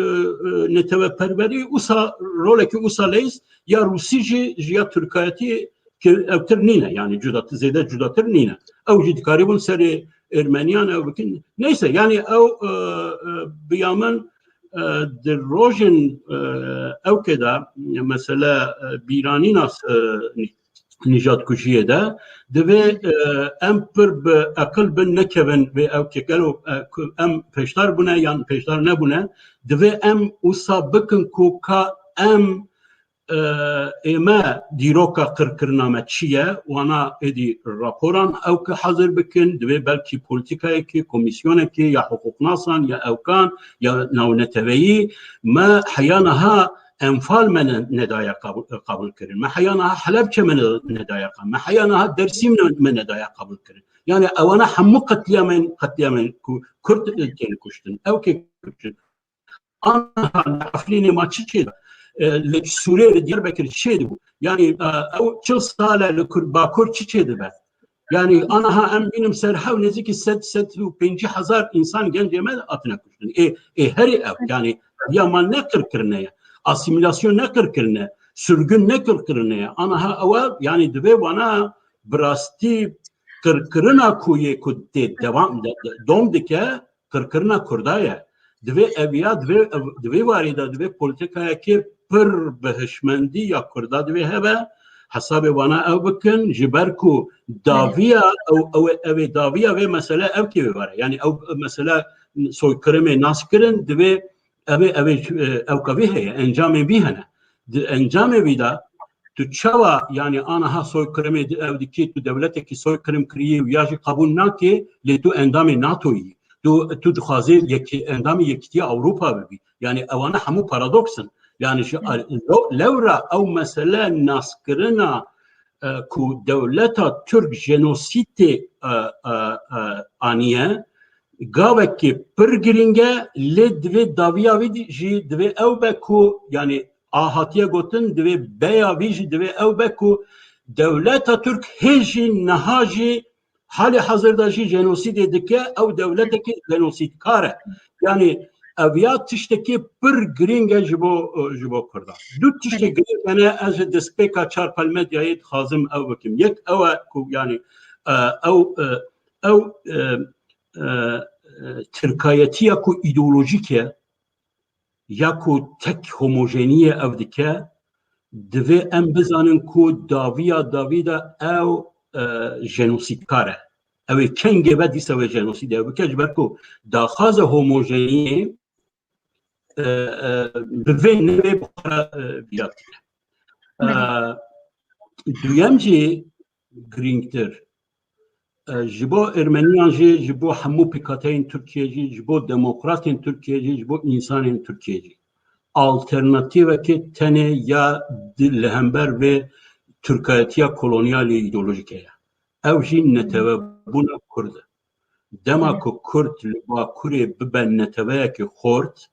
neteweperwerî wisa rolekî wisa leyîz ya Rûsî jî ji ya Tirkayetî ki ewtir nîne. Yanî cuda, zêde cudatir nîne. Ew jî dikarîbûn serê Ermeniyan ew bikin. Neyse, yanî ew, e, e, bi ya min, e, di rojên, e, ewkê de mesele, e, bîranîna, e, nî-, nîjatkujiyê de divê, e, em pir bi eqil bin, nekevin vê ewkê. Gelo, e, ku em pêşdar bûne yan pêşdar nebûne, divê em wisa bikin ku ka em, e, ê me dîroka qirkirina me çi ye, wana êdî raporan ewk hazir bikin, divê belkî polîtîkayekî, komîsyonekî ya hiqûqnasan, ya ewkan, ya navneteweyî, me heya niha Enfal me ne-, nedaye qabûl, qabûl kirin. Me heya niha Helebçe me ne-, nedaye qabûl. Me heya niha Dersîm ne-, me nedaye qabûl kirin. Yani ewana hemû qetliyamên, qetliyamên ku Kurd, e, tên kuştin. Ew kê kuştin. Aniha li Efrînê ma çi çêdibe? E, li Sûrê, li Diyarbekir çi çêdibû? Yani, e, ew çil sal e li Kurd, Bakur çi çêdibe? Yani aniha em bînim ser hew nêzîkî sed, sed û pêncî hezar însan gencê me hatine kuştin. Ê, ê herî ev, yani ya ma ne qir kirine ye. Asîmîlasyon ne qir kirine, sürgün ne qir kirine ye. Aniha ew e, yani divê wana bi rastî qirkirina ku yê ku tê devam, de-, de-, dom dike, qirkirina Kurda ye. Divê ev ya, divê ev, divê warê de, divê polîtîkayekê pir bi hişmendî ya Kurda divê hebe, hesabê wana ew bikin, ji ber ku daviya ew, ew, ew ê daviya vê mesele ew kê vê were. Yani ew mesele soykirimê nas kirin, divê ev ê, ev ê, e, ewka vê heye, encamê vî hene. Di encamê vî de tu çawa, yani aniha soykirimê di-, ew dikî, tu dewletekî soykirim kiriyê û ya jî qebûl nakê, lê tu endamê NATOyî. Tu, tu dixwazê yekî, endamê Yekîtiya Ewropa bibî. Yani ewana hemû paradoks in. Yani ji al-, lo-, lewra ew mesele naskirina, e, ku dewleta Tirk jenosîdê, e, e, e, aniye, gavekê pir girîng e, lê divê daviya wî dî-, jî divê ew be ku, yani a hatiye gotin, divê beya vî jî divê ew be ku dewleta Tirk hê jî niha jî halê hazir de jî jenosîdê dike, ew dewletekî jenosîdkar e. Yani ev ya tiştekî pir girîng e ji bo, ji bo Kurdan. Du tiştê girîng hene, ez ji destpêka Çarpel Medyayê dixwazim ew bikim. Yek ew e ku yani, e, ew, e, ew, e, e, e, tirkayetiya ku îdeolojîk e, ya ku tek homojeniyê ev dike, divê em bizanin ku daviya davî de ew, e, jenosîdkar e. Ew ê kengê ve dîsa wê jenosîdê ew bike, ji ber ku daxwaza homojeniyê, e, e, bi vê nivê bi xwe re, e, bîra tîne. E, duyem jî girîngtir, e, ji bo Ermeniyan jî, ji bo hemû pêkhateyên Tirkiyê jî, ji bo demokratên Tirkiyê jî, ji bo însanên Tirkiyê jî alternatîvekê tenê ya di-, li hember vê tirkayetiya kolonyalê îdeolojîk heye. Ew jî netewebûna Kurd e. Dema ku Kurd li Bakurê bibe neteweyekî xort,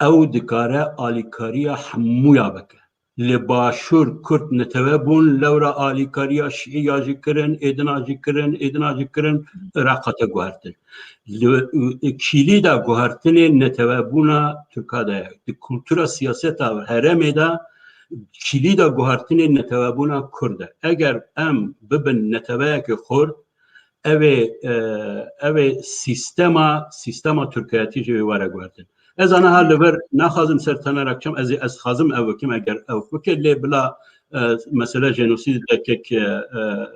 ew dikare alîkariya hemûya bike. Li Başûr Kurd netewe bûn, lewra alîkariya Şîiya jî kirin, êdina jî kirin, êdina jî kirin, Iraq hate guhertin. Li, Kîlî de guhertinê netewebûna Tirka de ye. Di kultura siyaseta herêmê de Kîlî de guhertinê netewebûna Kurd e. Eger em bibin neteweyekê xurt, ev ê, e, ev ê sîstema, sîstema Tirkiyetî jî wê were guhertin. Ez aniha li vir naxwazim ser tenera çem, ez ê, ez dixwazim ev bikim, eger ew bike, lê bila, e, mesela jenosîd de kek, e, e,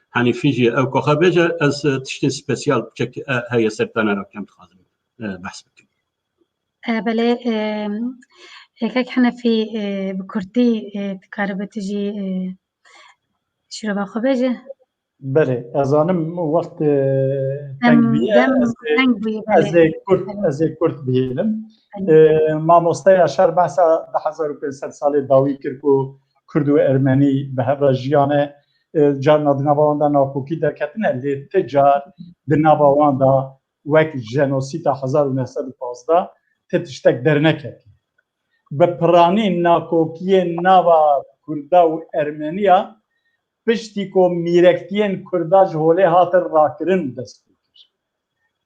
Henîfî jî ew kaxa bêje, ez, e, tiştên spesiyal kek, e, heye ser tenera çem dixwazim, e, behs bikim. E, belê, e, e, kek Henefî, e, bi kurtî, e, dikaribe tu jî, e, şîrova xwe bêje? Belê, ez zanim wext, e, teng bûye, ez ê, teng bûye, ez ê kurt, ez ê kurt bihêlim. Belê. E, mamoste Yaşar behsa du hezar û pênc sed salê dawî kir ku Kurd û Ermenî bi hev re jiyane. E, carna di nava wan de nakokî derketine, lê ti car di nava wan de wek jenosîta hezar û neh sed û pazdeh ti tiştek derneketî. Bi piranî nakokiyên nava Kurda û Ermeniya piştî ku mîrektiyên Kurda ji holê hatin rakirin dest pê kir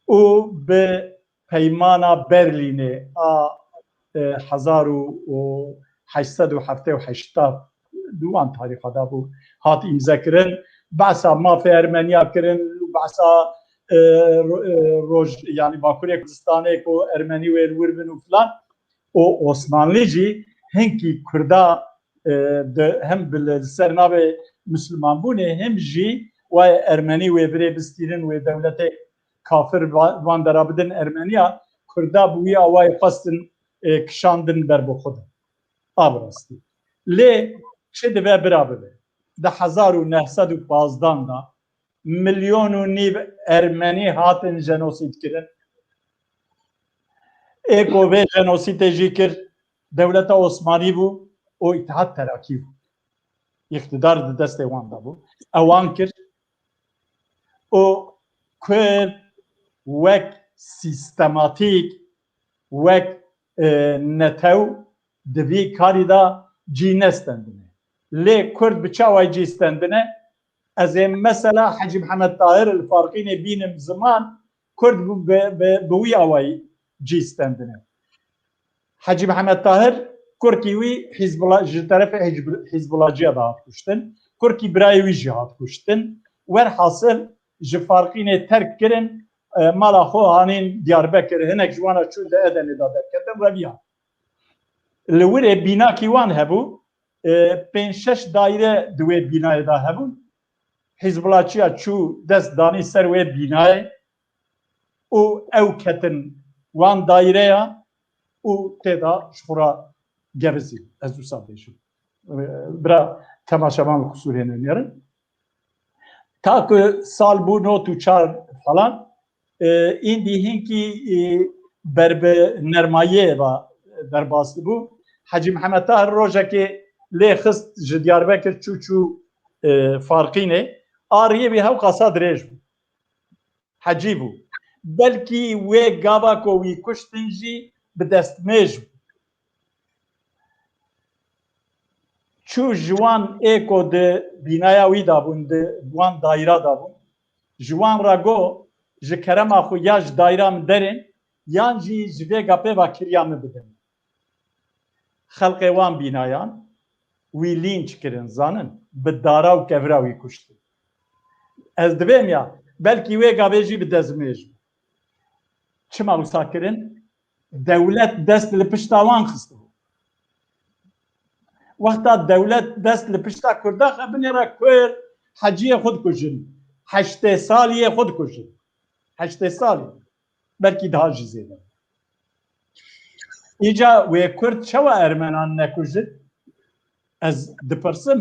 û bi Peymana Berlînê a, e, hezar û heşt sed û heftê û heşt di wan tarîxa de bû, hat îmzekirin. Behsa mafê Ermeniya kirin, behsa, e, ro-, e, roj, yani Bakurê Kurdistanê ku Ermenî wê li wir bin û filan. Û Osmanlî jî hinkî Kurda, e, di, hem bi li ser navê Mislimanbûnê, hem jî wayê Ermenî wê birê bistînin, wê dewletê kafir va-, van dera bidin Ermeniya, Kurda bi wî awayî xwestin, e, kişandin ber bi xwe de. A bi rastî. Lê çi dibe bira bibe? Di hezar û neh sed û pazdeh de milyon û nîv Ermenî hatin jenosîd kirin. Ê ku vê jenosîdê jî kir, Dewleta Osmanî bû û Îtîhad Terakî bû. Îqtidar di destê wan de bû. Ewan kir û Kurd wek sîstematîk, wek, e, netew di vî karî de cî nestendine. Lê Kurd bi çi awayî cî stendine? Ez ê mesela Hecî Mihemed Tahir li Farqînê bînim ziman, Kurd bi, bi, bi, bi wî awayî cî stendine. Hecî Mihemed Tahir, kurkî wî Hizbula-, ji terefê Hizb-, Hizbulacîya de hat kuştin. Kurkî birayê wî jî hat kuştin. Werhasil ji Farqînê terk kirin, e, mala xwe hanîn Diyarbekir. Hinek ji wan re çûn di Edenê de derketin, reviyan. Li wirê bînakî wan hebû, e, pênc şeş daîre di wê bînayê de hebûn. Hizbulacîya çû dest danî ser wê bînayê û ew ketin wan daîreya û tê de ji xwe re gevizî. Ez wisa bêjim. E, bira temaşevan li qisûrê nenêrin. Ta ku sal bû nod û çar falan, e, îndî hinkî, e, ber bi nermayiyê ve derbas dibû. Hecî Mihemed Tahir rojekê lê xist ji Diyarbekir çû çû, e, Farqînê. A riyê wî hewqasa dirêj bû. Hecî bû. Belkî wê gava ku wî kuştin jî bi destmêj bû. Çû ji wan ê ku di bînaya wî de bûn, di wan daîra de bûn, ji wan re got, ji kerema xwe ya ji daîra min derên, yan jî ji vê gapê ve kiriya min bidin. Xelkê wan bînayan wî lînç kirin, zanin, bi dara û kevira wî kuştin. Ez dibêm ya, belkî wê gavê jî bi dezmêj bû. Çima wisa kirin? Dewlet dest li pişta wan xistibû. Wexta dewlet dest li pişta Kurda xe, binêre Kurd heciyê xwe dikujin. Heştê saliyê xwe dikujin. Heştê salî. Belkî daha jî zêde. Îca wê Kurd çawa Ermenan nekujin? Ez dipirsim,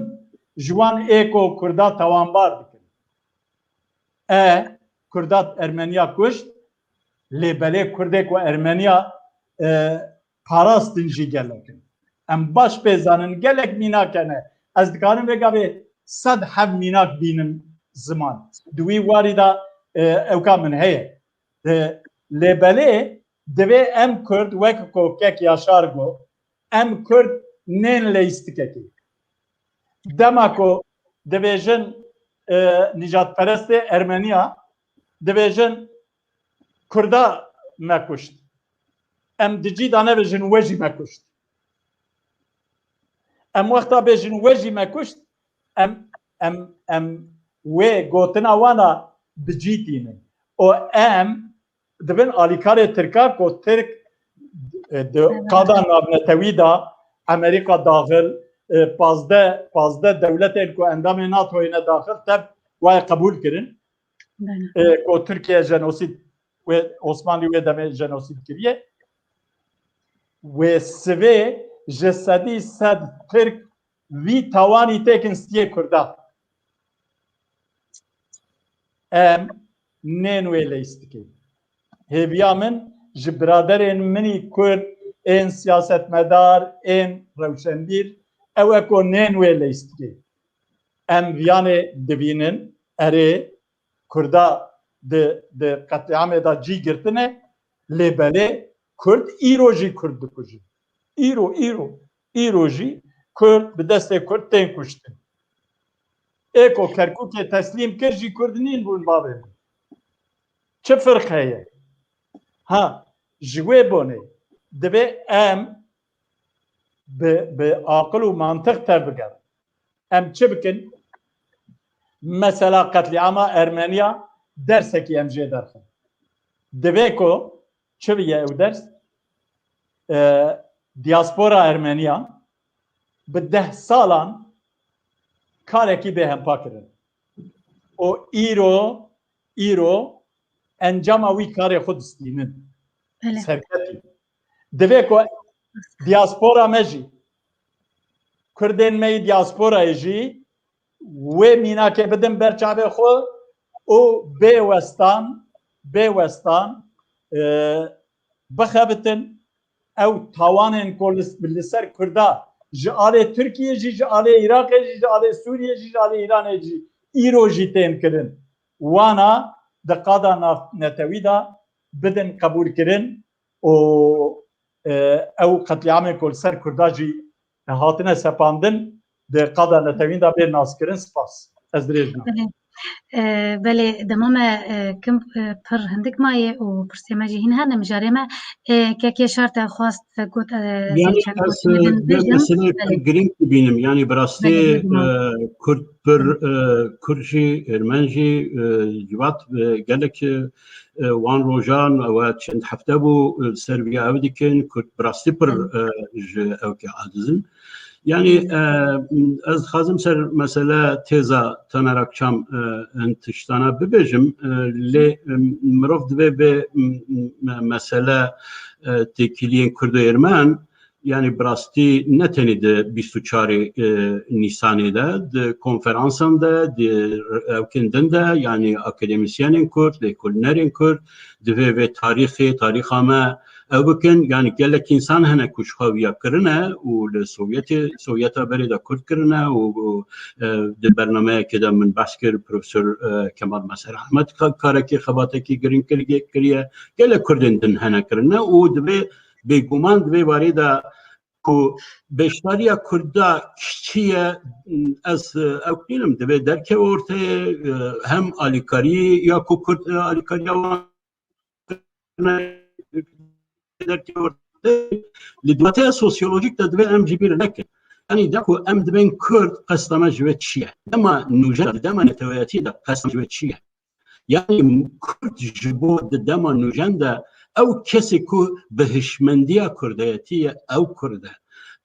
ji wan ê ku Kurda tawanbar dikin. E, Kurda Ermeniya kuşt, lê belê Kurdê ku Ermeniya, e, parastin jî gelek in. Em baş pê zanin, gelek mînak hene. Ez dikarim vê gavê sed heb mînak bînim ziman. Di wî warî de, e, ewka min heye. E, lê belê divê em Kurd, wek ku kek Yaşar got, em Kurd nên leyîstikekê. Dema ku dibêjin, e, nîjadperestê Ermeniya, dibêjin Kurda me kuşt. Em di cî de nebêjin we jî me kuşt. Em wexta bêjin we jî me kuşt, em, em, em wê gotina wana bi cî tînin. Û em dibin alîkarê Tirka ku Tirk, e, di Evet. qada navnetewî de Amerîka daxil, e, pazdeh, pazdeh dewletên ku endamê NATO yê ne daxil tev wayê qebûl kirin. Belê. E, ku Tirkiye jenosîd, wê Osmanlî wê demê jenosîd kiriye. Wê sivê ji sedî sed Tirk vî tawanî têkin stiyê Kurda. Em nên wê leyîstikê. Hêviya min ji biraderên min î Kurd, ên siyasetmedar, ên rewşenbîr, ew e ku nên wê leyîstikê. Em viyanê dibînin, erê, Kurda di, di qetlîamê de cî girtine, lê belê Kurd îro jî Kurd dikujin. Îro, îro, îro jî Kurd bi destê Kurd tên kuştin. Ê ku Kerkûkê teslîm kir jî Kurd nîn bûn bavê min. Çi firq heye? Ha, ji wê bonê divê em bi, bi aqil û mantiq tevbigerin. Em çi bikin? Mesela qetlîama Ermeniya dersekî em jê derxin. Divê ku çi biye ew ders? E, diaspora Ermeniya bi deh salan karekî bê hempa kirin. Û îro, îro encama wî karê xwe distînin. Belê. Serketî. Divê ku diaspora me jî, Kurdên me yî diasporayê jî wê mînakê bidin ber çavê xwe û bê westan, bê westan, e, bixebitin, ew tawanên ku li, li ser Kurda ji alê Tirkiyê jî, ji alê Iraqê jî, ji alê Sûriyê jî, ji alê Îranê jî îro jî tên kirin. Wana di qada nav-, netewî de bidin qebûlkirin û, e, ew qetlîamên ku li ser Kurda jî hatine sepandin, di qada netewîn de bê naskirin. Spas. Ez dirêj nakim. Belê. E, belê, dema me, e, kim, e, pir hindik maye û pirsê me jî hîn hene, mijarê me, e, kekê Şarte xwest got, e, Yani ez, e, vê meseleyê pir girîng dibînim. Yani bi rastî, e, Kurd pir, e, Kurd jî, Ermen jî, e, civat, e, gelek, e, e, wan rojan, ew çend hefte bû, e, ser vî ev dikin, Kurd bi rastî pir, e, ji ewkê aciz in. Yani, e, ez dixwazim ser mesele têza Taner Akçam, e, hin tiştana bibêjim, e, lê, e, mirov divê vê, m, m, mesele, e, têkiliyên Kurd û Ermen, yani bi rastî ne tenê di bîst û çarê, e, Nîsanê de, di konferansan de, di ewkên din de, yani akademîsyenên Kurd, lêkolînerên Kurd, divê vê tarîxê, tarîxa me ew bikin. Yani gelek însan hene ku ji xwe viya kirine û li Sovyetê, Sovyeta berê de Kurd kirine û, û, e, di bernameyekê de min behs kir, Profesor, e, Kemal Meser Ahmed ka-, karekî, xebatekî girîng kir-, kiriye. Gelek Kurdên din hene kirine û divê bêguman di vê barê de ku beşdariya Kurda çi ye, ez, e, ew nînim, divê derkeve orteyê, e, hem alîkarî ya ku Kurd, e, alîkariya wan derkeve orteyê, li wateya sosyolojîk de divê em ji bîr nekin. Yani de ku em dibên Kurd, qesta me ji wê çi ye? Dema nûjen, dema neteweyatiyê de qesta me ji wê çi ye? Yani Kurd ji bo di dema nûjen de ew kesê ku bi hişmendiya Kurdayetî ye, ew Kurd e.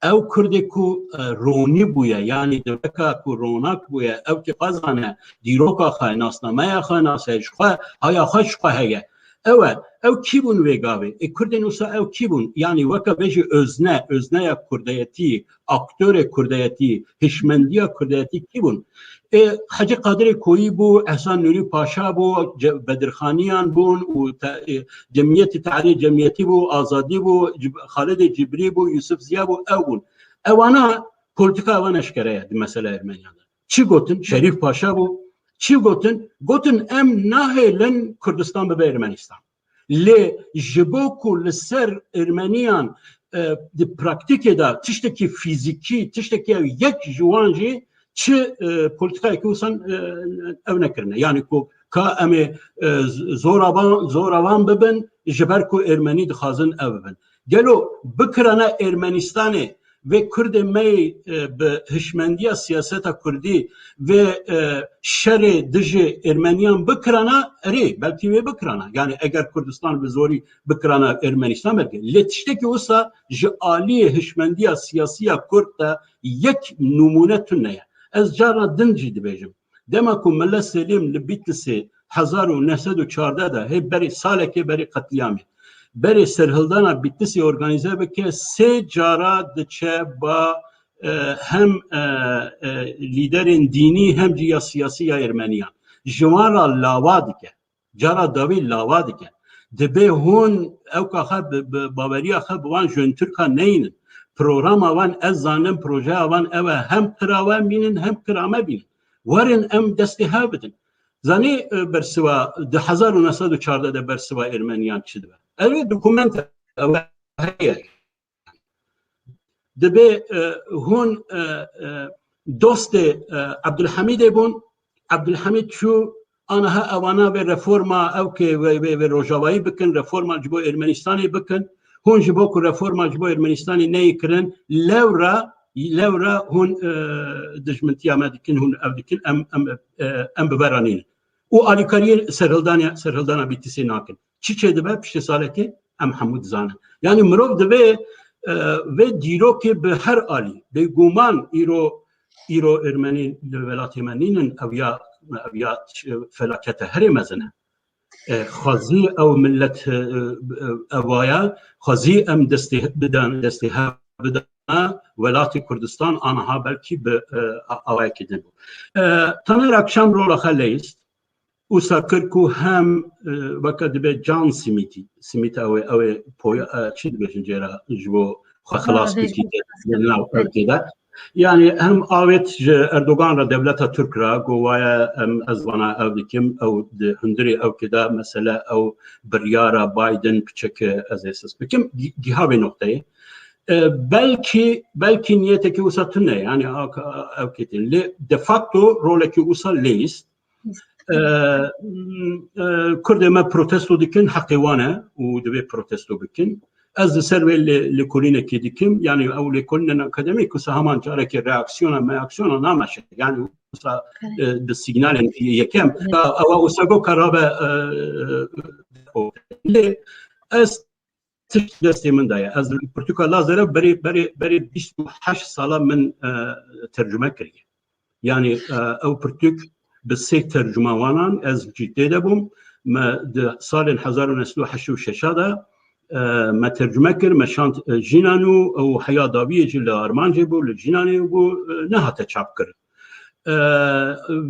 Ew Kurdê ku, e, ronî bûye, yani di weka ku ronak bûye, ew ki xwe zane, dîroka xwe, nasnameya xwe nase, ji xwe, haya xwe ji xwe heye. Ew e, ew kî bûn vê gavê? Ê Kurdên wisa ew kî bûn? Yani weke vê jî özne, özneya Kurdayetî, aktorê Kurdayetî, hişmendiya Kurdayetî kî bûn? Ê, Hecî Qadirê Koyî bû, Ehsan Nûrî Paşa bû, Ce-, Bedirxaniyan bûn û te-, ê, Cemiyetî Tehrê Cemiyetî bû, Azadî bû, Cib-, Xalidê Cibrî bû, Yusuf Ziya bû, ew bûn. Ewana polîtîka ewan eşkere ye di meseleya Ermeniyan de. Çi gotin? Şerîf Paşa bû. Çi gotin? Gotin, em nahêlin Kurdistan bibe Ermenistan. Lê ji bo ku li ser Ermeniyan, e, di praktîkê de tiştekî fîzîkî, tiştekî ew yek ji wan jî çi, e, polîtîkayekî wisa, e, ew nekirine. Yani ku ka em ê, e, z-, zoravan, zoravan bibin, ji ber ku Ermenî dixwazin ew bibin. Gelo bikirane Ermenistanê vê Kurdê me yê, e, bi hişmendiya siyaseta Kurdî, vê, e, şerê dijî Ermeniyan bikirana, erê, belkî wê bikirana. Yani eger Kurdistan bi zorî bikirana Ermenistan belkî. Lê tiştekî wisa ji aliyê hişmendiya siyasî ya Kurd de yek nimûne tune ye. Ez cara din jî dibêjim. Dema ku Mele Selîm li Bîtlisê hezar û neh sed û çardeh de, hê berê, salekê berê qetlîamê, berê serhildana Bîtlisê organîze bike, sê cara diçe ba, e, hem, e, e, lîderên dînî hem jî ya siyasî ya Ermeniyan. Ji wan re lawa dike. Cara dawî lawa dike. Dibê hûn ewka xwe bi, bi baweriya xwe bi wan Jön Türka neynin. Programa wan, ez zanim, projeya wan ew e, hem qira we bînin, hem qira me bînin. Werin em destê hev bidin. Zanî, e, bersiva di hezar û neh sed û çardeh de bersiva Ermeniyan çi dibe? Ev ê dokumente ew heye. Dibê, e, hûn, e, e, dostê, e, Abdulhamidê bûn. Abdulhamid çû, aniha ewana vê reforma ew ke vê, vê, vê rojavayî bikin, reforma ji bo Ermenistanê bikin. Hûn ji bo ku reforma ji bo Ermenistanê neyê kirin, lewra, lewra hûn, e, dijmintiya me dikin, hûn ev dikin, em, em, e, em bi ve re nînin. Û alîkariyê serhildana, serhildana Bîtisê nakin. Çi çêdibe piştî salekê? Em hemû dizanin. Yani mirov divê, e, vê dîrokê bi her alî, bêguman îro, îro Ermenî li welatê me nînin, ev ya, ev ya, e, felakete herê mezin e. E, xwezî ew millet, e, e, evaya, xwezî em destê bidan, destê hev bidana, welatê Kurdistan aniha belkî bi, e, a-, awayekî din bû. E, Taner Akşam rola xwe leyist. Usa kir ku hem, e, weke dibe can simîtî, simît ew ê, ew ê poya, e, çi dibêjin jê re, ji bo xwe xilas bikî, di nav ew tê de. Yani hem avêt ji Erdogan re, dewleta Türk re, got waye em, ez vana ev dikim, ew di hundirê ew kê de, mesele ew biryara Biden piçeke ez ê siz bikim. Gi-, giha vê noqteyê. E, belkî, belkî niyetekî usa tune, yani a-, a-, ew kê tên. Lê de facto rolekî usa lê ist. E, m, e, Kurdê me protesto dikin, heqê wan e û divê protesto bikin. Ez li ser wê lê-, lêkolînekê dikim, yani ew lêkolînên akademîk, wisa heman carekê reaksiyona, meaksiyona nameşe. Yani wisa, e, bi signalên yekem. Ya, ewa wisa go karabe, e, lê ez tişt destê min de ye. Ez li pirtûka Lazarev berê, berê, berê bîst û heşt sala min, e, tercüme kiriye. Yani, e, ew pirtûk bi sê tercümawanan ez jî tê de bûm. Me di salên hezar û neh sed û heştê û şeş de, e, me tercüme kir, me şand, e, Jînan û ew heya dawiyê jî li Armancê bû, li Jînanê bû, e, nehate çap kirin. E,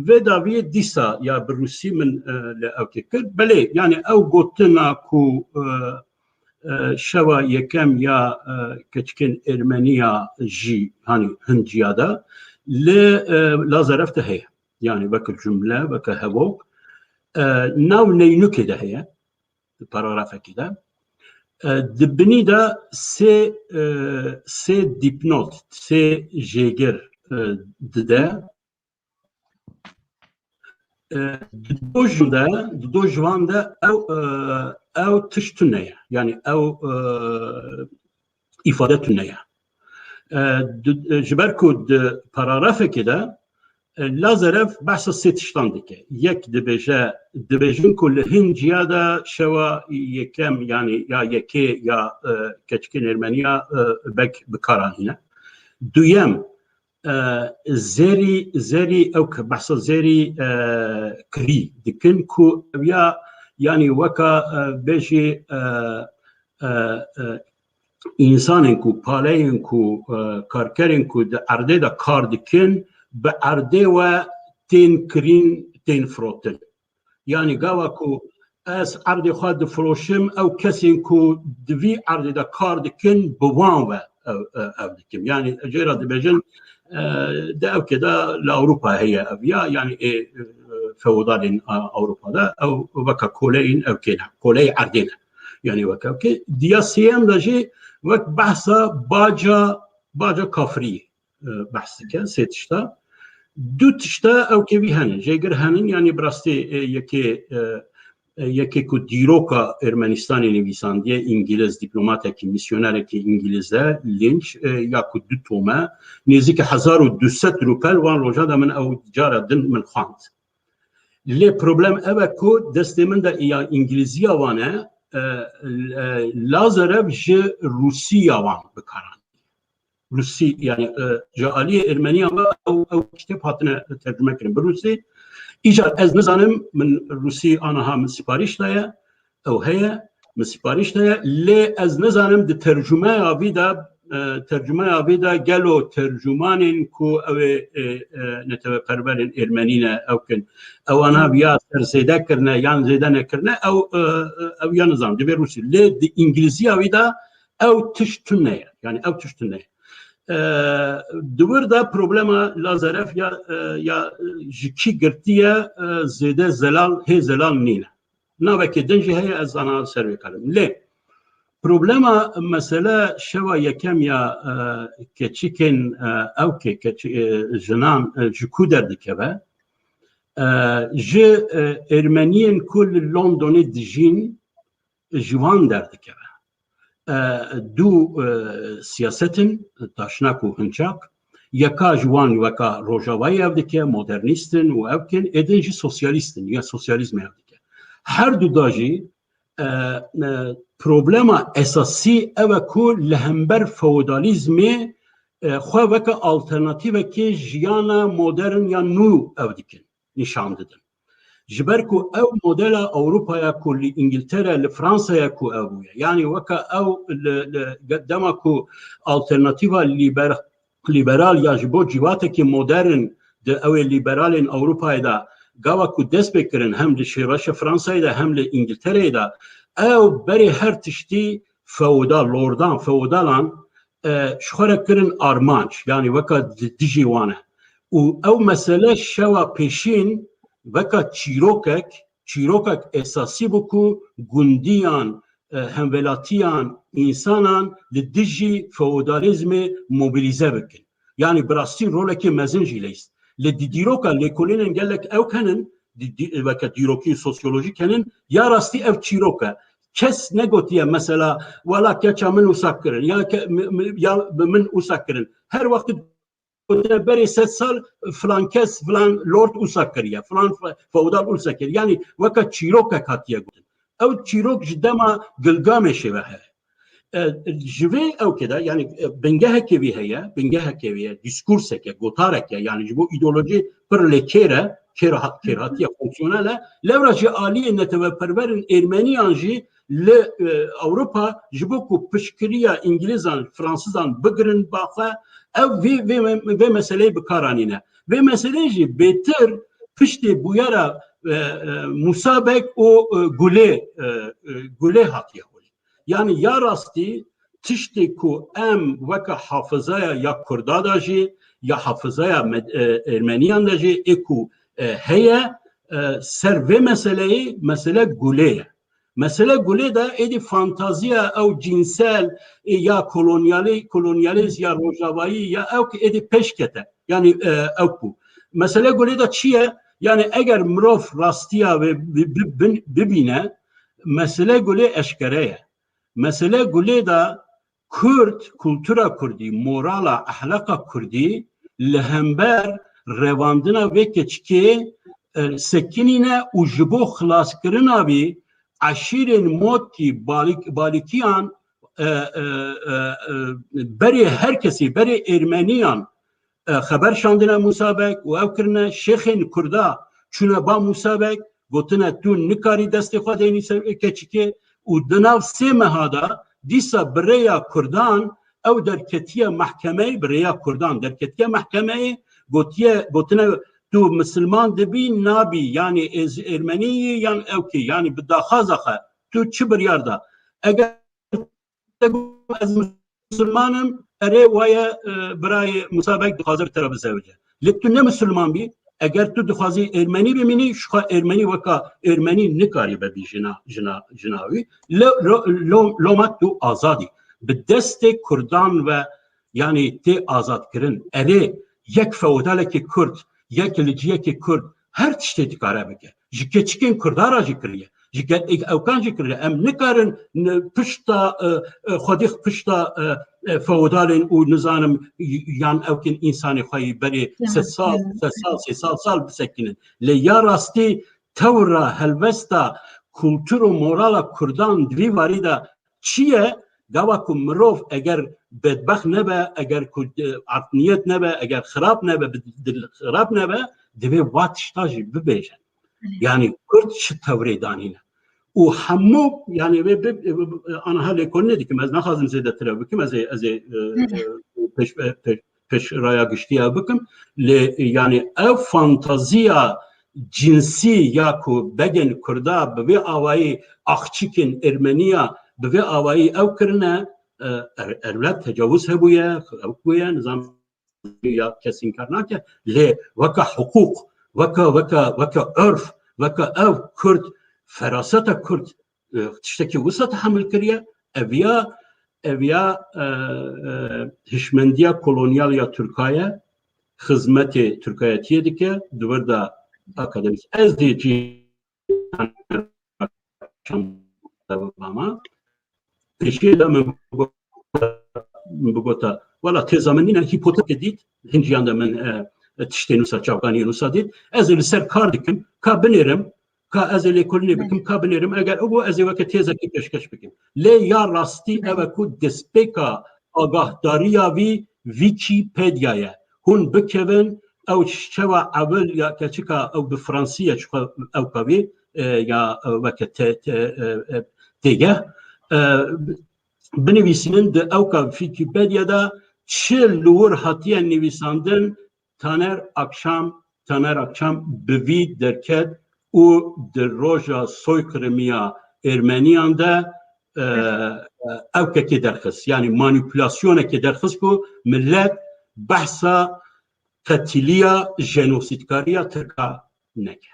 vê dawiyê dîsa ya bi rûsî min, e, li ewkê kir. Belê, yani ew gotina ku, e, e, şeva yekem ya, e, keçikên Ermeniya jî, hani hin ciya de, li, e, Lazarev de heye. Yani weke cumle, weke hevok, e, nav neynûkê de heye, di paragrafekê de. E, di binî de sê, e, sê dîpnot, sê jêgir, e, dide. E, di do ji de, di do ji van de ew, e, ew tişt tune ye. Yani ew, e, îfade tune ye. E, di, e, ji ber ku di paragrafekê de, e, Lazarev behsa sê tiştan dike. Yek dibêje, dibêjin ku li hin ciya de şewa yekem, yani ya yekê ya, e, keçikên Ermeniya, e, bek bi kar anîne. Duyem, e, zerî, zerî ew ke behsa zerî, e, kirî dikin ku ew ya, yani weka, e, bêjî, e, e, e, însanên ku, paleyên ku, e, karkerên ku di erdê de kar dikin, bi erdê we tên kirîn, tên firotin. Yani gava ku ez erdê xwe difiroşim, ew kesên ku di vî erdê de kar dikin, bi wan ve ew, ew, ew dikim. Yani jê re dibêjin, e, di ewkê de li Ewropa heye ev ya, yani ê, e, feodalên, e, Ewropa de ew weke koleyên ewkê ne, koleyê erdê ne. Yani weke ewkê. Diya sêyem de jî wek behsa baca, baca kafiriyê, e, behs dike, sê tişta. Du tişta ew kevî henin, jêgir henin, yani bi rastî, e, yekê, e, e, yekê ku dîroka Ermenistanê nivîsandiye, îngiliz, dîplomatekî, misyonerekî îngiliz e, Lynch, e, ya ku du tom e, nêzîkî hezar û du sed rûpel, wan roja de min ew cara din min xwend. Lê problem ev e ku destê min de ya îngilîziya wan e, e, e, Lazarev ji rûsiya wan bi kar anî. Rûsî, yani, e, ji aliyê Ermeniyan ve ew, ew kitêb hatine tercüme kirin bi rûsî. Îcar ez nizanim, min rûsî anaha min siparîş daye, ew heye, min siparîş daye, lê ez nizanim di tercümeya vî de, e, tercümeya vî de gelo tercümanên ku ew ê, e, e, neteweperwerên Ermenî ne, ew kin, ewana viya ser zêde kirine yan zêde nekirine, ew, e, e, ew ya nizanim, divê rûsî. Lê di îngilîziya vî de ew tişt tune ye. Yani ew tişt tune ye. E, di wir de problema Lazarev ya, e, ya, e, ji kî girtiye, e, zêde zelal, hê zelal nîne. Navekê din jî heye, ez ana ser wê karim. Lê problema, mesele şeva yekem ya, e, keçikên, e, ewkê, keçi-, e, jinan, e, ji ku derdikeve? E, ji, e, Ermeniyên ku li Londonê dijîn, ji wan derdikeve. E, du, e, siyaset in, taşnak û hinçak. Yeka ji wan weka Rojavayê ev dike, modernîst in û ev kin, ê din jî sosyalîst in, ya sosyalîzmê ev dike. Her du da jî, e, e, problema esasî ev e ku li hember feodalîzmê, e, xwe weke alternatîvekê jiyana modern ya nû ew dikin, nîşan didin. Ji ber ku ew modela Ewropaya ku li Îngiltere, li Fransaya ku ev bûye, yanî weke ew li, li, dema ku alternatîfa lîber-, lîberal ya ji bo cîvatekî modern di ew ê lîberalên Ewropayê de gava ku dest pê kirin hem li şêrveşa Fransayê de hem li Îngiltereyê de, ew berê her tiştî feodal, lordan, feodalan, e, ji xwe re kirin armanc, yanî weka di-, dijî wan e. Û ew mesele şewa pêşîn weka çîrokek, çîrokek esasî bû ku gundiyan, e, hemwelatiyan, însanan li dijî feodalîzmê mobilîze bikin. Yanî bi rastî rolekê mezin jî leyst. Li di-, dîroka lêkolînên gelek ew kenin, di-, di-, weke dîrokî sosyolojîk henin, ya rastî ev çîrok e. Kes negotiye mesela, wela keça min wisa kirin, ya ke-, mi-, mi-, ya bi min wisa kirin. Her wext gotine berê sed sal filan kes, filan lord wisa kiriye, filan fe-, feodal wisa kiriye. Yanî weke çîrokek hatiye gotin. Ew çîrok ji dema Gilgamêşê ve heye. E, ji vê ewkê de, yanî, e, bingehekê vî heye, bingehekê vî ye, dîskurseke, gotareke, yanî ji bo îdeolojî pir lê kêr e, kêr ha-, kêrhatiye fonksiyonel e. Lewra ji aliyê neteweperwerên Ermeniyan jî li, e, Ewropa ji bo ku piştgiriya Îngilîzan, Fransizan bigirin ba xwe, ew vê, vê, vê meseleyê bi kar anîne. Vê meseleyê jî bêtir piştê bûyera, e, e, Mûsa Beg û, e, Gulê, e, e, Gulê hatiye holê. Yanî ya rastî tiştê ku em weke hafizaya ya Kurda de jî, ya hafizaya med-, e, Ermeniyan de jî ê ku, e, heye, e, ser vê meseleyê, mesele Gulê ye. Mesele Gulê de êdî fantaziya ew cînsel, e, ya kolonyalî-, kolonyalîst ya rojavayî ya ew ki êdî pêş kete. Yanî, e, ew ku. Mesele Gulê de çi ye? Yanî eger mirov rastiya vê bi-, bi-, bin-, bibîne, mesele Gulê eşkere ye. Mesele Gulê de Kurd, kultura Kurdî, morala, ehlaqa Kurdî li hember revandina vê keçikê, e, sekinîne û ji bo xilaskirina vî eşîrên Motkî, Balik-, Balikiyan, e, e, e, e, berê her kesî, berê Ermeniyan, e, xeber şandine Mûsa Beg û ew kirine şêxên Kurda çûne ba Mûsa Beg, gotine tu nikarî destê xwe deynî ser keçikê û di nav sê meha de dîsa bi rêya Kurdan ew derketiye mehkemeyê, bi rêya Kurdan derketiye mehkemeyê, gotiye, gotine tu misilman dibî nabî, yanî ez Ermenî yî yan ewkî, yanî bi daxwaza xwe tu çi biryar da? Eger te got, ez misilman im, erê waye, e, birayê Mûsa Beg dixwaze bi te re bizewije. Lê tu ne misilman bî, eger tu dixwazî Ermenî bimînî, ji xwe Ermenî weka Ermenî nikarî be bî jina, jina, jina wî. Lo-, lo-, lo-, loma tu azad î. Bi destê Kurdan ve, yanî tê azadkirin. Erê, yek feodalekê Kurd, yek liciyekê Kurd her tiştê dikare bike. Ji keçikên Kurda re jî kiriye. Ji ke-, ewkan jî kiriye. Em nikarin n-, pişta, e, e, xwedî pişta, e, e, feodalên û nizanim y-, yan ewkên însanê xwe yî berê Tamam, sed sal, tamam. sed sal, sê sal, sal bisekinin. Lê ya rastî tewra, helwesta, kultur û morala Kurdan di vî warî de çi ye? Gava ku mirov eger bedbext nebe, eger ku, e, erdniyet nebe, eger xirab nebe, bi dil xirab nebe, divê va tişta jî bibêje. Yanî Kurd çi tewrê danîne? Û hemû, yanî vê bi, bi, bi, aniha lêkolînê dikim, ez naxwazim zêdetir ew bikim, ez ê, ez ê, e, e, pêş, e, pêş, pêş raya giştî ew bikim. Lê, yanî ev fantaziya cinsî ya ku begên Kurda bi vê awayî axçikên Ermeniya bi vê awayî ew kirine, e, er-, erwlet tecawuz hebûye, ew bûye, nizam ya kes înkar nake, lê weke hiqûq, weke, weke, weke urf, weke ev Kurd, feraseta Kurd, e, tiştekî wisa tehemil kiriye, ev ya, ev ya, e, e, hişmendiya kolonyal ya Tirkaye, xizmetê Tirkayetiyê dike, di wir de akademîs. Ez dê cî ama pêşiyê de min bigota, wela têza min nîne, hîpoteke dît, hinciyan de min, e, e, tiştên wisa, çavkaniyên wisa dît. Ez ê li ser kar dikim, ka binêrim, ka ez ê lêkolînê bikim, ka binêrim, eger ew bû, ez ê weke têzekî pêşkeş bikim. Lê ya rastî ev e ku destpêka agahdariya vî Wîkîpedya ye. Hûn bikevin, ew çawa ewil ya keçika ew bi fransî ye, çiqas ew kavî, e, ya, e, weke te, te, e, e, têgeh. E, binivîsînin di ewka Wîkîpedya de çi li wir hatiye nivîsandin, Taner Akşam Taner Akçam bi vî derket û di roja soykirimiya Ermeniyan de, e, ew kekê derxist. Yanî manîpulasyonekê derxist ku millet behsa qetîliya, jenosîdkariya Tirka neke.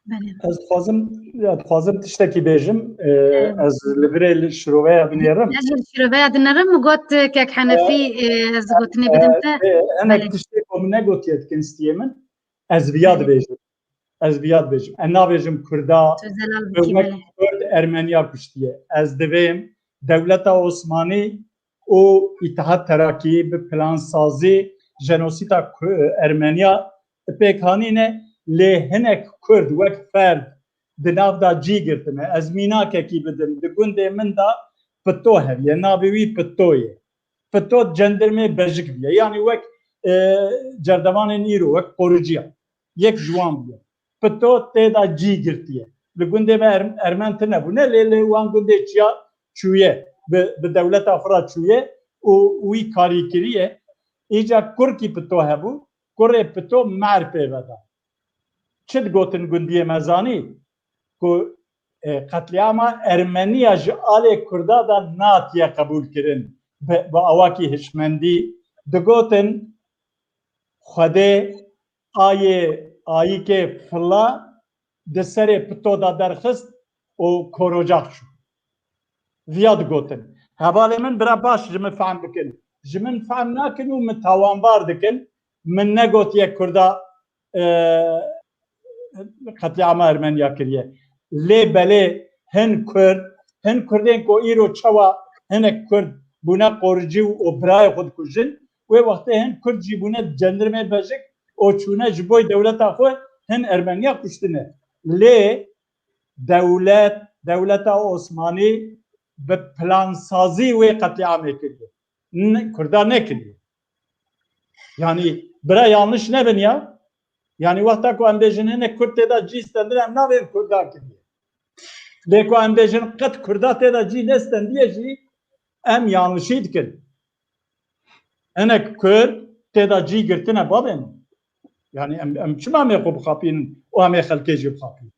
Belê. Ez dixwazim, ya, dixwazim tiştekî bêjim. E, Em. Ez li virê li şiroveya binêrim. Ez li şiroveya dinerim, min got, e, kek Henefî, e, ez gotinê bidim te. E, hinek Belê. Tiştê ku min negotiye dikin stiyê min, ez viya Belê. Dibêjim. Ez viya dibêjim. Ez nabêjim Kurda, Kurd Ermeniya kuştiye. Ez divêm dewleta Osmanî û Îtihat Terakî bi plansazî jenosîta Ku-, Ermeniya pêk hanîne, lê hinek Kurd wek ferd di nav de cî girtine. Ez mînakekî bidim, di gundê min de Pito heviye, navê wî Pito ye. Pito cendirmê Bejik biye. Yanî wek, e, cerdevanên îro, wek qoriciya. Yek ji wan bûye. Pito tê de cî girtiye. Li gundê me Erm-, Ermen tine bûne, lê li wan gundê çiya çûye. Bi, bi dewleta xwe re çûye û wî karî kiriye. Îca kurkî Pito hebû, kurê Pito mer pê veda. Çi digotin gundiyê me zanî? Ku, e, qetlîama Ermeniya ji alê Kurda de natiye qebûl kirin. Bi, bi awakî hişmendî digotin, Xwedê ayê ayîkê fila di serê Pito de derxist û korocax çû. Viya digotin. Hevalê min bira baş ji min fehm bikin. Ji min fehm nakin û min tawanbar dikin. Min negotiye Kurda, e, qetlîama Ermeniya kiriye. Lê belê hin Kurd, hin Kurdên ku îro çawa hinek Kurd bûne qoricî û birayê xwe dikujin, wê wextê hin Kurd jî bûne cendirmê Bejik û çûne ji boy dewleta xwe hin Ermeniya kuştine. Lê dewlet, dewleta Osmanî bi plansazî wê qetlîamê kiriye. Ne, Kurda nekiriye. Yanî bira yanlış nebin ya. Yanî wexta ku em bêjin hinek Kurd tê de cî stendin, em nabên Kurda kiriye. Lê ku em bêjin qet Kurda tê de cî nestendiye jî, em yanlişî dikin. Hinek Kurd tê de cî girtine babê min. Yanî em, em çima em ê xwe bixapînin û em ê xelkê jî bixapînin?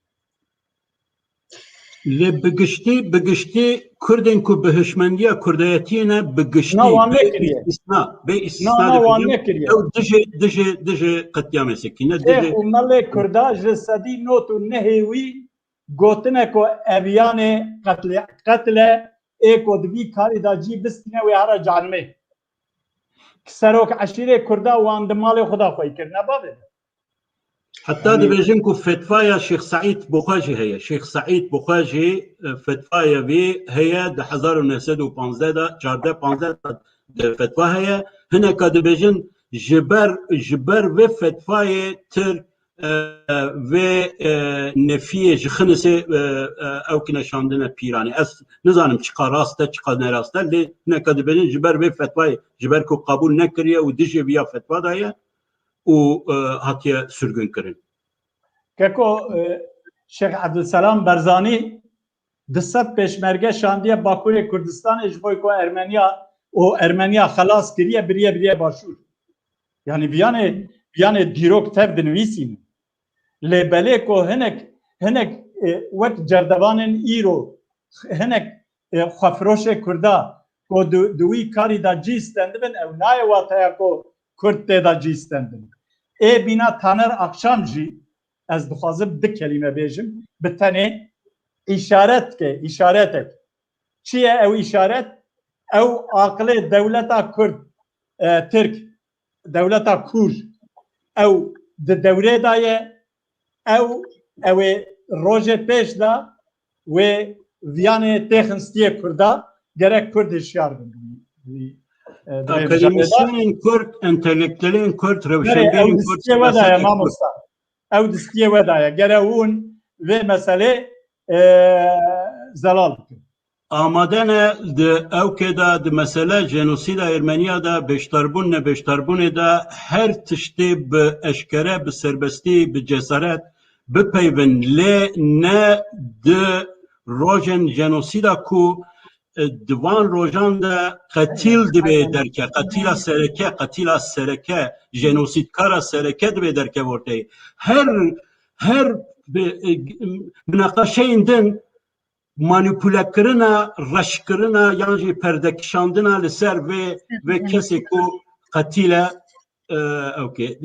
Lê bi giştî, bi giştî Kurdên ku bi hişmendiya Kurdayetiyê ne, bi giştî, Na, wan bê nekiriye. Îstîsna, bê Na, îstîsna na, wan dibêjim, nekiriye. Ew dijê, dijê, dijê qetlîamê sekî ne, Şêx dijê û Melê Kurda ji sedî nod û nehê wî gotine ku ev yanê qetlî-, qetle ê ku di vî karî de cî bistîne wê here canimê. Serok eşîrê Kurda wan di malê xwe de xwey kirine bavê. Heta Yanî dibêjin ku fetvaya Şêx Seîd bi xwe jî heye. Şêx Seîd bi xwe jî, e, fetvaya vî heye di hezar û neh sed û panzdeh de, çardeh panzdeh de fetva heye. Hineka dibêjin ji ber, ji ber vê fetvayê Tirk, e, vê, e, nefiyê ji Xinisê, e, e, ew kine şandine Pîranê. Ez nizanim çiqa rast e, çiqa ne rast e, lê hineka dibêjin ji ber vê fetvayê, ji ber ku qebûl nekiriye û dijê viya fetva daye û, e, hatiye sürgün kirin. Keko, e, Şêx Ebdulselam Berzanî du sed pêşmerge şandiye Bakurê Kurdistanê ji bo ku Ermeniya û Ermeniya xelas kiriye, biriye, biriye Başûr. Yanî viyanê, viyanê dîrok tev dinivîsîn. Lê belê ku hinek, hinek, e, wek cerdevanên îro, hinek, e, xwefiroşê Kurda ku di, di wî karî de cî stendibin, ew nayê wateya ku Kurd tê de cî stendin. Ê bîna Taner Akşam jî, ez dixwazim du kelîme bêjim, bi tenê îşaret dike, îşaretek. Çi ye ew îşaret? Ew aqilê dewleta Kurd, e, Tirk, dewleta Kûr, ew di dewrê de ye, ew, ew ê rojê pêş de wê viyanê têxin stiyê Kurda, gerek Kurd hişyar bin. Wî, e, divê Akademîsyenên Kurd, entelektuelên Kurd, Nerê, ew rewşenbîrên Kurd, distiyê we daye, siyasetên Kurd. Mamosta. Ew distiyê we daye. Gere hûn vê meselê, e, zelal bikin. Amade ne di ewkê de, di mesele jenosîda Ermeniya de, beşdarbûn nebêşdarbûnê de her tiştê bi eşkere, bi serbestî, bi cesaret bipeyvin. Lê ne di rojên jenosîda ku e, di van rojan de qetîl dibe derke, qetîla sereke, qetîla sereke, jenosîdkara sereke dibe derke orteyê. Her, her bi, e, minaqeşeyên din manîpulekirina, reşkirina yan jî perdekişandina li ser vê, vê kesê ku qetîl e, e, ewkê.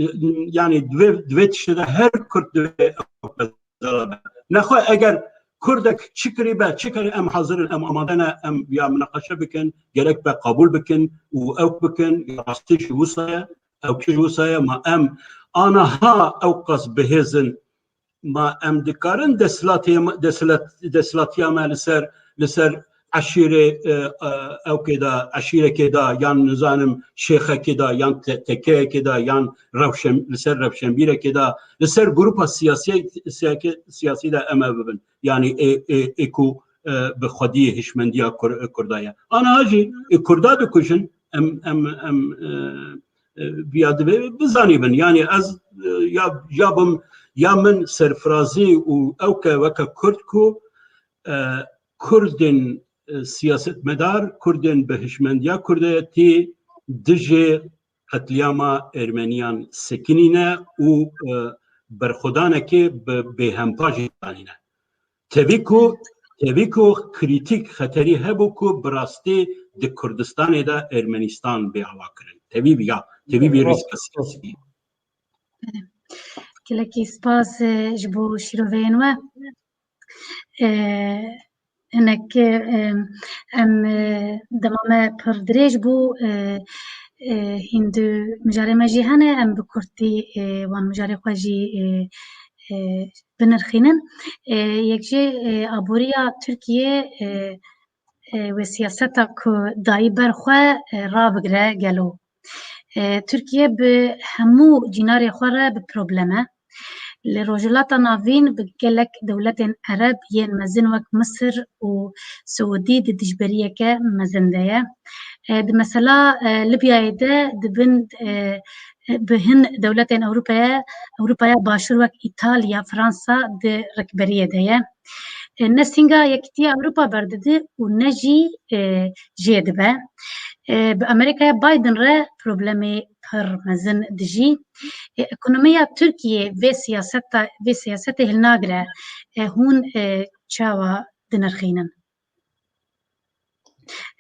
Yani divê, divê tiştê de her Kurd divê ew qezala be. Nexwe eger Kurdek çi kirî be, çi kirî em hazir in, em amade ne, em ya minaqeşe bikin, gerek be qabûl bikin û ewk bikin, ya rastî jî wisa ye, ewkî jî wisa ye, ma em anaha ewqas bihêz in, ma em dikarin desthilatê me, desthilat-, desthilatiya me li ser, li ser eşîrê, e, e, ewkê de, eşîrekê de, yan nizanim şêxekê de, yan te-, tekeyekê de, yan rewşen-, li ser rewşenbîrekê de, li ser grupa siyasî, siyasî, siyasî de em ev bibin. Yanî ê, ê, ê ku, e, bi xwediyê hişmendiya Kur-, Kurda ye. Aniha jî ê Kurda dikujin, em, em, em, e, e, ya divê bizanîbin. Yanî ez, e, ya, ya bim, ya min serfirazî û ewke weke Kurd ku, e, Kurdên, e, siyasetmedar, Kurdên bi hişmendiya Kurdayetî dijê qetlîama Ermeniyan sekinîne û, e, berxwedanekê bi bêhempa jî danîne. Tevî ku, tevî ku krîtîk xeterî hebû ku bi rastî di Kurdistanê de Ermenistan bê avakirin. Tevî ya, tevî vî rîska siyasî. Gelekî spas, e, ji bo şîroveyên we. E, hinek, e, em, e, dema me pir dirêj bû, e, e, hîn du mijarê me jî hene, em bi kurtî, e, wan mijarê xwe jî, e, e, binirxînin. E, yek jê, e, aboriya Tirkiye, e, e, wê siyaseta ku dayî ber xwe, e, rabigire gelo. E, Tirkiye bi hemû cînarê xwe re bi problem e. Li Rojhilata Navîn bi gelek dewletên Ereb yên mezin wek Misir û Siûdî di dijberiyeke mezin de ye. E, di mesela, e, Libyayê de di bin, e, e, bi hin dewletên Ewropaya, Ewropaya Başûr wek Îtalya, Fransa di rikberiyê de ye. E, ne sînga Yekîtiya Ewropa berdidi û ne jî, e, jê dibe. E, bi Amerîkaya Biden re problemê pir mezin dijî. E, ekonomiya Tirkiyê vê siyaseta, vê siyasetê hilnagire. E, hûn, e, çawa dinirxînin?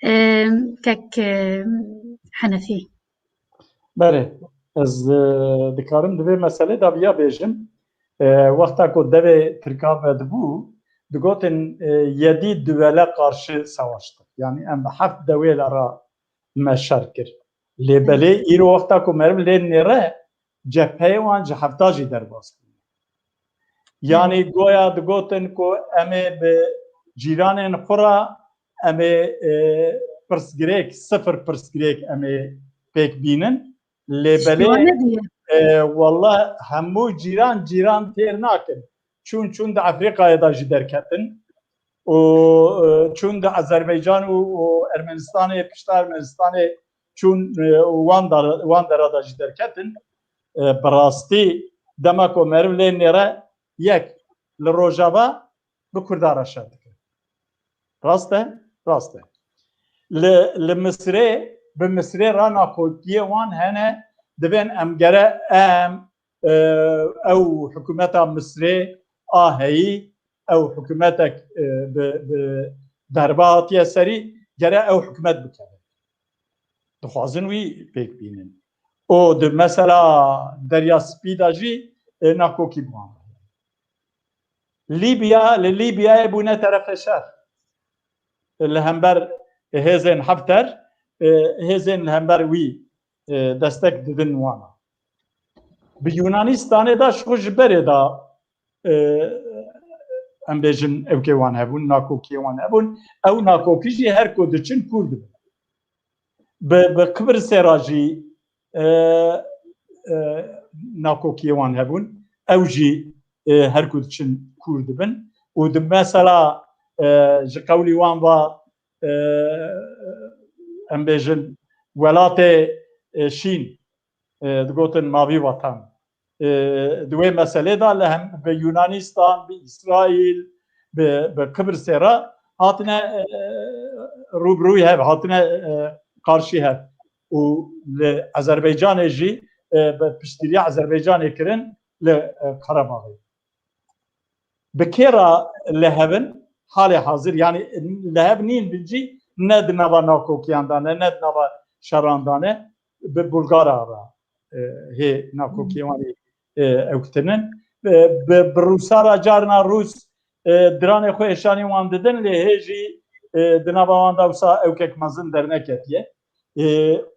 E, kek, e, Henefî. Belê, ez, e, dikarim di vê meselê de viya bêjim. E, wexta ku devê Tirka vedibû, digotin, e, yedî duwele qarşı savaştık. Yani em bi heft dewêla re me şer kir. Lê belê îro wexta ku meriv lê nêre, cepheyê wan ji hefta jî derbas bû. Yanî goya digotin ku em ê bi cîranên xwe re em ê, e, pirsgirêk, sifir pirsgirêk em ê pêk bînin. Lê belê, e, wallah hemû cîran cîran têr nakin. Çûn çûn di Efrîkayê de jî derketin. Û, e, çûn di Azerbaycan û, û Ermenistanê, pişta Ermenistanê çûn, e, û wan dara-, wan dera de jî derketin. E, bi rastî dema ku meriv lê nêre yek li Rojava bi Kurda re şer dike. Rast e? Rast e. Li, li Misirê, bi Misirê re nakokiyê wan hene, divên em gere em, e, ew hikûmeta Misirê a heyî, ew hikûmetek, e, bi, bi derba hatiye serî, gere ew hikûmet bikeve. Dixwazin wî pêk bînin. Û di mesela Derya Spî de jî, e, nakokî bi wan re. Lîbya, li Lîbyayê bûne terefê şer. Li hember hêzên Hefter, e, hêzên li hember wî, e, destek didin wana. Bi Yunanistanê de ji xwe ji berê de, e, em bêjin ewkê wan hebûn, nakokiyê wan hebûn. Ew nakokî jî her ku diçin kûr dibin. Bi, bi Qibrisê re jî, e, e, nakokiyê wan hebûn. Ew jî, e, her ku diçin kûr dibin. Û di mesela, e, ji qewlî wan ve, e, em bêjin welatê, e, şîn, e, digotin mavî vatan. E, di wê meselê de li hem bi Yunanistan, bi Îsraîl, bi, bi Qibrisê re hatine, e, rû bi rûyî hev, hatine, e, qarşî hev. Û li Azerbaycanê jî, e, bi piştgiriya Azerbaycanê kirin li, e, Qerebaxê. Bi kê re li hev in? Halê hazir, yanî li hev nîn bin jî ne di nava nakokiyan de ne, ne di nava şeran de ne, bi Bulgara re, e, hê nakokiyê wan ê, e, ewkitinin. E, bi, bi Rûsa re carna Rûs, e, diranê xwe êşanî wan didin, lê hê jî, e, di nava wan de wisa ewkek mezin derneketiye. E,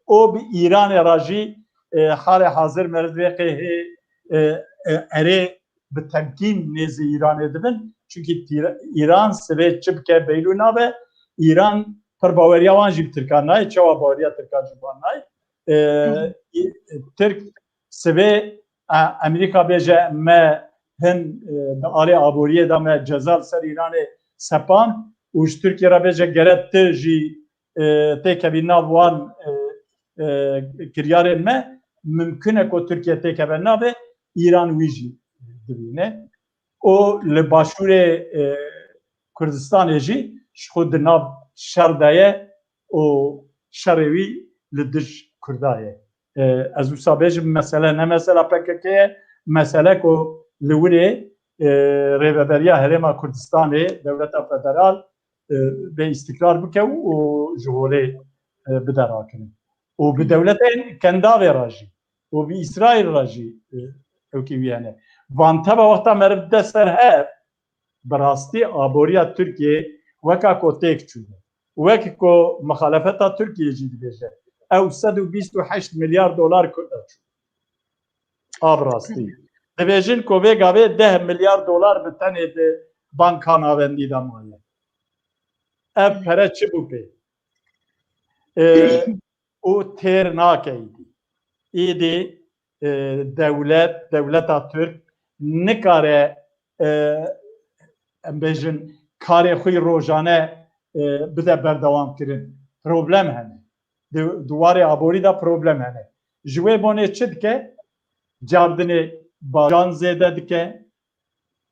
û bi Îranê re jî, e, halê hazir meriv divê qê hê, e, e, erê bi temkîn nêzî Îranê dibin. Çunkî Tîr-, Îran sibê çi bike beylû nabe. Îran pir baweriya wan jî bi Tirkan nayê. Çawa baweriya Tirkan ji wan nayê? E, Hı hı. Tirk sibê, e, Amerîka bêje me hin, e, di alê aboriyê de me ceza li ser Îranê sepand û ji Tirkiye re bêje gere tu jî, e, têkevî nav wan, e, e, kiryarên me, mimkun e ku Tirkiye têkeve navê, Îran wî jî dibîne. Û li başûrê, e, Kurdistanê jî ji xwe di nav şer de ye û şerê wî li dij Kurda ye. E, ez wisa bêjim, mesele ne mesela P K K ye, mesele ku li wirê, e, Rêveberiya Herêma Kurdistanê, Dewleta Federal, e, bê îstîkrar bike û, û ji holê, e, bide rakirin. Û bi dewletên Kendavê re jî û bi Îsraîl re jî, e, ewkî wî hene. Van teva wexta meriv dide ser hev, bi rastî aboriya Tirkiyê weka ku têk çûne. Wek ku mixalefeta Tirkiyê jî dibêje, ew sed û bîst û heşt milyar dolar Kurda çû. A bi rastî. Dibêjin ku vê gavê deh milyar dolar bi tenê di banka navendî de maye. Ev pere çi bû pê? E, û têr nake îdî. Îdî, e, dewlet, dewleta Tirk nikare, e, em bêjin, karê xwe yî rojane, e, bide berdewam kirin. Problem hene. Di, di warê aborî de problem hene. Ji wê bonê çi dike? Cardinê bajan zêde dike,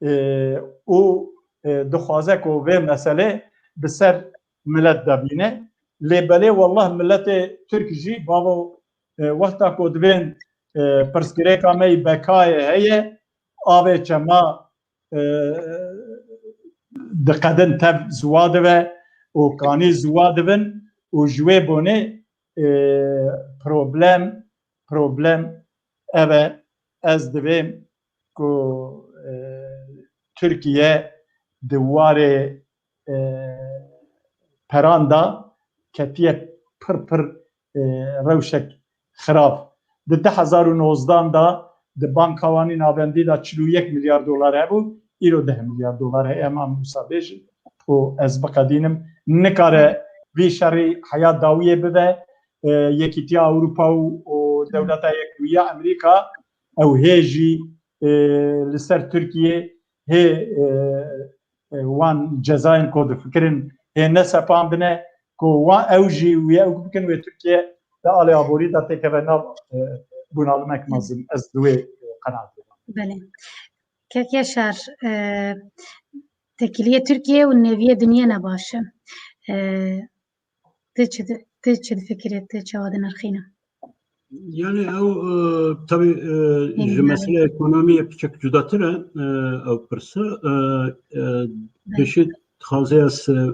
e, û, e, dixwaze ku vê meselê bi ser milet de bîne. Lê belê wellah miletê Tirk jî bavo, e, wexta ku divên, e, pirsgirêka me yî bekayê heye, avê çema, e, diqedin tev ziwa dibe û kanî ziwa dibin û ji wê bonê, e, problem, problem ev e. Ez divêm ku, e, Tirkiye di warê, e, peran de ketiye pir pir, e, rewşek xirab. Di du hezar û nozdan de di banka wanî navendî de çil û yek milyar dolar hebû, îro deh milyar dolar heye. Em wisa bêjin û ez biqedînim, nikare vî şerî heya dawiyê bibe. E, Yekîtiya Ewropa û, û Dewleta Yekbûyî ya Amerîka ew hê jî, e, li ser Tirkiyê hê, e, e, wan cezayên ku difikirin hê nesepandine, ku wan ew jî wê ew bikin wê Tirkiye di alê aborî de têkeve nav, e, bûnalimek mezin. Ez di wê, e, qenaatê de. Belê. Kek Yaşar, e, têkiliyê Tirkiye û neviyê dinyê ne baş e. E, tu çi di-, tu çi difikirî, tu çawa dinirxîne? Yani ew, e, tabii, e, ji mesele ekonomiyê piçek cudatir e, e, ew pirsa. E, e, pêşî dixwaze ez, e,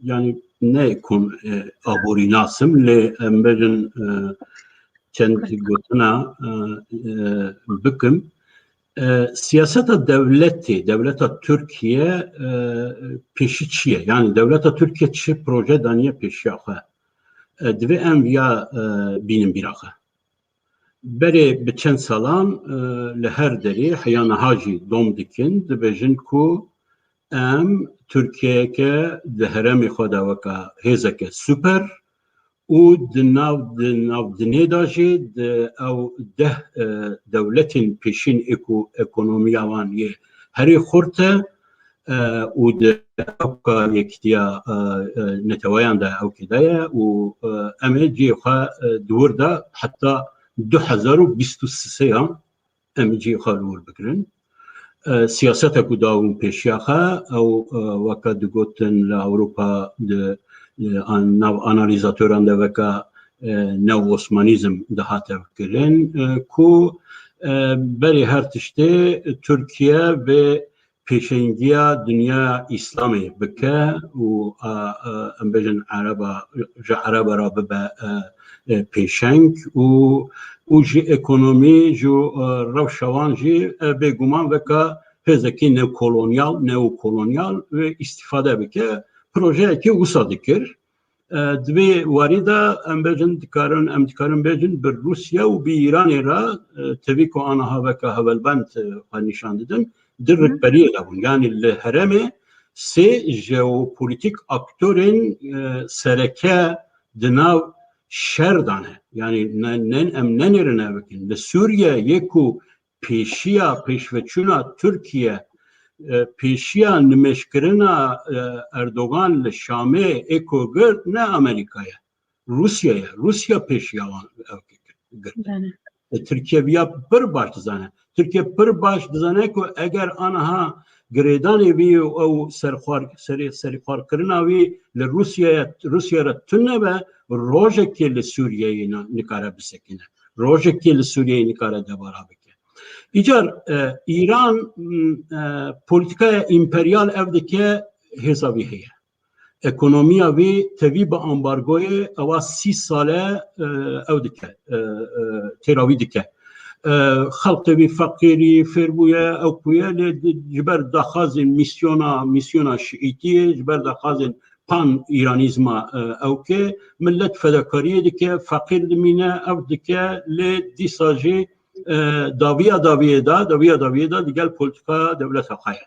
yani ne ekon-, e, aborî nasim, lê em bêjin, e, çend gotina, e, e, bikim. E, siyaseta dewletê, dewleta Tirkiye, e, pêşî çi ye? Yani dewleta Tirkiye çi proje daniye pêşiya xwe? E, divê em viya, e, bînin bîra xwe. Berê bi çend salan, e, li her derê heya niha jî dom dikin, dibêjin ku em Tirkiyeyeke di herêmê xwe de weke hêzeke super û di nav, di nav dinê de jî di ew deh, e, dewletên pêşîn ê ku ekonomiya wan yê herî xurt e, e, û di ewka yekîtiya, e, e, neteweyan de ewkê de ye û, e, em ê cihê xwe, e, di wir de heta du hezar û bîst û sê yan em cihê xwe li wir bigirin. E, siyaseta ku dawin pêşiya xwe, ew, e, weke digotin li Ewropa di e, an-, nav analîzatoran de weka, e, neo-Osmanîzm dihate kirin, e, ku, e, berê her tiştê Tirkiye vê pêşengiya dinya Îslamê bike û, a, a, em bêjin Ereba, ji Ereba re bibe, e, e, pêşeng û, û ji ekonomî, ji, e, rewşa wan jî, e, bêguman veka hêzekî neokolonyal, neokolonyal wê îstîfade bike. Projeyekî wisa dikir. E, di vê warî de em bêjin dikarin, em dikarin bêjin bi Rûsya û bi Îranê re, e, tevî ku aniha veka hevalbend, e, xwe nîşan didin, di rikberiyê de bûn. Yanî li herêmê sê jeopolitîk aktorên, e, sereke di nav şer de ne. Yanî ne, ne, em nenêrine bikin. Li Sûriye yê ku pêşiya pêşveçûna Tirkiye, e, pêşiya nimêjkirina, e, Erdogan li Şamê ê ku girt ne Amerîka ye. Rûsya ye. Rûsya pêşiya wan ew girt. Belê. E, Tirkiye viya pir baş dizane. Tirkiye pir baş dizane ku eger aniha girêdanê vî û ew serxwar-, serê-, serîxwarkirina wî li Rûsyaya, Rûsya re tune be, rojekê li Sûriyeyê na-, nikare bisekine. Rojekê li Sûriyeyê nikare debara bike. Îcar, e, Îran, m, e, polîtîkaya împeryal ev dike, hêza wî heye. Ekonomiya wî tevî bi ambargoyê ewa sî sale, e, ew dike, e, e, têrawî dike. E, xelkê wî feqîrî, fêr bûye, ew bûye, lê di, ji ber daxazên mîsyona, mîsyona şiîtiyê, ji ber daxazên pan-îranîzma, e, ew ke millet fedakariyê dike, feqîr dimîne, ew dike, lê dîsa jî, e, dawiya dawiyê de, dawiya dawiyê de digel polîtîka dewleta xwe ye.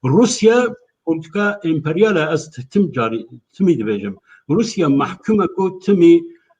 Rûsya polîtîka emperyal e, ez tim carî, timî dibêjim. Rûsya mehkum e ku timî,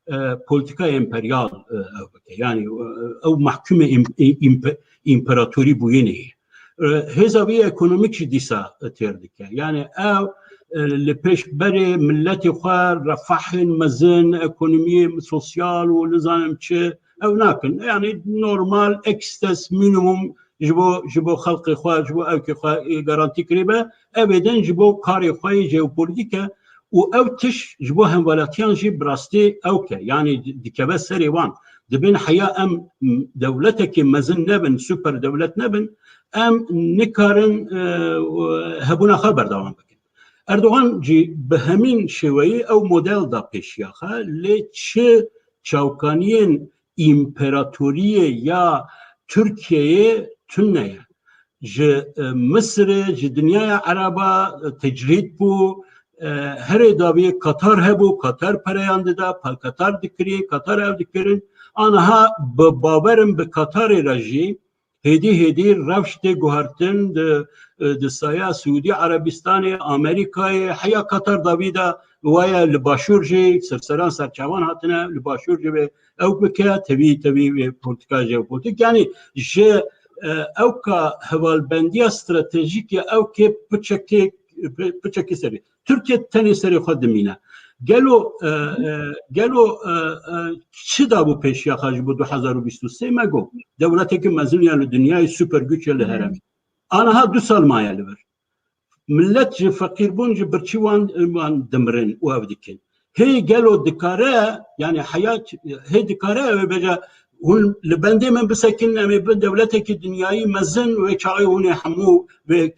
e, polîtîka emperyal, e, ew bike. Yanî, e, ew mehkumê im-, im-, împeratorî bûyînê ye. E, hêza wî ekonomîk jî dîsa, e, têr dike. Yanî ew, e, li pêş berê miletê xwe refahên mezin, ekonomiyê sosyal û nizanim çi, ew nakin. Yanî normal, ekstes, minimum ji bo, ji bo xelkê xwe, ji bo ewkê xwe, e, garantî kirî be. Ev ê din ji bo karê xwe yê jeopolîtîk e û ew tişt ji bo hemwelatiyan jî bi rastî ewk e. Yanî di-, dikeve serê wan. Dibin heya em, m, dewletekê mezin nebin, super dewlet nebin, em nikarin, e, hebûna xwe berdewam bikin. Erdogan jî bi hemîn şêweyî ew model da pêşiya xwe, lê çi çavkaniyên împeratoriyê ya Tirkiyeyê tune ye. Ji, e, Misirê, ji dinyaya Ereba, e, tecrîd bû, e, herê dawiyê Katar hebû, Katar pereyan dida, pa-, Katar dikirî, Katar ev dikirin. Aniha bi bawerim bi Katarê re jî hêdî hêdî rewş tê guhertin di, e, di saya Siûdî Erebistanê, Amerîkayê, heya Katar dawî de waye li başûr jî serseran serçavan hatine, li başûr jî wê ew bike, tevî, tevî wê polîtîka jeopolîtîk. Yanî ji, e, ewka hevalbendiya stratejîk ya ewkê piçekê, pi-, piçekî serî. Tirkiye tenê serê xwe dimîne. Gelo, e, e, gelo, e, e, çi dabû pêşiya xwe ji bo du hezar û bîst û sê me got? Dewletekî mezin ya li dinyayê, super güç ya li herêmê. Aniha du sal maye li vir. Millet ji feqîrbûn, ji birçî wan, wan dimirin û ev dikin. Hê gelo dikare, yanî heya ç-, hê dikare ew ê bêje, hûn li bendê min bisekin, em ê bin dewletekî dinyayî mezin, wê çaxê hûn ê hemû wê,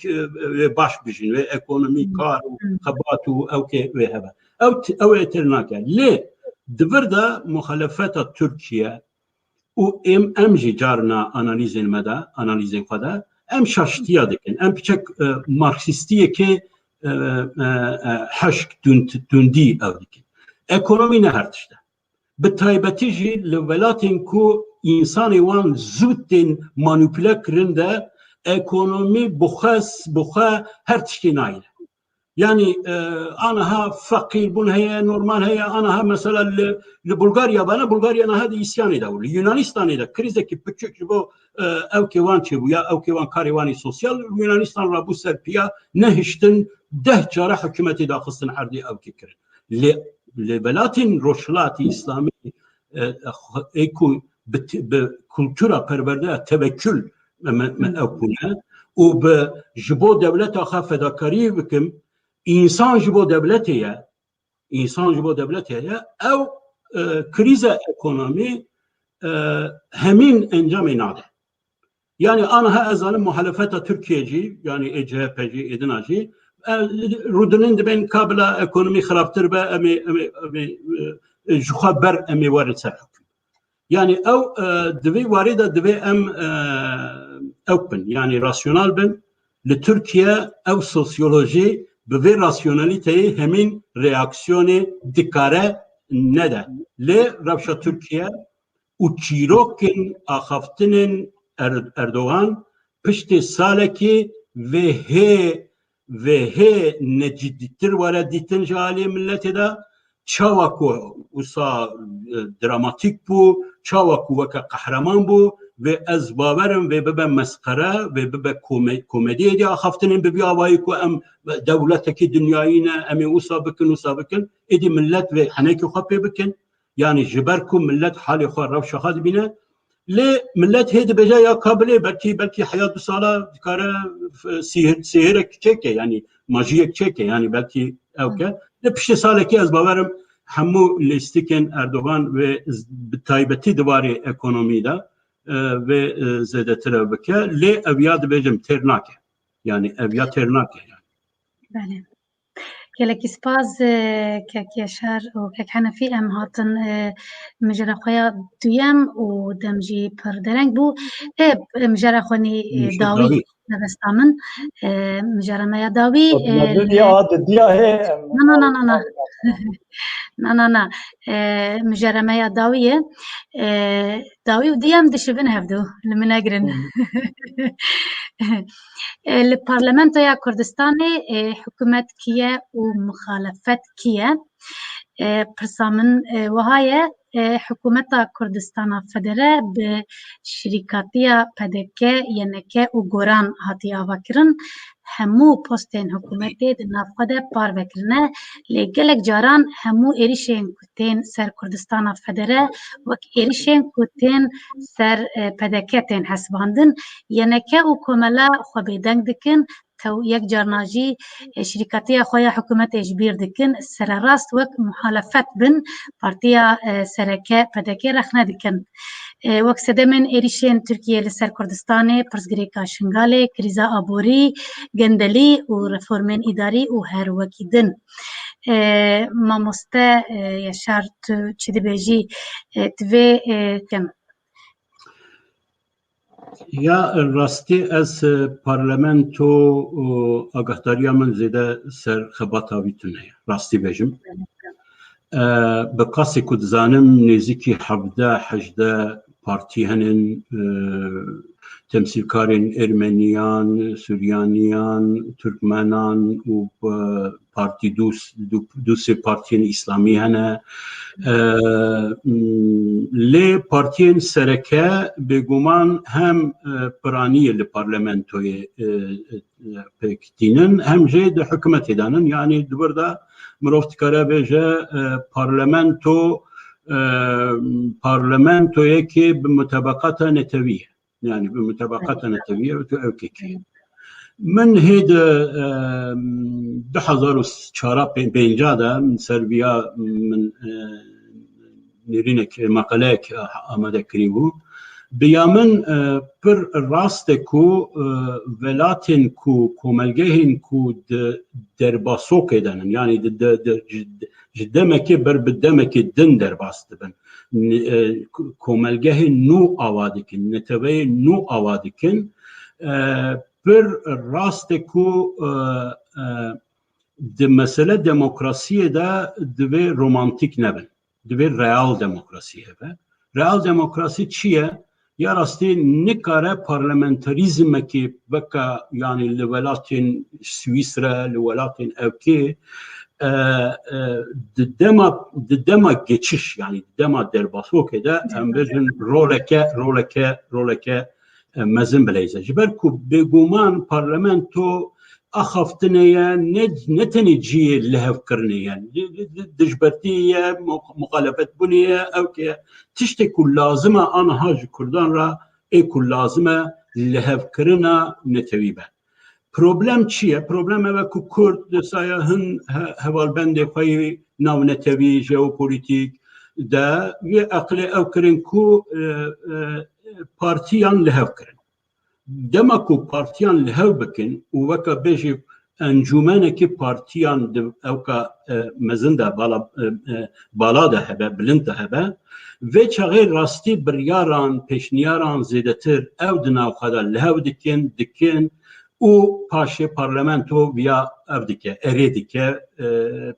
wê baş bijîn, wê ekonomî, kar û xebat û ewkê wê hebe. Ew t-, ew ê têr nake. Lê di vir de muxalefeta Tirkiye û em, em jî carna analîzên me de, analîzên xwe de, em şaştiya dikin. Em piçek, e, marksîstiyekê, e, e, e, hişk, tund-, tundî ew dikin. Ekonomî ne her tişt e. Bi taybetî jî li welatên ku însanê wan zû tên manîpule kirin de ekonomî bi xwe, bi xwe her tiştê nayîne. Yanî, e, aniha feqîrbûn heye, normal heye, aniha mesela li, li Bulgarya bana, Bulgarya niha di îsyanê de û li Yunanistanê de krîzekî piçûk ji bo, e, ewkê wan çêbû ya ewkê wan karê wan ê sosyal, Yunanistan rabû ser piya nehiştin, deh cara hikûmetê daxistin erdê ewkê kirin. Lê, lê welatên Rojhilatê Îslamî, e, e, xwe-, ê ku bi t-, bi kultura perwerde ya tevekül me, me, me ew bûne û bi ji bo dewleta xwe fedakarî bikim, însan ji bo dewletê ye, însan ji bo dewletê heye, ew e, krîza ekonomî e, hemîn encamê nade. Yani aniha ez zanim muhalefeta Tirkiye jî, yani ê C H P jî, êdina jî, e, rûdinin dibên ka bila ekonomî xirabtir be, em ê, em ê, em ê, e, ji xwe ber em ê werin ser hukm. Yani ew, e, di vê warê de divê em, e, ew bin, yani rasyonal bin. Li Tirkiye ew sosyolojî bi vê rasyonalîteyê hemîn reaksiyonê dikare nede. Lê rewşa Tirkiye û çîrokên axaftinên Er-, Erdogan piştê salekî vê hê, vê hê necîdîtir were dîtin ji alî milletê de. Çawa ku wisa, e, dramatîk bû, çawa ku weke qehreman bû, vê ez bawerim vê bibe mesqere, vê bibe kome-, komediyê dê axaftinên bi vî awayî ku em dewletekî dinyayî ne, em ê wisa bikin, wisa bikin, êdî millet vê henekî xwe pê bikin. Yani ji ber ku millet halê xwe rewşa xwe dibîne, lê millet hê dibêje ya ka bilê belkî, belkî heya du sala dikare f-, sihir, sihirek çêke, yani majiyek çêke, yani belkî ew ke. Lê piştê salekî ez bawerim hemû lîstikên Erdogan ve z-, bi taybetî di warê ekonomî de, e, vê, e, zêdetir ew bike. Lê ev ya dibêjim têr nake. Yani ev ya têr nake yani. Belê. Gelekî spas, e, kek Yaşar û kek Henefî, em hatin, e, mijara xwe ya duyem û dem jî pir dereng bû. E, mijara xwe nî, e, Nîşe dawî dawî. Mebesta min, e, mijara me ya dawî, e, Otomobil ya didiya hê, em Na, na, na, na, na. Na, na, na. E, mijara me ya dawî ye. E, dawî û diyem dişibin hevdu. Li min negirin. Hı. E, li Parlamentoya Kurdistanê, e, hikûmet kî ye û muxalefet kî ye? E, pirsa min, e, wiha ye, e, hikûmeta Kurdistana Federe bi şirîkatiya P D K, Y N K û Goran hatiye avakirin. Hemû postên hikûmetê di nav xwe de parve kirine, lê gelek caran hemû êrîşên ku tên ser Kurdistana Federe wek êrîşên ku tên ser, e, P D K tên hesibandin. Y N K û Komela xwe bêdeng dikin, tew-, yek carna jî, e, şirîkatiya xwe ya hikûmetê ji bîr dikin, sererast wek muhalefet bin, partiya, e, sereke P D K rexne dikin. E, wek sedemên êrîşên Tirkiye li ser Kurdistanê, pirsgirêka Şingalê, krîza aborî, gendelî û reformên îdarî û her wekî din. E, mamoste, e, Yaşar, tu çi dibêjî, e, divê, e, kem. Ya rastî ez, e, parlamento, o, agahdariya min zêde ser xebata wî tune ye. Rastî bêjim. E, bi qasî ku dizanim nêzîkî hevdeh hejdeh partî henin, e, temsîlkarên Ermeniyan, Suryaniyan, Turkmenan û, e, partî dûs-, dû-, dûsê partiyên Îslamî hene. E, m, lê partiyên sereke bêguman hem, e, piraniyê li parlamentoyê, e, e, pêk tînin, hem jê di hikûmetê de nin. Yanî di wir de mirov dikare bêje, e, parlamento, e, parlamentoyekê bi mutabaqata netewî ye. Yani bi mutabaqata netewî ye, tu ew kekî. Min hê di, e, du hezar û çar pê-, pênca de min ser viya min, e, nêrînek, maqaleyek amade kirî bû. Bi ya min, e, pir rast e ku, e, welatên ku, komelgehên ku di derbasokê de nin, yani di, di, di, ji, ji demekê ber bi demekê din derbas dibin. N-, e, ko-, komelgehên nû ava dikin, neteweyên nû ava dikin. E, pir rast e ku, e, e, di mesele demokrasiyê de divê romantîk nebin. Divê real demokrasî hebe. Real demokrasî çi ye? Ya rastî nikare parlamentarîzmekê weke, yani li welatên Swîsre, li welatên ewkê, e, e, di dema, di dema geçiş, yani di dema derbasokê de, em bêjin roleke, roleke, roleke, e, mezin bileyze. Ji ber ku bêguman parlamento axaftinê ye, ne, ne tenê cihê lihevkirinê ye. Di-, di-, di-, dijbertiyê ye, mu-, muxalefetbûnê ye, ew ke tiştê ku lazim e aniha ji Kurdan re, ê ku lazim e lihevkirina netewî be. Problem çi ye? Problem ev e ku Kurd di saya hin he-, hevalbendê xwe yê navnetewî, jeopolitîk de, wê eqilê ew kirin ku, e, e, partiyan li hev kirin. Dema ku partiyan li hev bikin û weka bêjî encûmenekî partiyan di ewka, e, mezin de, bala, e, e, bala de hebe, bilind de hebe, vê çaxê rastî biryaran, pêşniyaran zêdetir ew di nav xwe de li hev dikin, dikin û paşê parlamento viya ev dike, erê dike, e,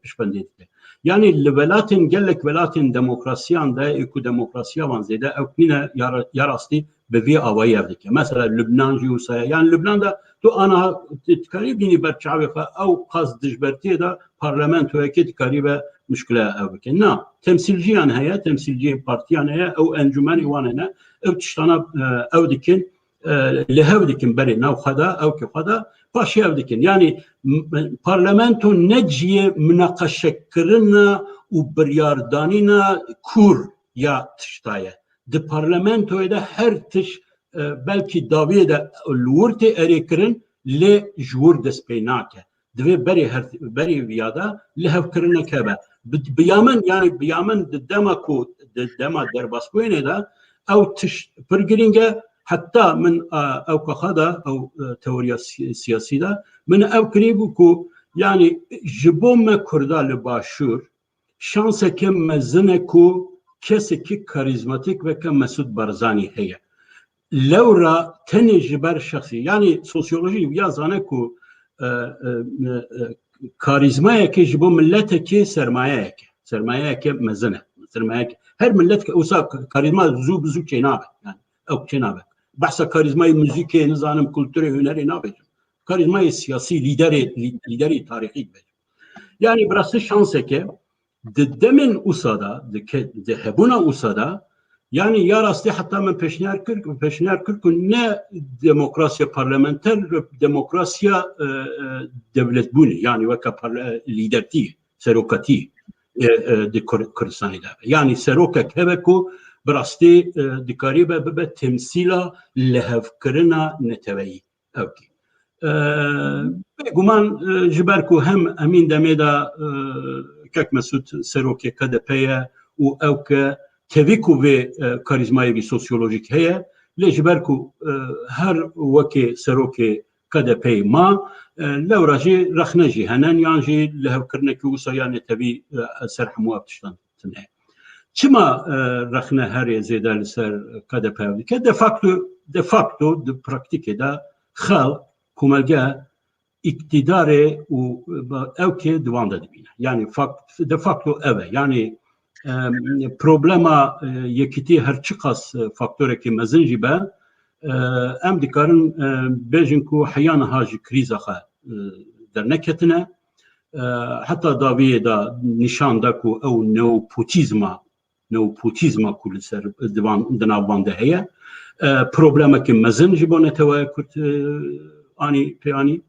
pişbendê dike. Yanî li welatên, gelek welatên demokrasiyan de, ê ku demokrasiya wan zêde ewk nîne, ya ra-, ya rastî bi vî awayî ev dike. Mesela Lubnan jî wisa ye. Yanî Lubnan de tu aniha di-, dikarî bînî ber çavê xwe ew qas dijbertiyê de parlamentoyekê dikarî be muşkile ev bike. Na, temsîlciyan heye, temsîlciyên partiyan heye, ew encûmenê wan hene, ew tiştana, e, ew dikin, e, li hev dikin berê nav xwe de, ewkê xwe de, paşê ev dikin. Yanî m-, parlamento ne cihê minaqeşekirina û biryardanîna kûr ya tişta ye. Di parlamentoyê de her tişt, e, belkî dawiyê de li wir tê erê kirin, lê ji wir dest pê nake. Divê berê her, berê viya de lihevkirinek hebe. Bi, bi ya min, yanî bi ya min di dema ku, di dema derbasbûyînê de ew tişt pir girîng e. Heta min, e, ewka xwe de, ew, e, teoriya si-, siyasî de min ew kirî bû ku, yanî ji bo me Kurda li Başûr, şanseke mezin e ku kesekî karîzmatîk weke Mesûd Barzanî heye. Lewra tenê ji ber şexsî, yanî sosyolojî ya zane ku, e, e, e, karîzmayeke ji bo miletekê sermayeyeke, sermayeyeke mezin e. Sermayeyeke, her miletek wisa karîzma zû bi zû çênabe. Yani ew çênabe. Behsa karîzmayê muzîkê, nizanim kulturê, hunerê nabêjim. Karîzmayê siyasî, lîderê, lî-, lîderî tarîxî dibêjim. Yani bi rastî şanseke di demên usa de, di ke-, di hebûna usa de, yani ya rastî heta min pêşniyar kir, pêşniyar kir ku ne demokrasiya parlamenter, demokrasiya, e, e, dewletbûnê, yani weke parle-, lîdertî, serokatî, e, e, di Kur-, Kurdistanê de. Yani serokek hebe ku bi rastî, e, dikarîbe bibe temsîla lihevkirina neteweyî. Ewkî. E, bêguman, e, ji ber ku hem Emîn demê de, e, kek Mesûd serokê K D P ye û ew ke tevî ku vê, e, karîzmayê vî sosyolojîk heye, lê ji ber ku, e, her wekê serokê K D P'ê ma, e, lewra jî rexne jî henen yan jî lihevkirinekî wisa ya netewî, e, ser hemû ev tiştan tune. Çima, e, rexne herê zêde li ser K D P ev dike? De facto, de facto di praktîkê de xelk, komelge, îktîdarê û, e, ewkê di wan de dibîne. Yani fakt-, de facto ev e. Yani, e, problema, e, yekîtî her çiqas, e, faktorekî mezin jî be, e, em dikarin, e, bêjin ku heya niha ji krîza xwe, e, derneketine. E, heta dawiyê de nîşan da ku ew neopotîzma, neopotîzma ku li ser di van, di nav van de heye, e, problemekî mezin ji bo neteweya Kurd, e, anî, pê anî.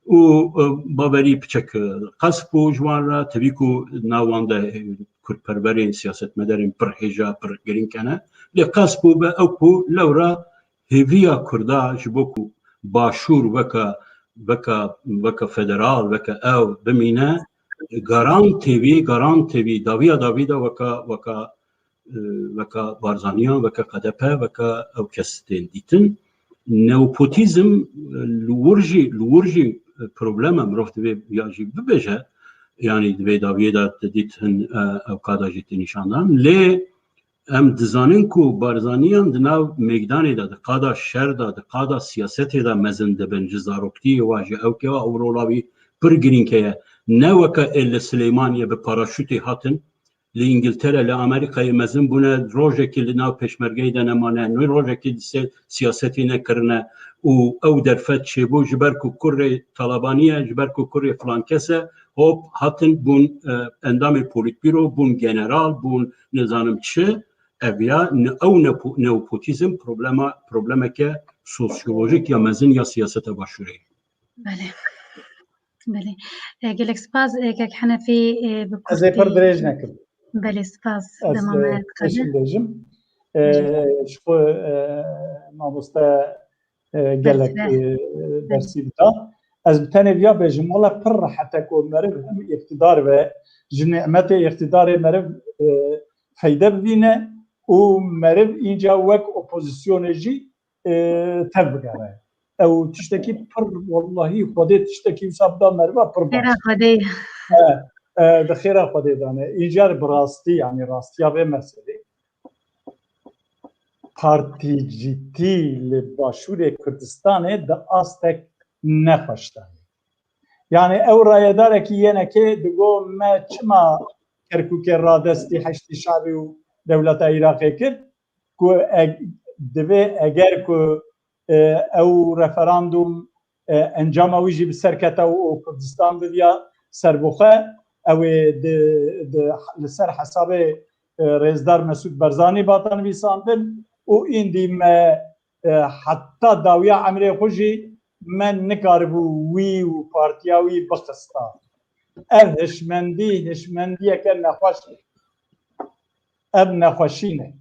Û, e, bawerî piçek, e, qesp bû ji wan re, tevî ku nav wan de, e, kurdperwerên, siyasetmedarên pir hêja, pir girîng hene. Lê qesp bû be ew ku lewra hêviya Kurda ji bo ku Başûr weke, weke, weke federal, weke ew bimîne, garantê wî, garantê wî, dawiya dawî de weke, weke, e, weke Barzaniyan, weke K D P, weke ew kes tên dîtin. Neopotîzm, e, li wir jî, li wir jî, e, problem e, mirov divê ya jî bibêje, yanî divê dawiyê de te dît hin, e, ew qada jî tê nîşandan. Lê em dizanin ku Barzaniyan di nav mêgdanê de, di qada şer de, di qada siyasetê de mezin dibin. Ji zaroktiyê wa, ji ewkê wa ew rola wî pir girîng heye. Ne weke ê li Silêmaniyê bi paraşûtê hatin, li Îngiltere, li Amerîkayê mezin bûne, rojekê li nav pêşmergeyê de nemane, ne rojekê di ser siyasetê nekirine û ew derfet çêbû, ji ber ku kurê Talabaniye, ji ber ku kurê filan kes e, hop, hatin bûn, e, endamê polîtbîro, bûn general, bûn nizanim çi. Ev ya ne-, ew nepo-, neopotîzm problema, problemeke sosyolojîk ya mezin ya siyaseta Başûrê ye. Belê. Belê. E, gelek spas, e, kek Henefî, e, bi Ez ê pir kurtî dirêj nekim. Belê, spas. Ez, Dema me e, dixebitin. Pêşî bêjim. E, Bêjin. Ji xwe, e, mamoste, e, gelek, Bersive. e, Belê. Bersî bida. Ez bi tenê viya bêjim, wele pir rehet e ku meriv hem îqtidar ve, ji nîmetê îqtidarê meriv, e, feyde bibîne û meriv înca wek opozisyonê jî, e, tev bigere. Ew tiştekî pir, wellahî Xwedê tiştekî wisa bida meriva pir baş. Xêra Xwedê. E, e, di xêra Xwedê dane. Înca bi rastî, yanî rastiya vê meselê. Partîcîtî li Başûrê Kurdistanê di astek nexweş de ye. Yanî ew rayedarekî yenekê digo me çima Kerkûkê radestî Heşdî Şabî û dewleta Iraqê kir, ku e-, divê eger ku, e, ew referandûm, e, encama wî jî bi ser keta û, û Kurdistan biviya serbixwe, ew ê di, di, li ser hesabê, e, rêzdar Mesûd Barzanî bata nivîsandin û îndî me, e, heta dawiya emrê xwe jî me nikaribû wî û partiya wî bixista. Ev hişmendî, hişmendiyeke nexweş e. Ev nexweşîn e.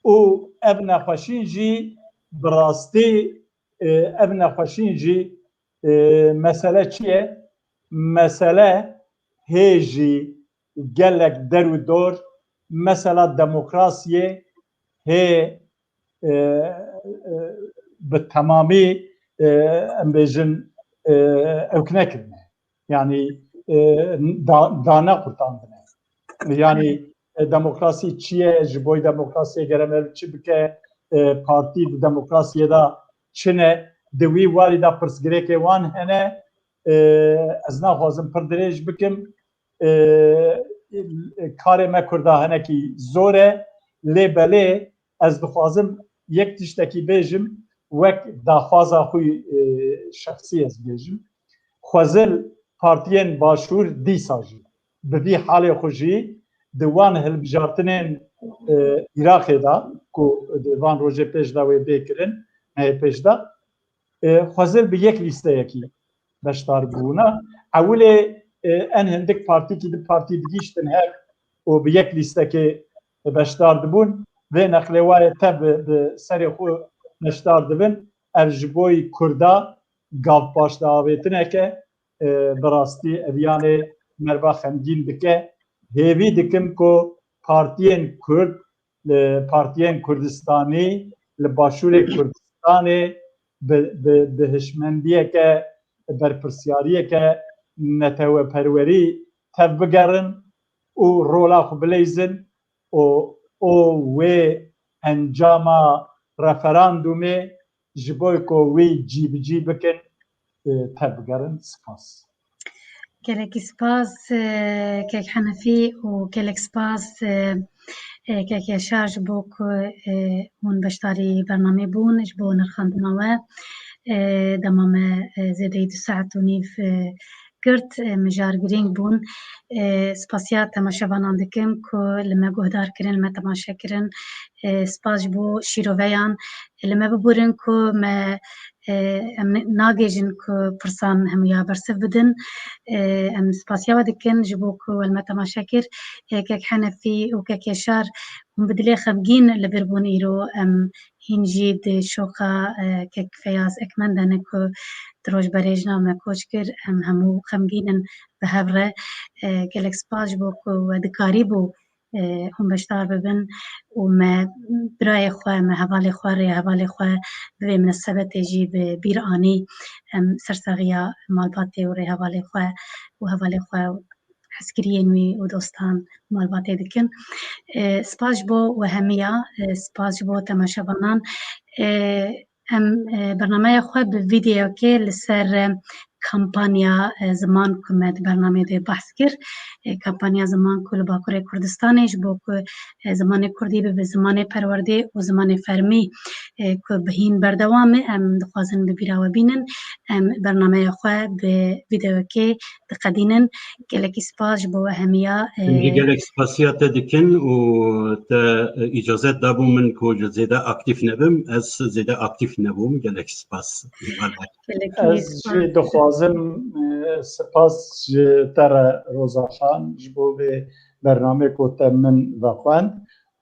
Û ev nexweşîn jî bi rastî, e, ev nexweşîn jî, e, mesele çi ye? Mesele hê jî gelek der û dor, mesela demokrasiyê hê, e, e, bi temamî, e, em bêjin, e, ewk nekirine. Yanî, e, da-, dane qurtandine. Yanî, e, demokrasî çi ye? Ji bo demokrasiyê gere meriv çi bike? E, partî di demokrasiyê de çi ne? Di wî warî de pirsgirêkê wan hene. E, ez naxwazim pir dirêj bikim. E, karê me Kurda hinekî zor e. Lê belê ez dixwazim yek tiştekî bêjim, wek daxwaza xwe, e, şexsî ez bêjim. Xwezil partiyên Başûr dîsa jî bi vî halê xwe jî di wan hilbijartinên, e, Iraqê de ku di van rojê pêş de wê bê kirin, nehê pêş de, e, xwezil bi yek lîsteyekî beşdar bûna. Ewilê, e, en hindik partîkî di partî digihîştin hev û bi yek lîstekê beşdar dibûn. Vê neqlê wa ye te bi, bi serê xwe beşdar dibin. Ev ji bo Kurda gav paşdiavêtineke, e, bi rastî ev yanê meriva xemgîn dike. Hêvî dikim ku partiyên Kurd, e, partiyên Kurdistanî li Başûrê Kurdistanê bi, bi, bi hişmendiyeke, berpirsiyariyeke neteweperwerî tev bigerin û rola xwe bileyzin û, û wê encama referandumê ji bo ku wî cîbicî bikin, e, tev bigerin. Spas. Gelekî spas, e, kek Henefî û gelek spas, e, e, kek Yaşar ji bo ku, e, hûn beşdarî bernamê bûn, ji bo nirxandina we, e, dema me, e, zêdeyî du saet û nîv, e, girt, e, mijar girîng bûn. E, spasiya temaşevanan dikim ku li me guhdar kirin, li me temaşe kirin. E, spas ji bo şîroveyan. Li me biborin ku me, e, em ne-, nagêjin ku pirsan hemûya bersiv bidin. E, em spasiya we dikin ji bo ku we li me temaşe kir. E, kek Henefî û kek Yaşar, hûn bi dilê xemgîn li vir bûn îro. Em hîn jî di şoqa, e, kek Feyaz Ekmen de ne ku di rojberê ji nav me koç kir. Em hemû xemgîn in bi hev re. E, gelek spas ji bo ku we dikarîbû, e, hûn beşdar bibin û me birayê xwe, me hevalê xwe, rêhevalê xwe bi vê minasebetê jî bi bîr anî. Em sersaxiya malbatê û rêhevalê xwe û hevalê xwe û hezkiriyên wî û dostan malbatê dikin. E, spas ji bo we hemiya, e, spas ji bo temaşevanan. E, em, e, bernameya xwe bi vîdeokê li ser, e, kampanya, e, ziman ku me di bernameyê de behs kir. E, kampanya ziman ku li Bakurê Kurdistanê ji bo ku, e, zimanê kurdî bibe zimanê perwerdê û zimanê fermî, e, ku bi hîn berdewam e, em dixwazin bi bîra we bînin. Em bernameya xwe bi vîdeokê diqedînin. Gelekî spas ji bo we hemiya, e, Em jî gelek spasiya te dikin û te, e, îcazet dabû min ku zêde aktîf nebim. Ez zêde aktîf nebûm. Gelek spas. Gelekî Ez spas. jî dixwazim, e, spas ji te re Roza Xan ji bo vê bernamê ku te min vexwend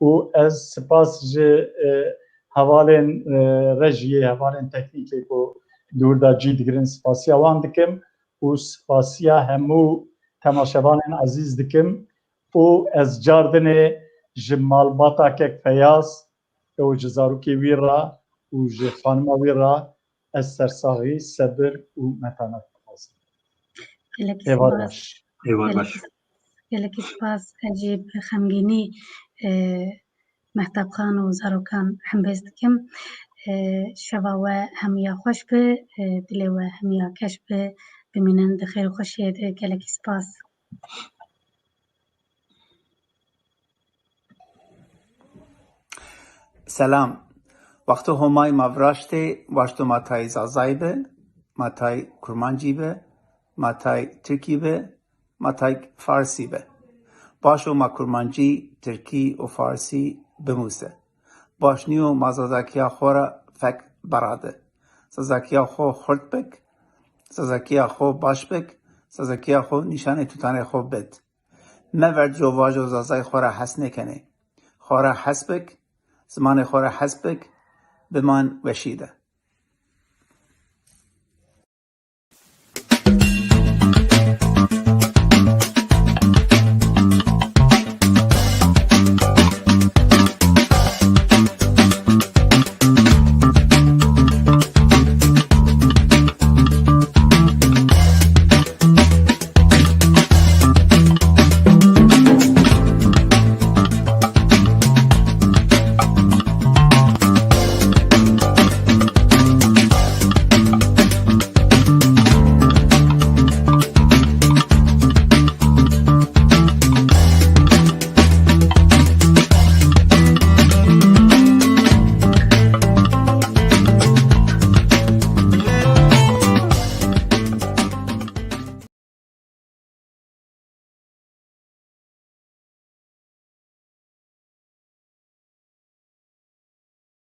û ez spas ji, e, hevalên, e, rejiyê, hevalên teknîkê ku di wir de cî digirin, spasiya wan dikim û spasiya hemû temaşevanên ezîz dikim û ez cardinê ji malbata kek Feyaz û ji zarokê wî re û ji xanima wî re ez sersaxî, sebir û metanet dixwazim. Gelekî Êvar spas. baş. Êvar baş. Gelekî spas. Ez jî bi xemgînî, e, Mehtap Xan û zarokan hembêz dikim. E, şeva we hemiya xweş be, e, dilê we hemiya keş be. Bimînin di xêr û xweşiyê de. Gelekî spas. Selam. Wexto Homay ma viraştê, waşto ma tay Zazay be, ma tay Kurmancî be, ma tay Tirkî be, ma tay Farsî be. Baş o ma Kurmancî, Tirkî û Farsî bimûse. Baş nîyo ma Zazakiya xwe re fek berade. Zazakiya xwe xurt bik, Zazakiya xwe baş bik, Zazakiya xwe nîşanê tutanê xwe bid. Me ver covajo Zazay xwe re hes nêkenê. Xwe re hes bik, zimanê xwe re hes bik, biman weşî de.